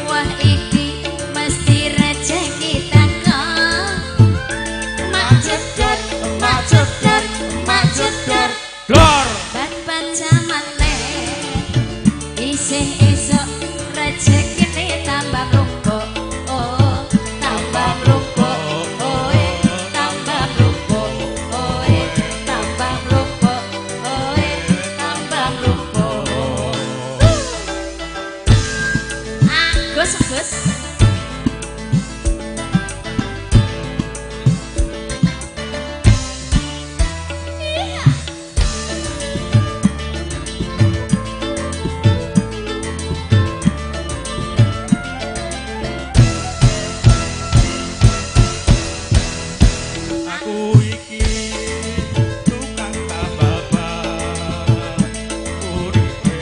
Wah iki mesti rejeki teko. Macet, macet, macet, dor. Ban pecah maneh isih esuk rejekine tambah mlumpuk. Oh, tambah mlumpuk. Oh, tambah mlumpuk. Oh, tambah mlumpuk. Oh, tambah mlumpuk. Agus, Gus. Aku iki tukang tambal ban, uripe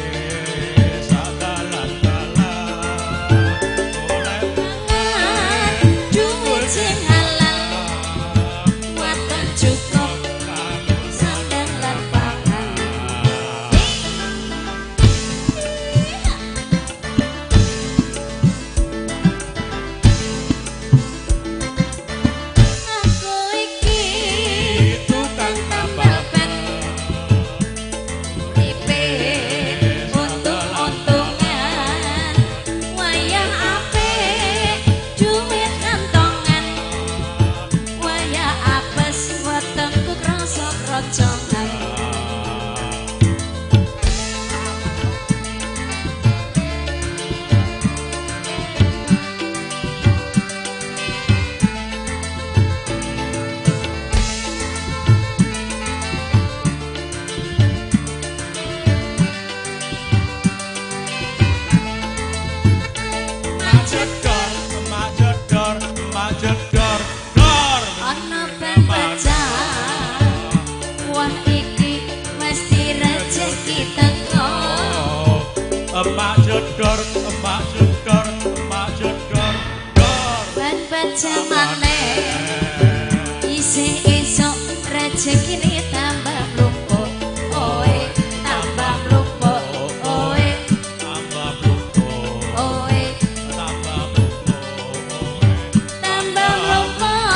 sadalan-dalan, oleh Duit sing halal wadon cukup sandang lan pangan. Aku iki tukang tambal ban, uripe untung-untungan, wayah apik duit kantongan, wayah apes wetengku krasa krocongan. Emak jedor, emak jedor, emak jedor, dor. Ban jamane isih esuk rejekine tambah mlumpuk. Oe tambah mlumpuk. Oe tambah mlumpuk. Oe tambah mlumpuk. Tambah mlumpuk.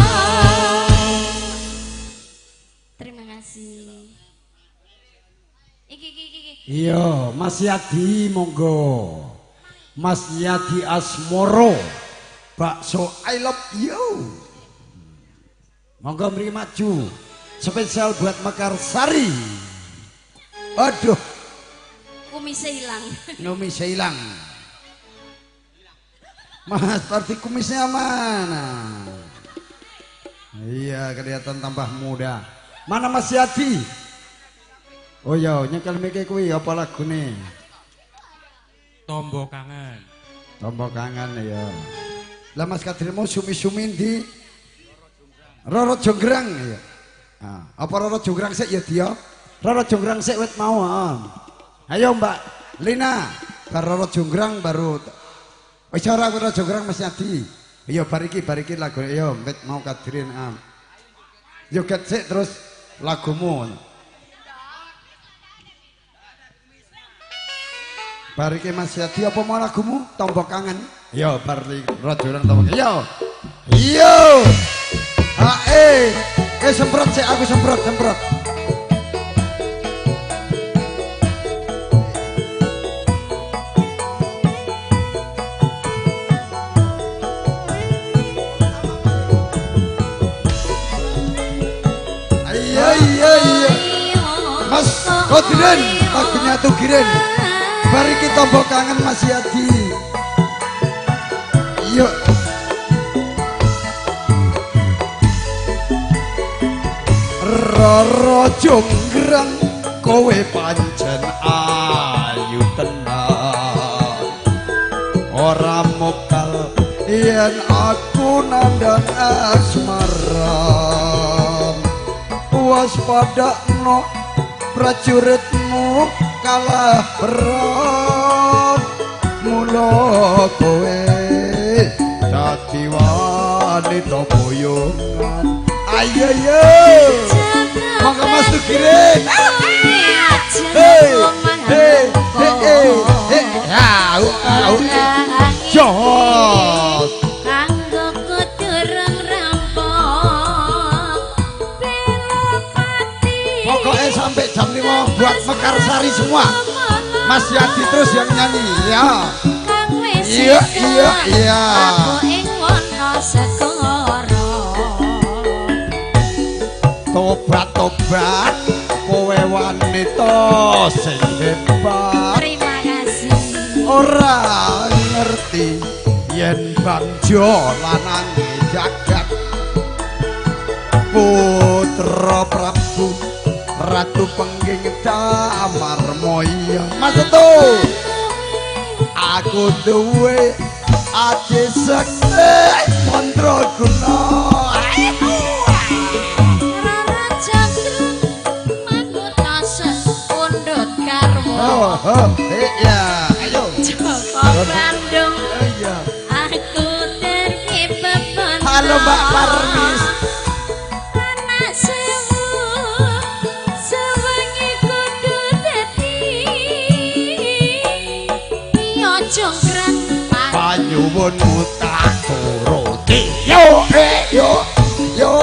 Terima kasih. Iki iki iki. Iya, Mas Yadi monggo. Mas Yadi Asmoro. Bakso I love you. Monggo mriki maju. Spesial buat Mekarsari. Aduh, Kumise ilang. kumisnya hilang. Mas, tadi kumisnya mana? Iya, kelihatan tambah muda. Mana Mas Yadi? Oh iya, nyekel mike kuwi apa lagune? Tombo kangen. Tombo kangen ya. Lah Mas Kadir mau sumi-sumi ndi? Roro Jonggrang ya. Nah, apa Roro Jonggrang sik ya dia? Roro Jonggrang sik wit mau. Ayo Mbak Lina, bar Roro Jonggrang baru. Wis ora Roro Jonggrang Mas Yadi. Iya bar iki lagu iya wit mau Kadirin. Joget sik terus lagumu. Bar iki Mas Yadi apa mau lagumu? Tombo kangen. Iya bar Roro Jonggrang tombo. Iya. Iya. Hae, semprot sik aku semprot. Iya iya iya. Mas Kodirin, lagunya Tugirin. Bar iki tombo kangen Mas Yadi. Yuk. Roro Jonggrang kowe pancen ayu tenan. Ora mokal yen aku nandang asmara. Waspadakno prajuritmu kalah perang. Mula kowe dadi wanita boyongan. Ayo yo. Monggo Mas Tugirin. Hey, hey, hey, hey. Ya, au. Jos. Kanggo kuturung rampung. Belopati. Pokoknya sampai jam 5 buat Mekarsari semua. Mas Yadi terus yang nyanyi ya. Iya, iya, iya. Aku ing Wonosegoro. Tobat-tobat kowe wanita sing hebat. Terima kasih. Ora ngerti yen bangjo lanange jagat. Putra Prabu Ratu Pengging Damarmoyo. Mas Eto, aku duwe ati sekti mandraguna. Oh, oh, iya, ayo. Joko Bandung. Iya. Aku terpipepen. Halo Mbak Parmis. Anak sewu sewengi kudu dadi. Iya Jonggrang panyuwunmu tak turuti. Yo yo yo.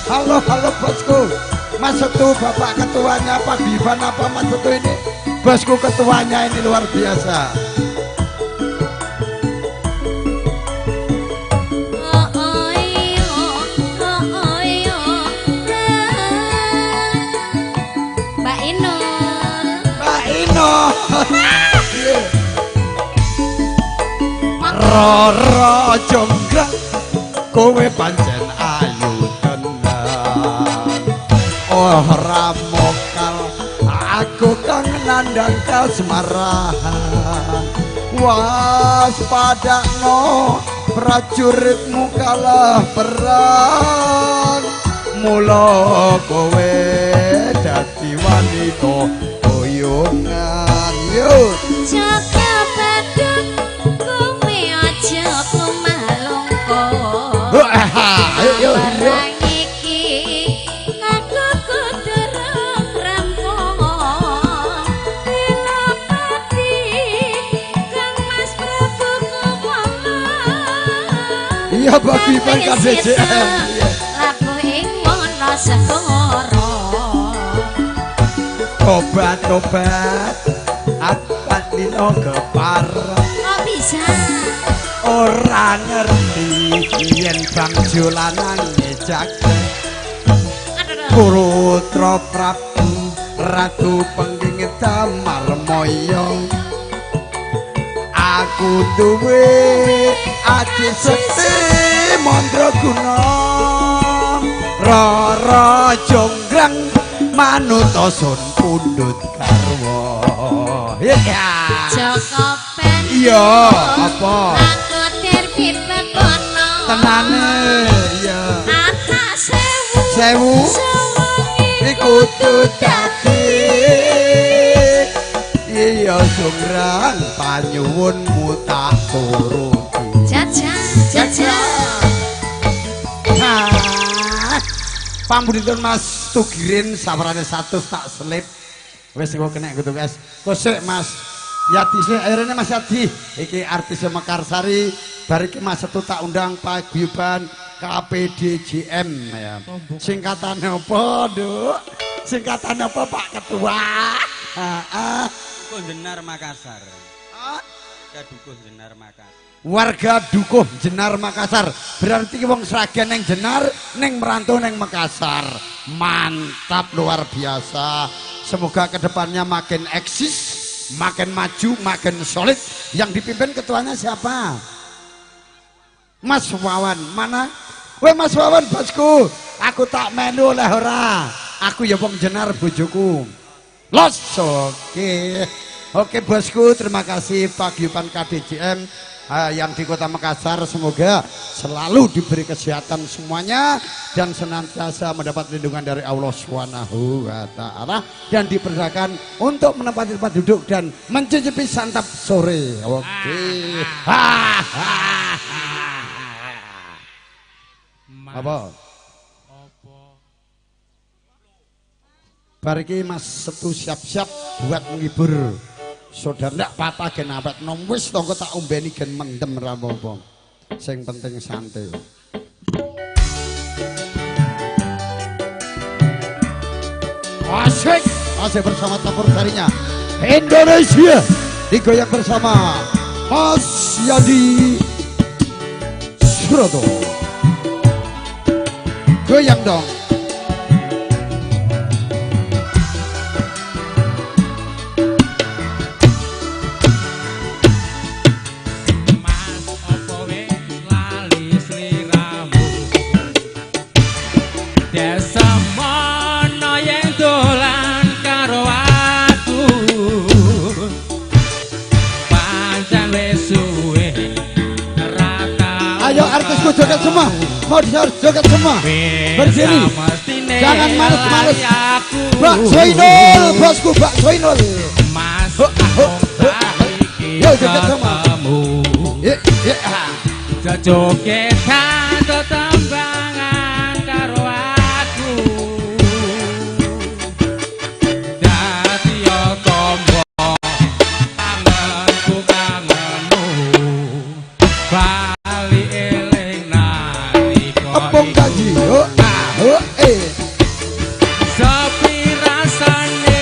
Halo halo bosku. Mas Setu bapak ketuanya apa Bivan apa Mas Setu ini? Bosku ketuanya ini luar biasa. Oh iyo, oh iyo. Mbak Inul. Mbak Inul. Roro Jonggrang kowe pancen ayu tenan. Ora mokal aku kang nandang kasmarahan. Waspadakno prajuritmu kalah perang. Mula kowe dadi wanita boyongan. Yo. Iya paguyuban KDJM. Labuh ing Wonosegoro. Tobat-tobat apa dino kepar. Kok bisa? Ora ngerti yen bangjo lanang jagat. Putra Prabu Ratu Pengging Damar Moyo. Aku duwe aji sekti mandraguna. Rara Jonggrang manut sun pundhut garwa. Ya. Joko Ben. Iya, apa? Aku tirpipekono. Tenane, iya. Anak sewu. Sewu. Iku kudu dadi. Iya Jonggrang panyuwunmu tak turuti. Jajal, jajal. Pambuditun Mas Tugirin sawerane 100 tak selip. Wis engko kena kudu wes. Kosek Mas Yadi sik akhirnya Mas Yadi iki artis Mekarsari bar iki Mas Setu tak undang paguyuban KPDJM ya. Singkatane apa, Nduk? Singkatane apa Pak Ketua? Heeh. Dukuh Jenar Makassar. Warga Dukuh Jenar Makassar. Warga Dukuh Jenar Makassar. Berarti wong Sragen neng Jenar, neng merantau neng Makassar. Mantap luar biasa. Semoga kedepannya makin eksis, makin maju, makin solid. Yang dipimpin ketuanya siapa? Mas Wawan. Mana? Weh Mas Wawan bosku, aku tak melu oleh ora. Aku ya wong Jenar bojoku. Los, oke. Oke bosku, terima kasih paguyuban KDJM yang di Kota Makassar. Semoga selalu diberi kesehatan semuanya dan senantiasa mendapat lindungan dari Allah Subhanahu wa Ta'ala dan dipersilakan untuk menempati tempat duduk dan mencicipi santap sore. Oke. Apa? Bar iki Mas Setu siap-siap buat menghibur saudara. Ndak apa-apa gen awet nom wis tonggo tak ombeni gen mendem ra apa-apa. Sing penting santai. Asik, masih bersama campur sarinya Indonesia digoyang bersama Mas Yadi Suroto. Goyang dong. Ayo artisku joget semua, mau disaur joget semua, berdiri, jangan males-males. Bakso Inul, bosku bakso Inul. Mas, yo joget semua. Jogetan tetembangan karo aku. Dadi yo tombo kangenku kangenmu. Bali eling nalika Epung kaji, ho ah ho eh. Sepi rasane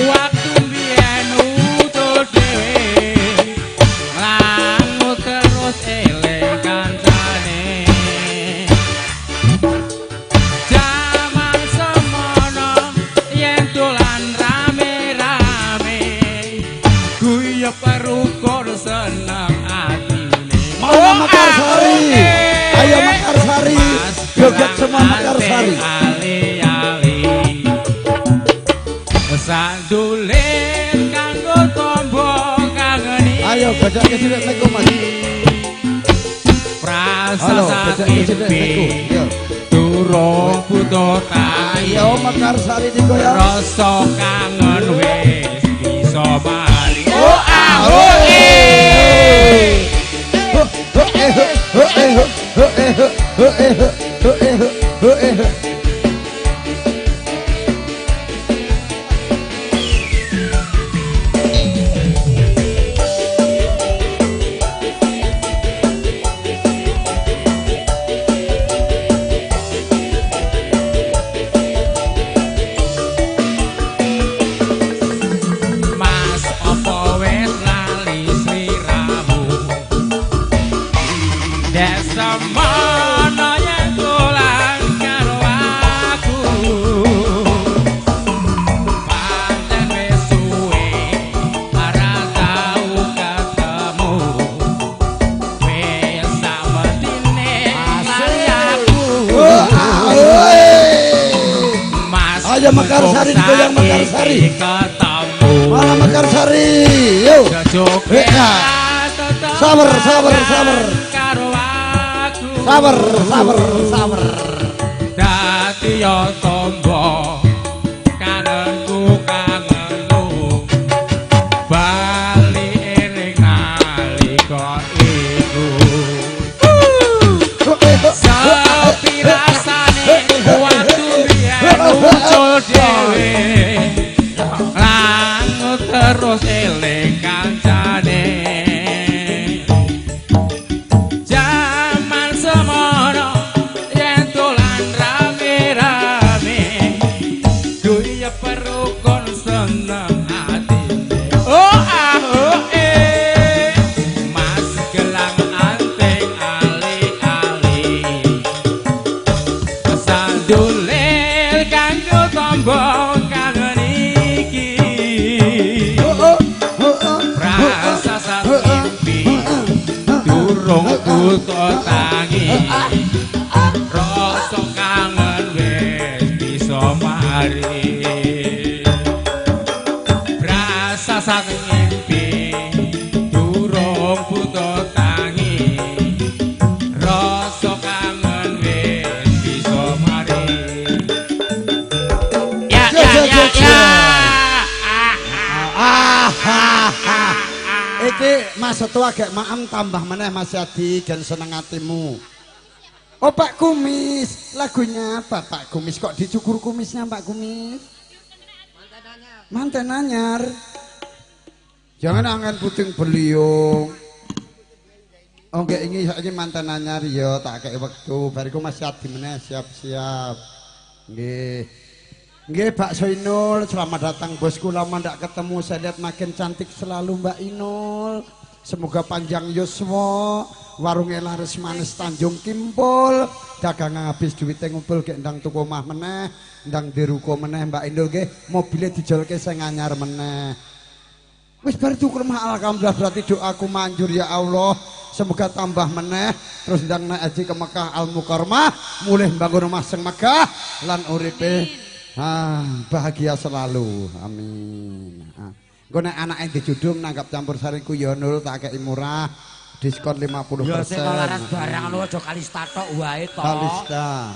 waktu mbiyen utuh dhewe. Langu terus eling kancane. Jaman semono yen dolan rame-rame. Guyub rukun seneng atine. Mana Mekarsari? Ayo Mekarsari, joget semua Mekarsari. Ali-ali sandulen kanggo tombo kangeni. Ayo bajak kecil meko Mas. Prasa Halo, bajak kecil meko. mimpi Yo. durung butuh Ayo Mekarsari digoyang. Rasa kangen wis bisa bali. Oh ah oh eh. Ho ho eh ho eh ho ho eh ho eh ho eh ho eh ho. Ayo Mekarsari digoyang Mekarsari. Malah Mekarsari. Yo. Sabar sabar sabar. Sabar sabar sabar. Dadi yo tombo kangenku kangenmu. Bali eling nalika iku. Sepi rasane waktu biyen muncul dhewe. Langut terus eling kancane. Jaman semono yen dolan rame-rame. Duwe perukon seneng atine. Oh ah oh eh. Mas gelang anting ali-ali. Sandulil kanggo tombo kangen iki. Rasa mimpi durung buta tangi. Rasa kangen wis bisa mari. Rasa mimpi durung buta tangi. Rasa kangen wis bisa mari. Ya ya ya ya. Iki Mas Setu agak maem tambah meneh Mas Yadi gen seneng atimu. Oh Pak Kumis, lagunya apa Pak Kumis? Kok dicukur kumisnya Pak Kumis? Manten anyar. Jangan angen puting beliung. Oh nggih ini saiki manten anyar ya tak kei wektu. Bariku Mas Yadi meneh siap-siap. Nggih. Nggih Bakso Inul, selamat datang bosku, lama ndak ketemu, saya lihat makin cantik selalu Mbak Inul. Semoga panjang yuswa, warungnya laris manis Tanjung Kimpul, dagangan habis duitnya ngumpul gek ndang tuku omah meneh, ndang diruko meneh Mbak Inul nggih, mobilnya dijolke sing anyar meneh. Wis bar tuku rumah alhamdulillah berarti doaku manjur ya Allah. Semoga tambah meneh terus ndang naik haji ke Mekah Al Mukarramah, mulih bangun rumah sing megah lan uripe bahagia selalu. Amin. Engko nek anake dijudung nanggap campur sariku ya Nul tak kei murah, diskon 50%. Ya sing laras barang ngono aja Kalista tok wae to. Kalista.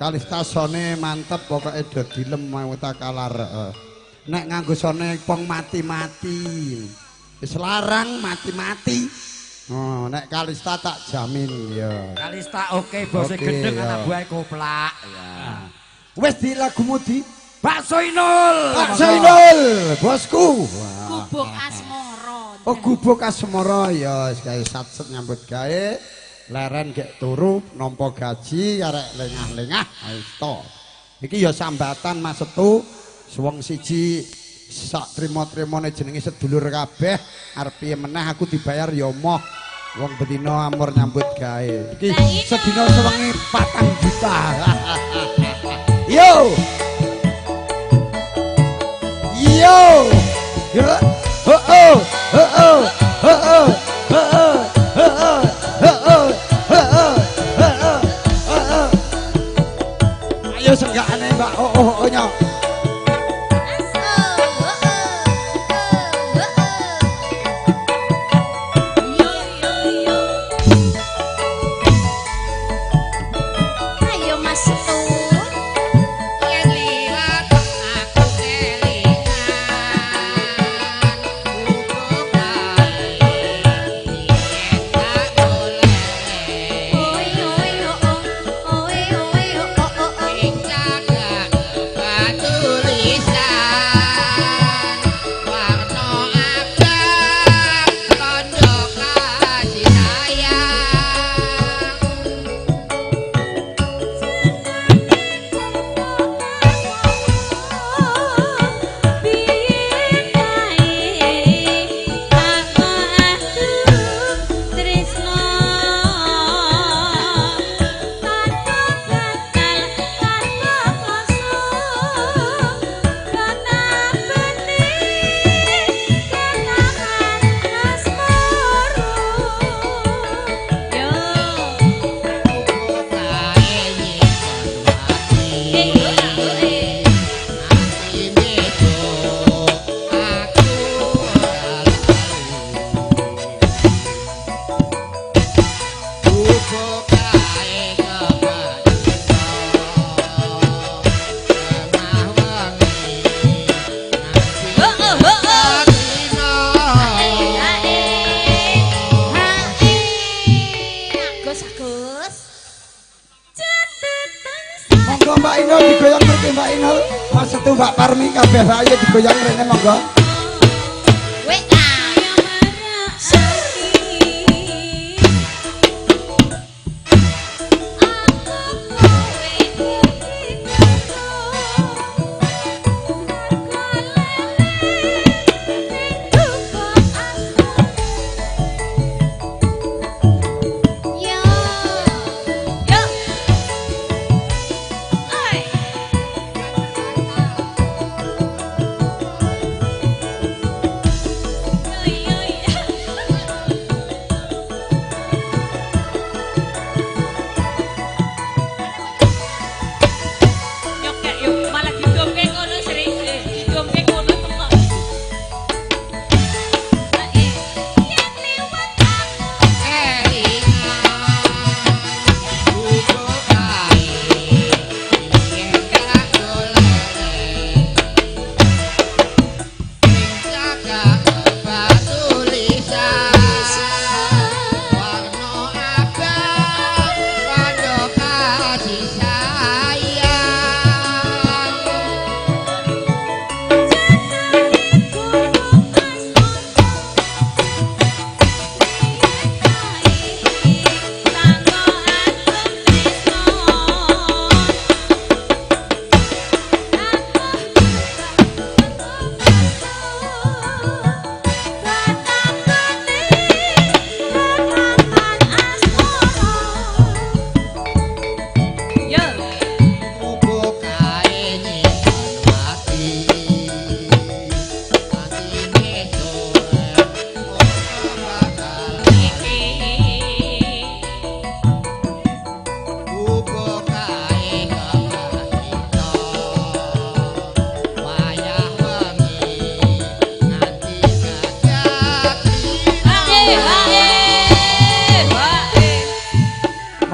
Kalista sone mantep pokoke do dilem mau tak kalar. Nek nganggo sone pong mati-mati. Wis larang mati-mati. Oh, nek Kalista tak jamin ya. Kalista oke, bose gendeng anak buahe koplak. Ya. Wes di lagumu di Bakso Inul. Bakso Inul, bosku. Gubuk Asmara. Oh, Gubuk Asmara ya wis gawe satset nyambut gawe. Leren gek turu nampa gaji arek lengah-lengah wis to. Iki ya sambatan Mas Setu, wong siji sak trimo-trimone jenenge sedulur kabeh, arep piye meneh aku dibayar ya moh. Wong betina amor nyambut gawe. Iki sedina sewengi 4 juta. Yo. Yo. Yo. Oh oh oh oh oh oh oh oh oh oh oh oh. Ayo senggakane Mbak oh oh oh nya. Ayo Mas Setu. Yen liwat aku kelingan gubuk kali yen tak golek. Oi oi oh oi oi oh oh oh. Ing cagak batu Bosku Mbak Parmi kabeh ayo digoyang rene monggo.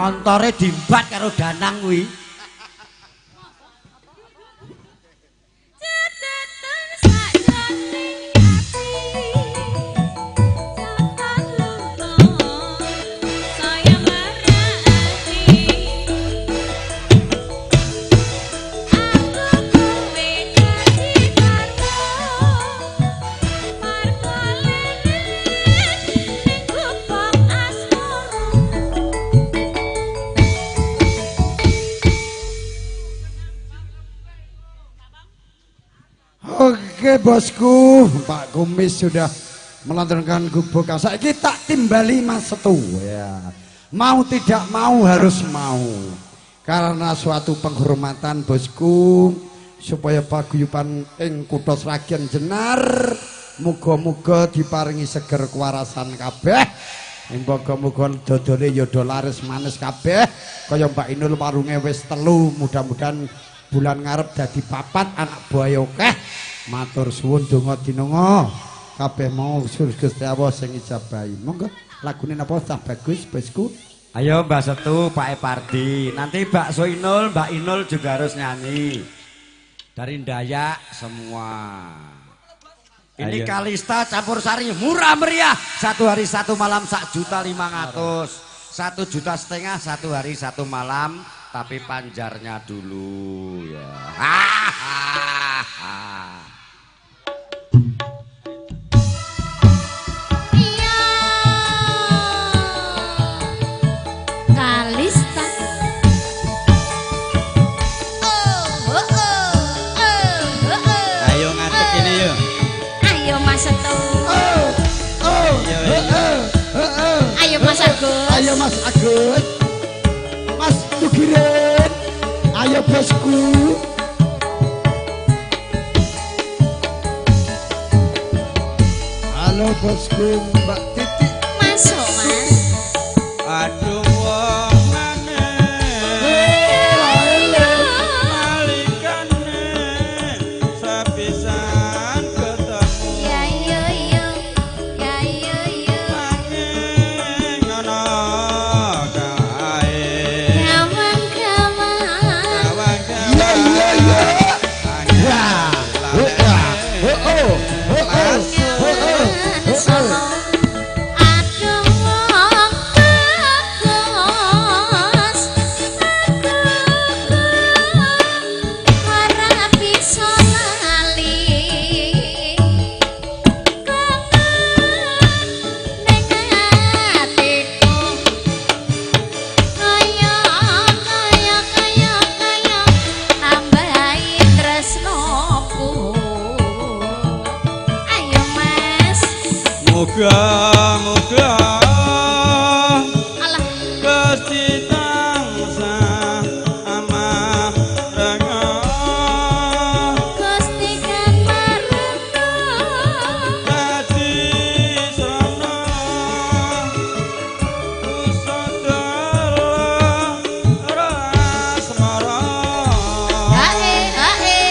Montore dimbat karo Danang kuwi. Oke bosku, Pak Kumis sudah melantunkan gubuk. Saiki tak timbali Mas Setu ya. Mau tidak mau harus mau. Karena suatu penghormatan bosku supaya paguyuban ing kutha Sragen jenar, muga-muga diparingi seger kewarasan kabeh. Muga-muga dodole ya do laris manis kabeh. Kaya Mbak Inul warunge wis 3, mudah-mudahan bulan ngarep dadi 4, anak buahe akeh. Matur suwun donga dinonga kabeh mau Gusti Allah sing ijabahi. Monggo lagune napa sah bagus bosku. Ayo Mbak Setu, Pak Epardi. Nanti Bakso Inul, Mbak Inul juga harus nyanyi. Dari Dayak semua. Ini ayo. Kalista campur sari murah meriah. 1 hari 1 malam 1.500.000. 1,5 juta 1 hari 1 malam, tapi panjarnya dulu ya. Kalista. Ayo ngadeg ini yo. Ayo Mas Setu. Ayo Mas Agus. Ayo Mas Agus. Mas Tugirin. Ayo bosku. Halo bosku Mbak Titik. Masuk Mas. Aduh wong maneh nalikane sepisan ketemu. Ya yo yo. Ya yo yo. Nanging ana kae. Kawan-kawan. Iya iya iya. Ya. Oh oh. Oh oh. Oh oh. Muga-muga Alah Gusti tansah amarga Gusti kang marana dadi srana usadara asmara. Hae hae.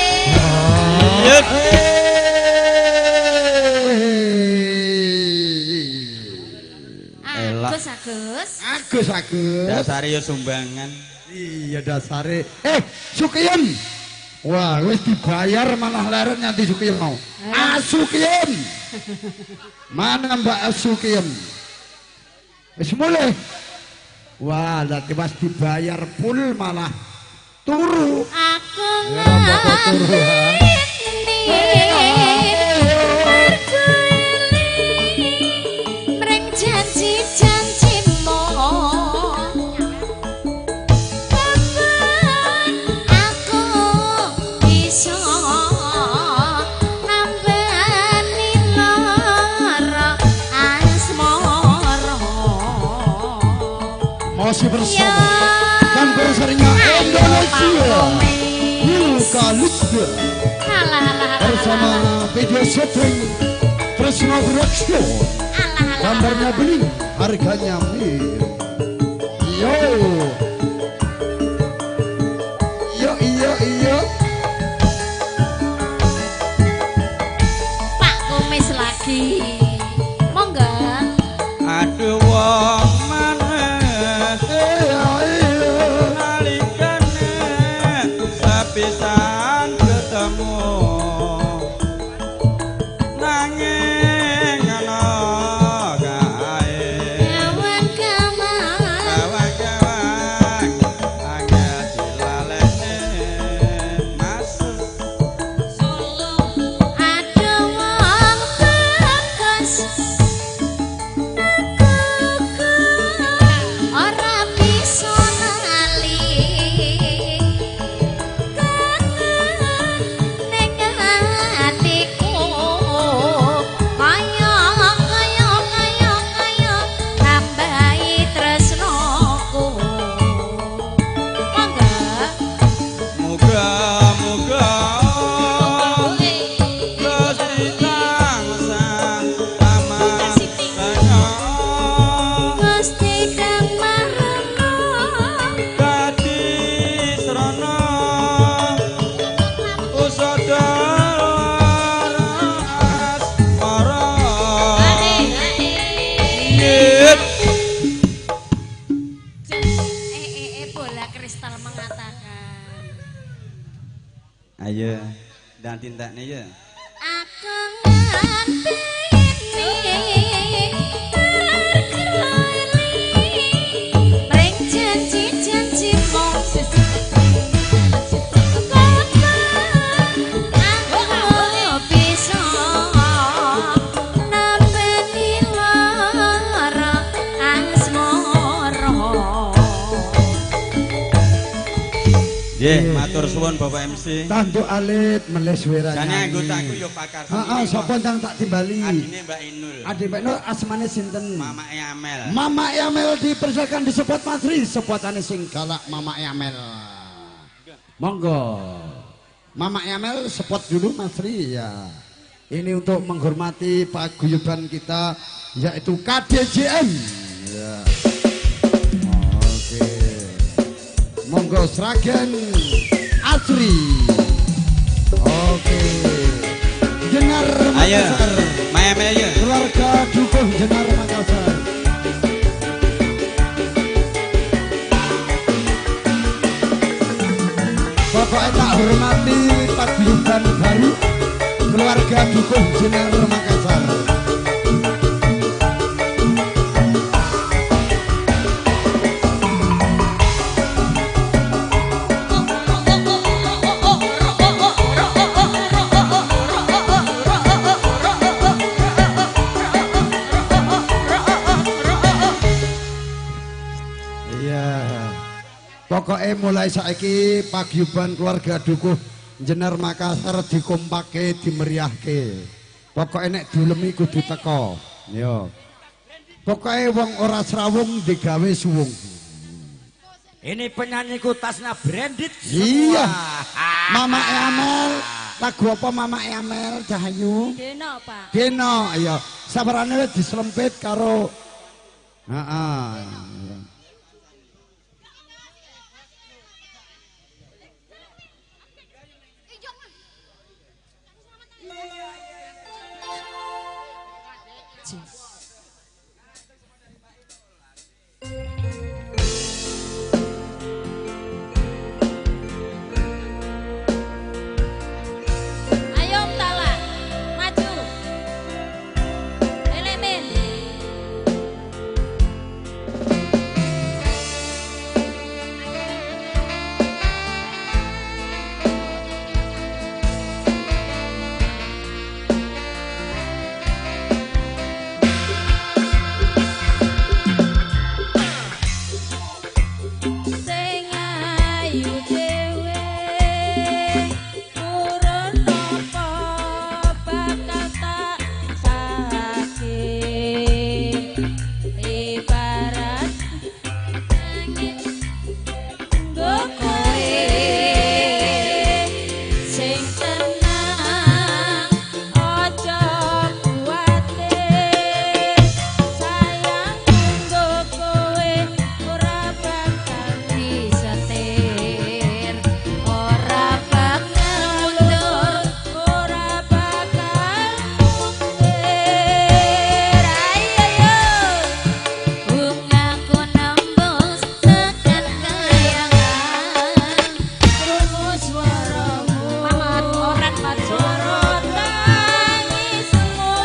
Agus Agus. Agus Agus. Dasare ya sumbangan. Iya dasare. Sukiyem. Wah, wis dibayar malah leren nyanti Sukiyem mau. Asukiyem. Mana Mbak Asukiyem? Wis mulai. Wah, lha pas dibayar full malah turu. Aku Ya, apa turu, ha? nganteni mring janji-janjimu. Kapan aku bisa nambani lara asmara? Masih bersama Campur Sarinya Indonesia Yukalista Alah alah alah. bersama video syuting Tresno Production. Gambarnya bening, harganya mir. Yo yo iyo iyo. Pak Kumis lagi. Monggo. Aduh wong manis nalikane sepisan ketemu nanging ana kae Kawan-kawan kawan-kawan angel dilalene mas. Ada wong bagus aku ora bisa lali kangen ning atiku kaya kaya kaya kaya nambahi tresnoku. Monggo. Muga-muga Gusti tansah amarga Gusti kang marana dadi srana usadara asmara. Yep. Bola kristal mengatakan Ayo, dan tintakne ya. Aku nganteni terkeli mring janji-janjimu. Kapan aku bisa nambani lara asmara? Nggih, matur suwun Bapak MC. Tanduk alit meles wera Jane anggotaku ya pakar. Heeh, sapa ndang tak timbali? Adine Mbak Inul. Adi Mbak Inul asmane sinten? Mama Amel. Mama Amel dipersilakan di spot Mas Ri, spotane sing galak Mama Amel. Monggo. Mama Amel spot dulu Mas Ri ya. Ini untuk menghormati paguyuban kita yaitu KDJM. Ya. Oke. Monggo Sragen Asri. Oke. Jenar Ayo, Makassar. Mama Amel ya. Keluarga Dukuh Jenar Makassar. Pokoknya tak hormati paguyuban baru keluarga Dukuh Jenar Makassar. Iya. Pokoknya mulai saiki paguyuban keluarga Dukuh Jenar Makassar dikompake, dimeriahke. Pokoknya nek diulemi kudu teko. Yo. Pokoke wong ora srawung digawe suwung. Ini penyanyiku tasnya branded semua. Iya. Mama Amel, lagu apa Mama Amel Cahayu? Deno, Pak. Deno, iya. Sabarane wis dislempit karo heeh. Ayo Tala, maju. Elemen. Sing ayu dhewe purun apa bakal tak sakit ibarat angin nggo kowe sing tenang aja kuwatir sayang nggo kowe ora bakal disetir ora bakal mundur ora bakal mundur ayo yo bungaku nembus tekan kayangan krungu swaramu Mamat ora swara tangismu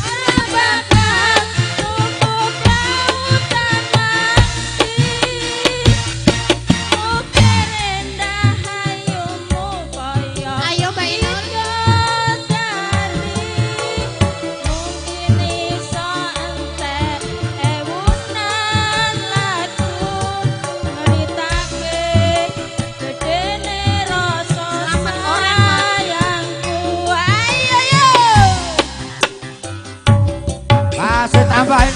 ora bakal tutup lautan mati ukir endah hayumu kaya Ayo Mbak Inul. bidadari mungkin iso entek ewunan lagu nyritake gedene rasa Selamat ora, Mas. sayangku ayo yo Masih tambahin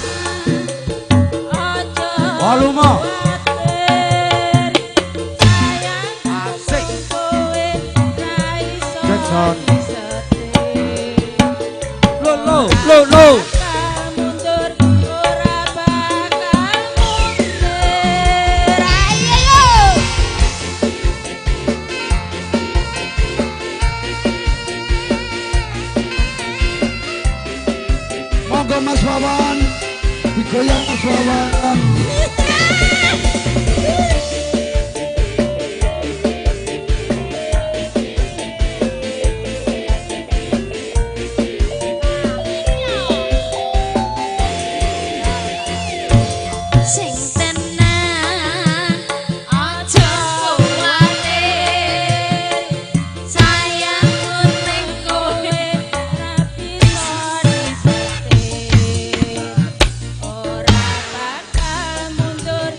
aja volume. kuwatir sayangku Asik. kowe ra iso Jackson. disetir Lo lo lo lo. Bakal mundur ora bakal mundur ayo yo Monggo Mas Wawan, digoyang Mas Wawan. Sing tenang aja kuwatir sayangku ning kowe ora bisa disetir ora bakal mundur.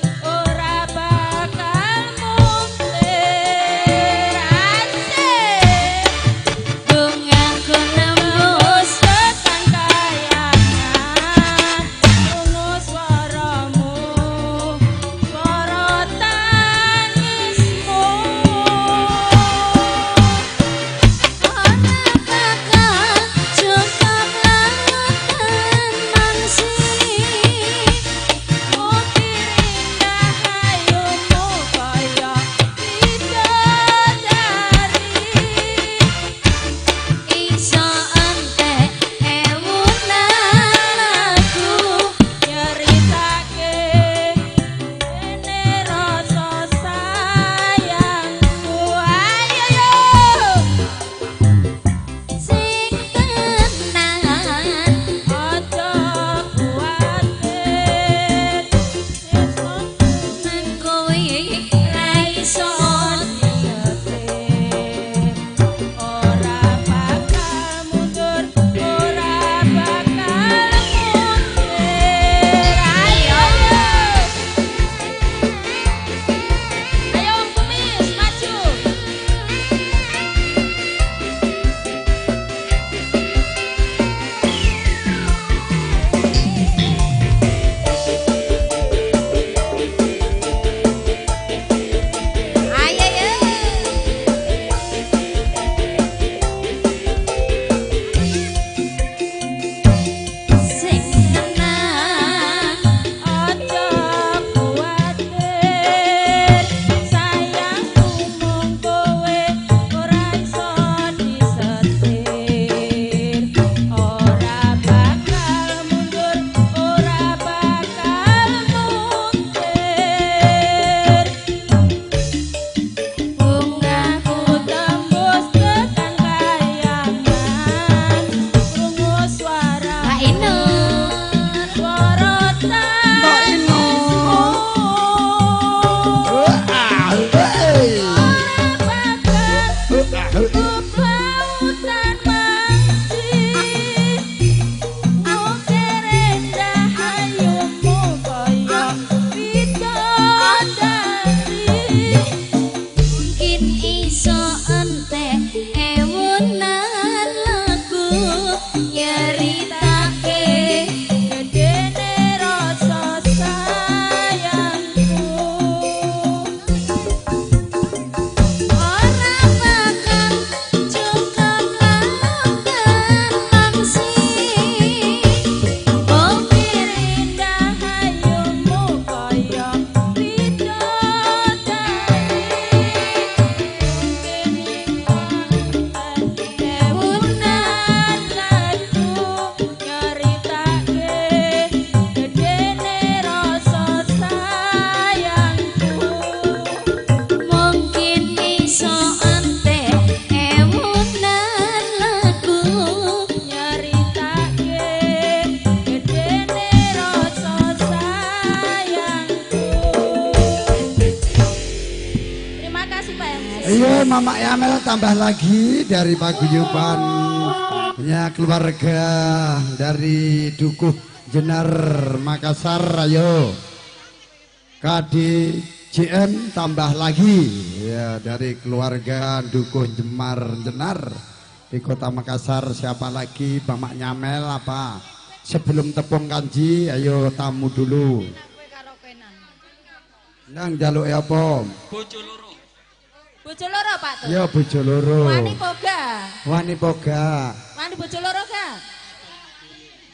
kasih Pak MC. Iya, Mama Yamel tambah lagi dari paguyuban ya keluarga dari Dukuh Jenar Makassar. Ayo KDJM tambah lagi ya dari keluarga Dukuh Jemar Jenar di Kota Makassar. Siapa lagi Mama Nyamel apa? Sebelum tepung kanji, ayo tamu dulu. Nang jaluk apa? Bojo loro. Bojo loro Pak tuh. Ya bojo loro. Wani poga. Wani poga. Wani bojo loro ga?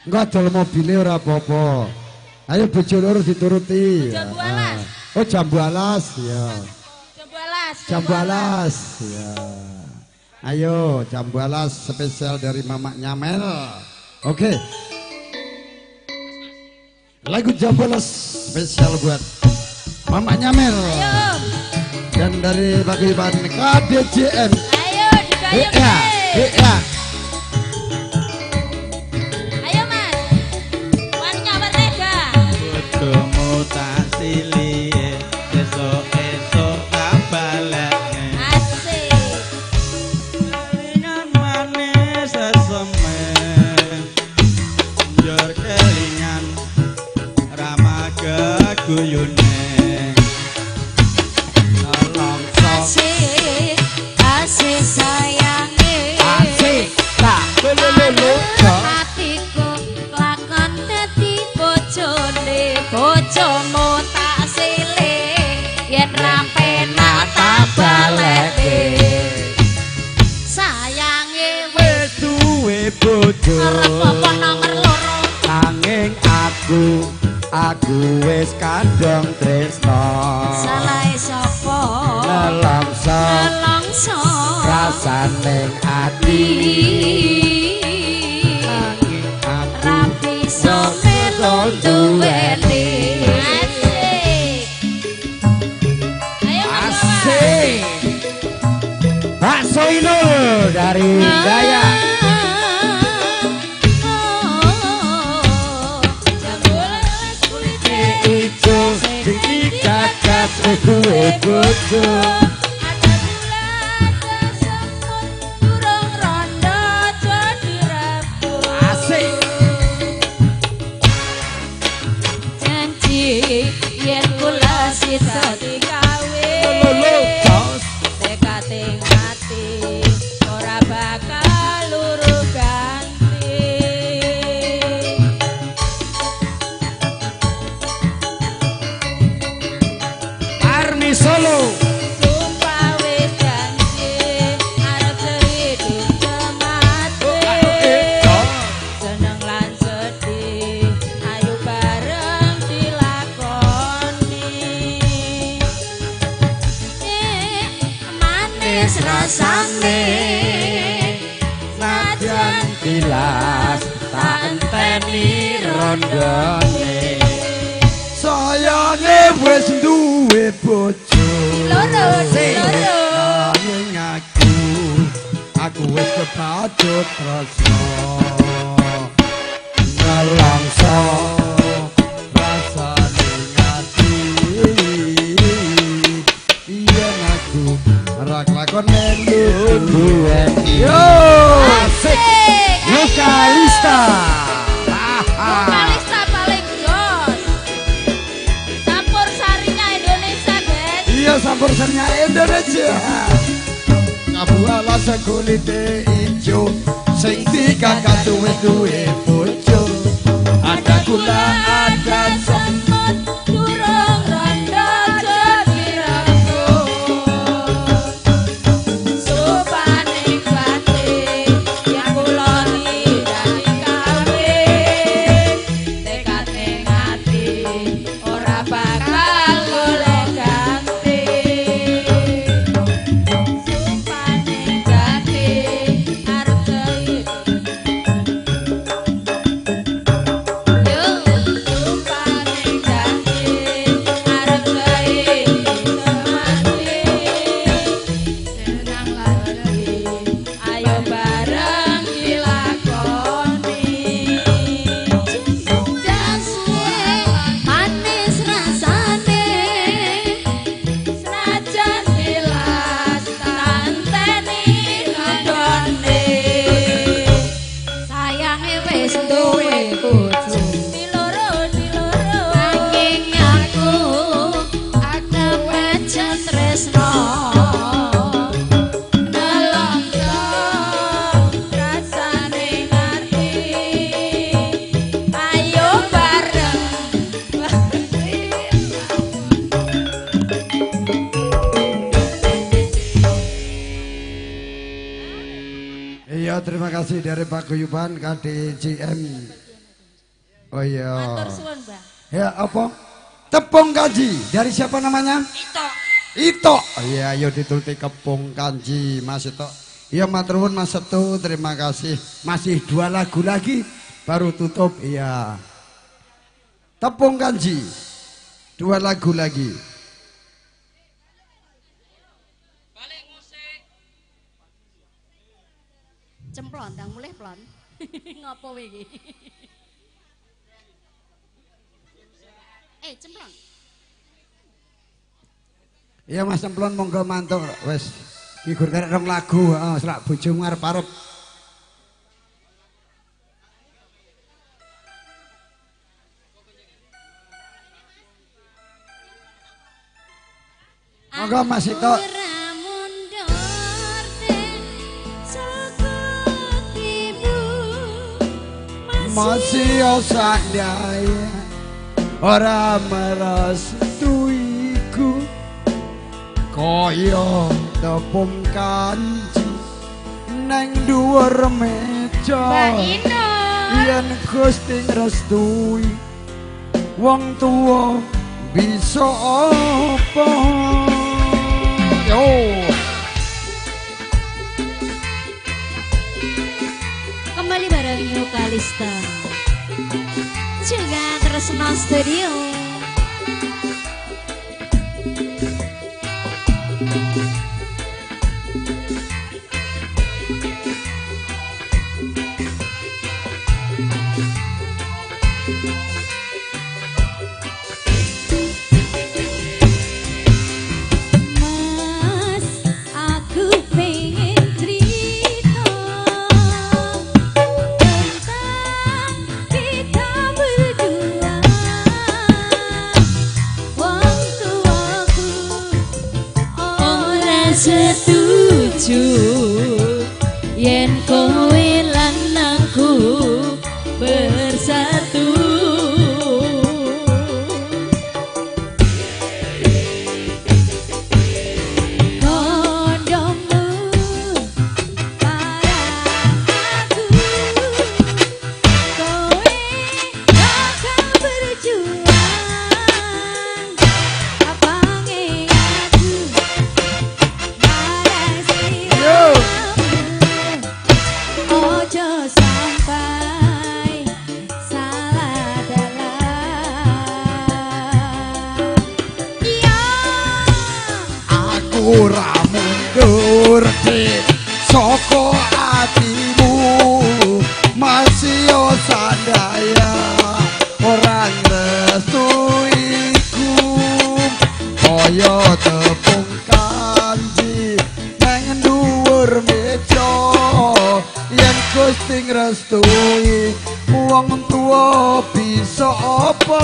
Engko dol mobile ora apa-apa. Ayo bojo loro dituruti. Jambu alas. Oh jambu alas ya. Jambu alas. Jambu alas ya. Ayo jambu alas spesial dari Mama Nyamel. Oke. Lagu jambu alas spesial buat Mama Nyamel. Ayo. Dan dari paguyuban KDJM. Ayo digayung. Iya, iya. Ayo Mas. Wani nyawer ga? Bojomu tak silih, esuk-esuk tak balekne. Asik. Kelingan manis seseme. Njur kelingan rama geguyune. Asik, asik sayange. Asik, tak lolo hatiku lakon dadi bojone, bojomu tak silih yen ra penak tak baleke. Sayange wis duwe bojo. Ora apa-apa nomor loro. Nanging aku wis kadung tresno. Salahe sapa? Nelongso. Nelongso. Rasane ati. Nanging aku ra bisa melu duweni. Asik. Ayo Mas. Asik. Bakso Inul dari Daya. Ijo sing digagas wis duwe bojo. Ada gula tersebut durung rondo jadi rebut. Asik. Janji yen kula sisa digawe. Lolo jos. Tekate mati ora bakal luru ganti. Army Solo. Sumpah wis janji arep sehidup semati. Seneng lan sedih ayo bareng dilakoni. Manis rasane Nadyan tilas tak enteni rondone. Sayange wis duwe bojo. Loro, loro. Nanging aku wis kebacut tresno. Nelongso rasane ati. Yen aku ora kelakon melu duweni. Yo, asik. Vokalista. Vokalista paling jos. Campur sarinya Indonesia, guys. Iya, campur sarinya Indonesia. Kabu alas kulite ijo, sing digagas wis duwe bojo. Ada gula, ada semut, durung rondo jadi rebut. Supane batin yang kula tidak dikawe. Tekad ning ati ora bakal golek ganti. Supane batin arep sehidup. Yo, supane Iya, terima kasih dari Paguyuban KDJM. Oh iya. Matur suwun, Mbah. Ya, apa? Tepung kanji. Dari siapa namanya? Ito. Ito. Oh iya, ayo dituruti kepung kanji, Mas Ito. Iya, matur nuwun Mas Setu, terima kasih. Masih 2 lagu lagi baru tutup. Iya. Tepung kanji. 2 lagu lagi. Cemplon, ndang mulih plon. Ngopo kowe iki? Cemplon. Iya Mas Cemplon monggo mantuk wis. Iki gur karek rong lagu, heeh, selak bojomu arep-arep. Monggo Mas Ito. Masih sandaya ora merestuiku kaya tepung kanji neng dhuwur meja. Mbak Ino yen Gusti ngrestui wong tuwa bisa apa. Yo. Kembali bareng New Kalista juga Tresno Studio. Mas, aku pengen cerita tentang kita berdua. Wong tuaku ora setuju yen kowe lan aku bersatu. Kondomu marang aku, kowe bakal berjuang. Apange aku marang sliramu, ojo sampai salah dalan. Iya. Aku ora mundur saka atimu, masih sandaya ora ngrestuiku kaya tepung kanji nang dhuwur meja. Yen Gusti ngrestui wong tuwa bisa apa.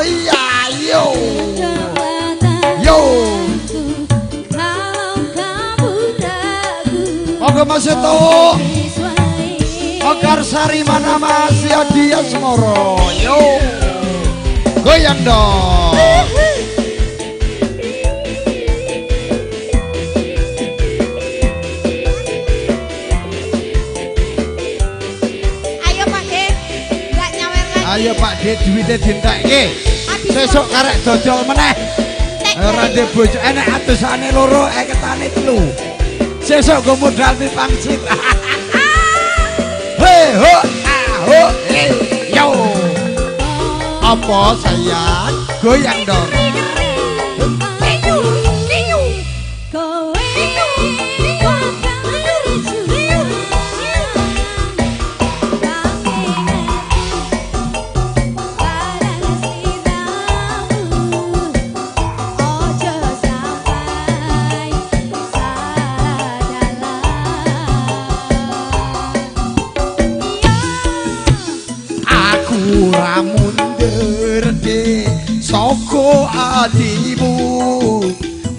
Ya yo. Yo. Kalau kamu ragu, Monggo Mas Seto. Mekarsari mana Mas Adi Asmoro. Yo. Goyang dong. Ayo Pak De, enggak nyawer lagi. Ayo Pak De duwite dientekke. Sesuk karek dodol meneh. Ora ndek bojo enek atusane loro, eketane 3. Sesuk go modal pangsit. He ho ah ho he yo. Apa sayang? Goyang dong. Kowe bakal berjuang. Barang sliramu, ojo sampai salah dalan. Aku ora mundur saka atimu,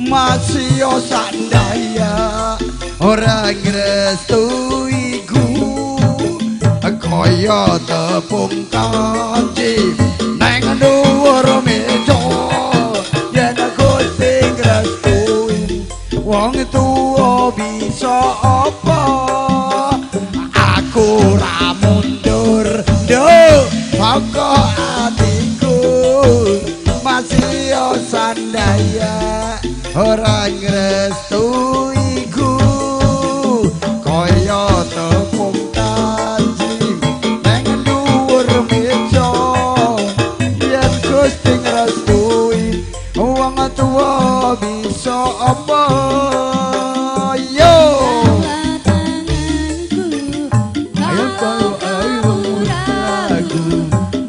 masih sandaya ora ngrestuiku kaya tepung kanji nang dhuwur meja. Yen Gusti ngrestui wong tuwa bisa apa. Ora mundur nduk saka atiku masih yo sandaya ora ngrestui ku kaya tepung kanji nang dhuwur meja yen Gusti ngrestui wong tuwa bisa apa yo ayo koyo ayo ragu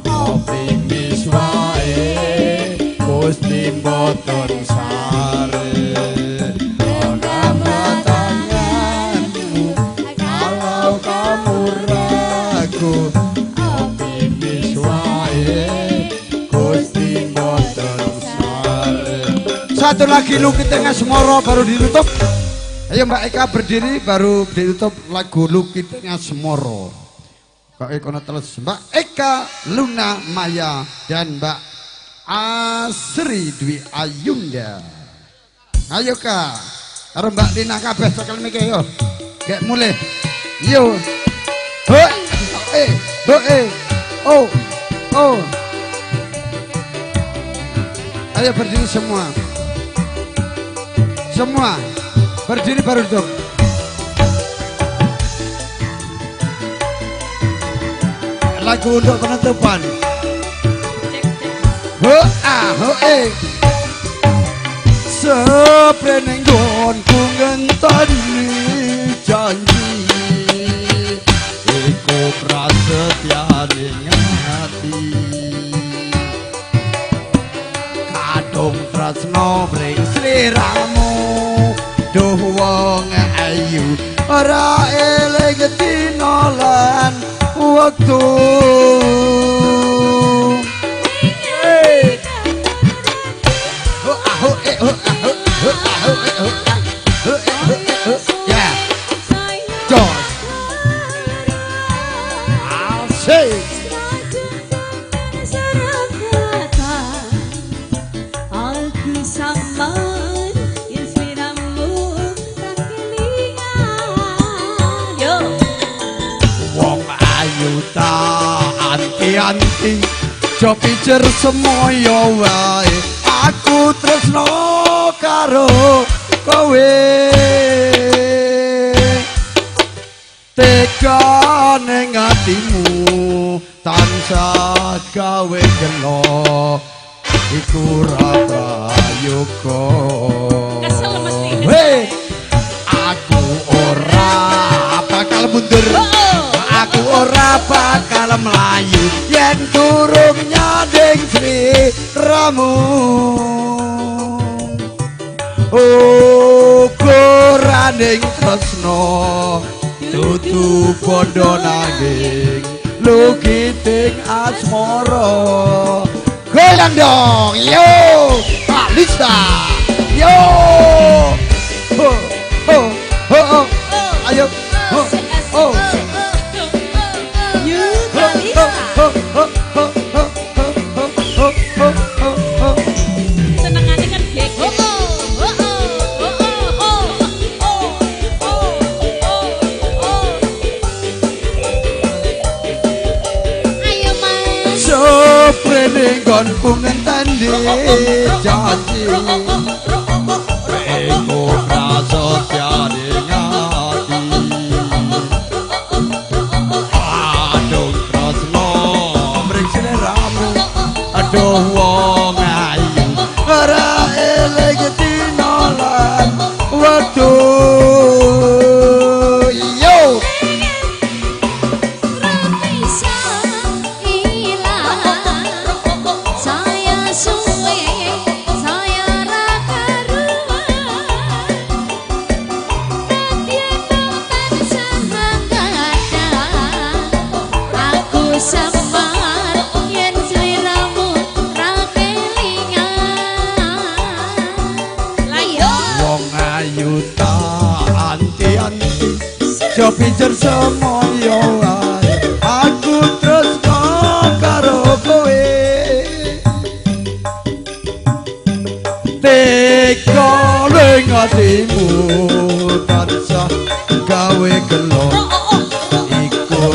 optimis wae Gusti mboten sare ora tanganmu kalau kamu ragu optimis wae Gusti mboten sare. Satu lagi Lukite Ngasmara baru ditutup. Ayo Mbak Eka berdiri baru ditutup lagu Lukite Ngasmara. Kok kono terus Mbak Eka Luna Maya dan Mbak Asri Dwi Ayunda. Ayo Kak, karo Mbak Lina kabeh cekel mike yo. Gek mulih. Yo. Ho eh ho eh oh oh. Ayo berdiri semua. Semua berdiri baru duduk. Lagu untuk penutupan. Ho a ho e. Seprene nggonku ngenteni janji iku prasetyane ati. Kadung tresno mring sliramu duh wong ayu ora eling dina lan wektu. Ho a ho e ho a ho ho a ho e ho a ho e ho e ho ya. Jos. Asik. Aku samar yen sliramu ra kelingan. Yo. Wong ayu ta anti-anti jo pijer semoyo wae aku tresno karo kowe tega ning atimu tansah gawe gelo iku ra prayoga. Kesel mesti. Hei, aku ora bakal mundur, aku ora bakal mlayu yen durung nyanding sliramu. Ukuraning tresno dudu bondo nanging lukiting asmara. Goyang dong, yo, Pak Lisa, yo, ho, ho, ho, ho, ayo, ho, ho, ho, ho, ho, ho, ho, ho, ho, ho, ho, ho. Senengane kan geger. Ayo Mas. Seprene nggonku ngenteni janji iku prasetyane ati. Aduh tresno mring sliramu aduh wong ayu ora eling dina lan wektu. Yo. Bisa ilang saya suwe saya ra karuan nadyan tansah nggadang aku semar yen sliramu ra kelingan. Ayo. Wong ayu ta anti-anti jo pijer semoyo wae aku tresno karo kowe tega ning atimu tansah gawe gelo iku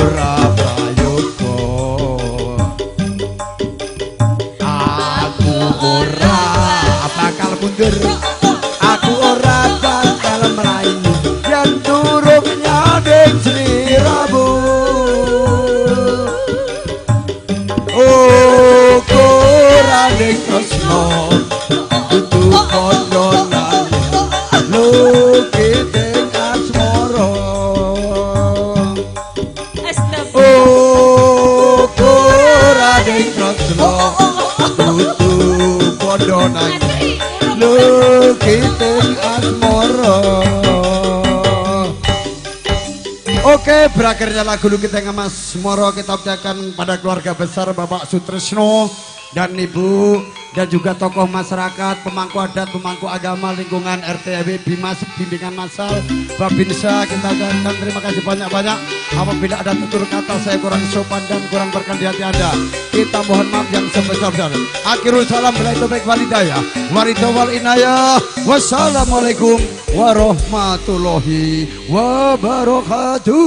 Lukiting asmara. Oh, kurane tresno kudu padha nangis lukiting asmara. Oke, berakhirnya lagu Lukiting Asmara kita ucapkan pada keluarga besar Bapak Sutrisno dan Ibu dan juga tokoh masyarakat, pemangku adat, pemangku agama, lingkungan RT RW, Bimas, bimbingan massal, Babinsa, kita ucapkan terima kasih banyak-banyak. Apabila ada tutur kata saya kurang sopan dan kurang berkenan di hati Anda, kita mohon maaf yang sebesar-besarnya. Akhirul salam bila itu baik walidayah, waridho wal inayah. Wassalamualaikum warahmatullahi wabarakatuh.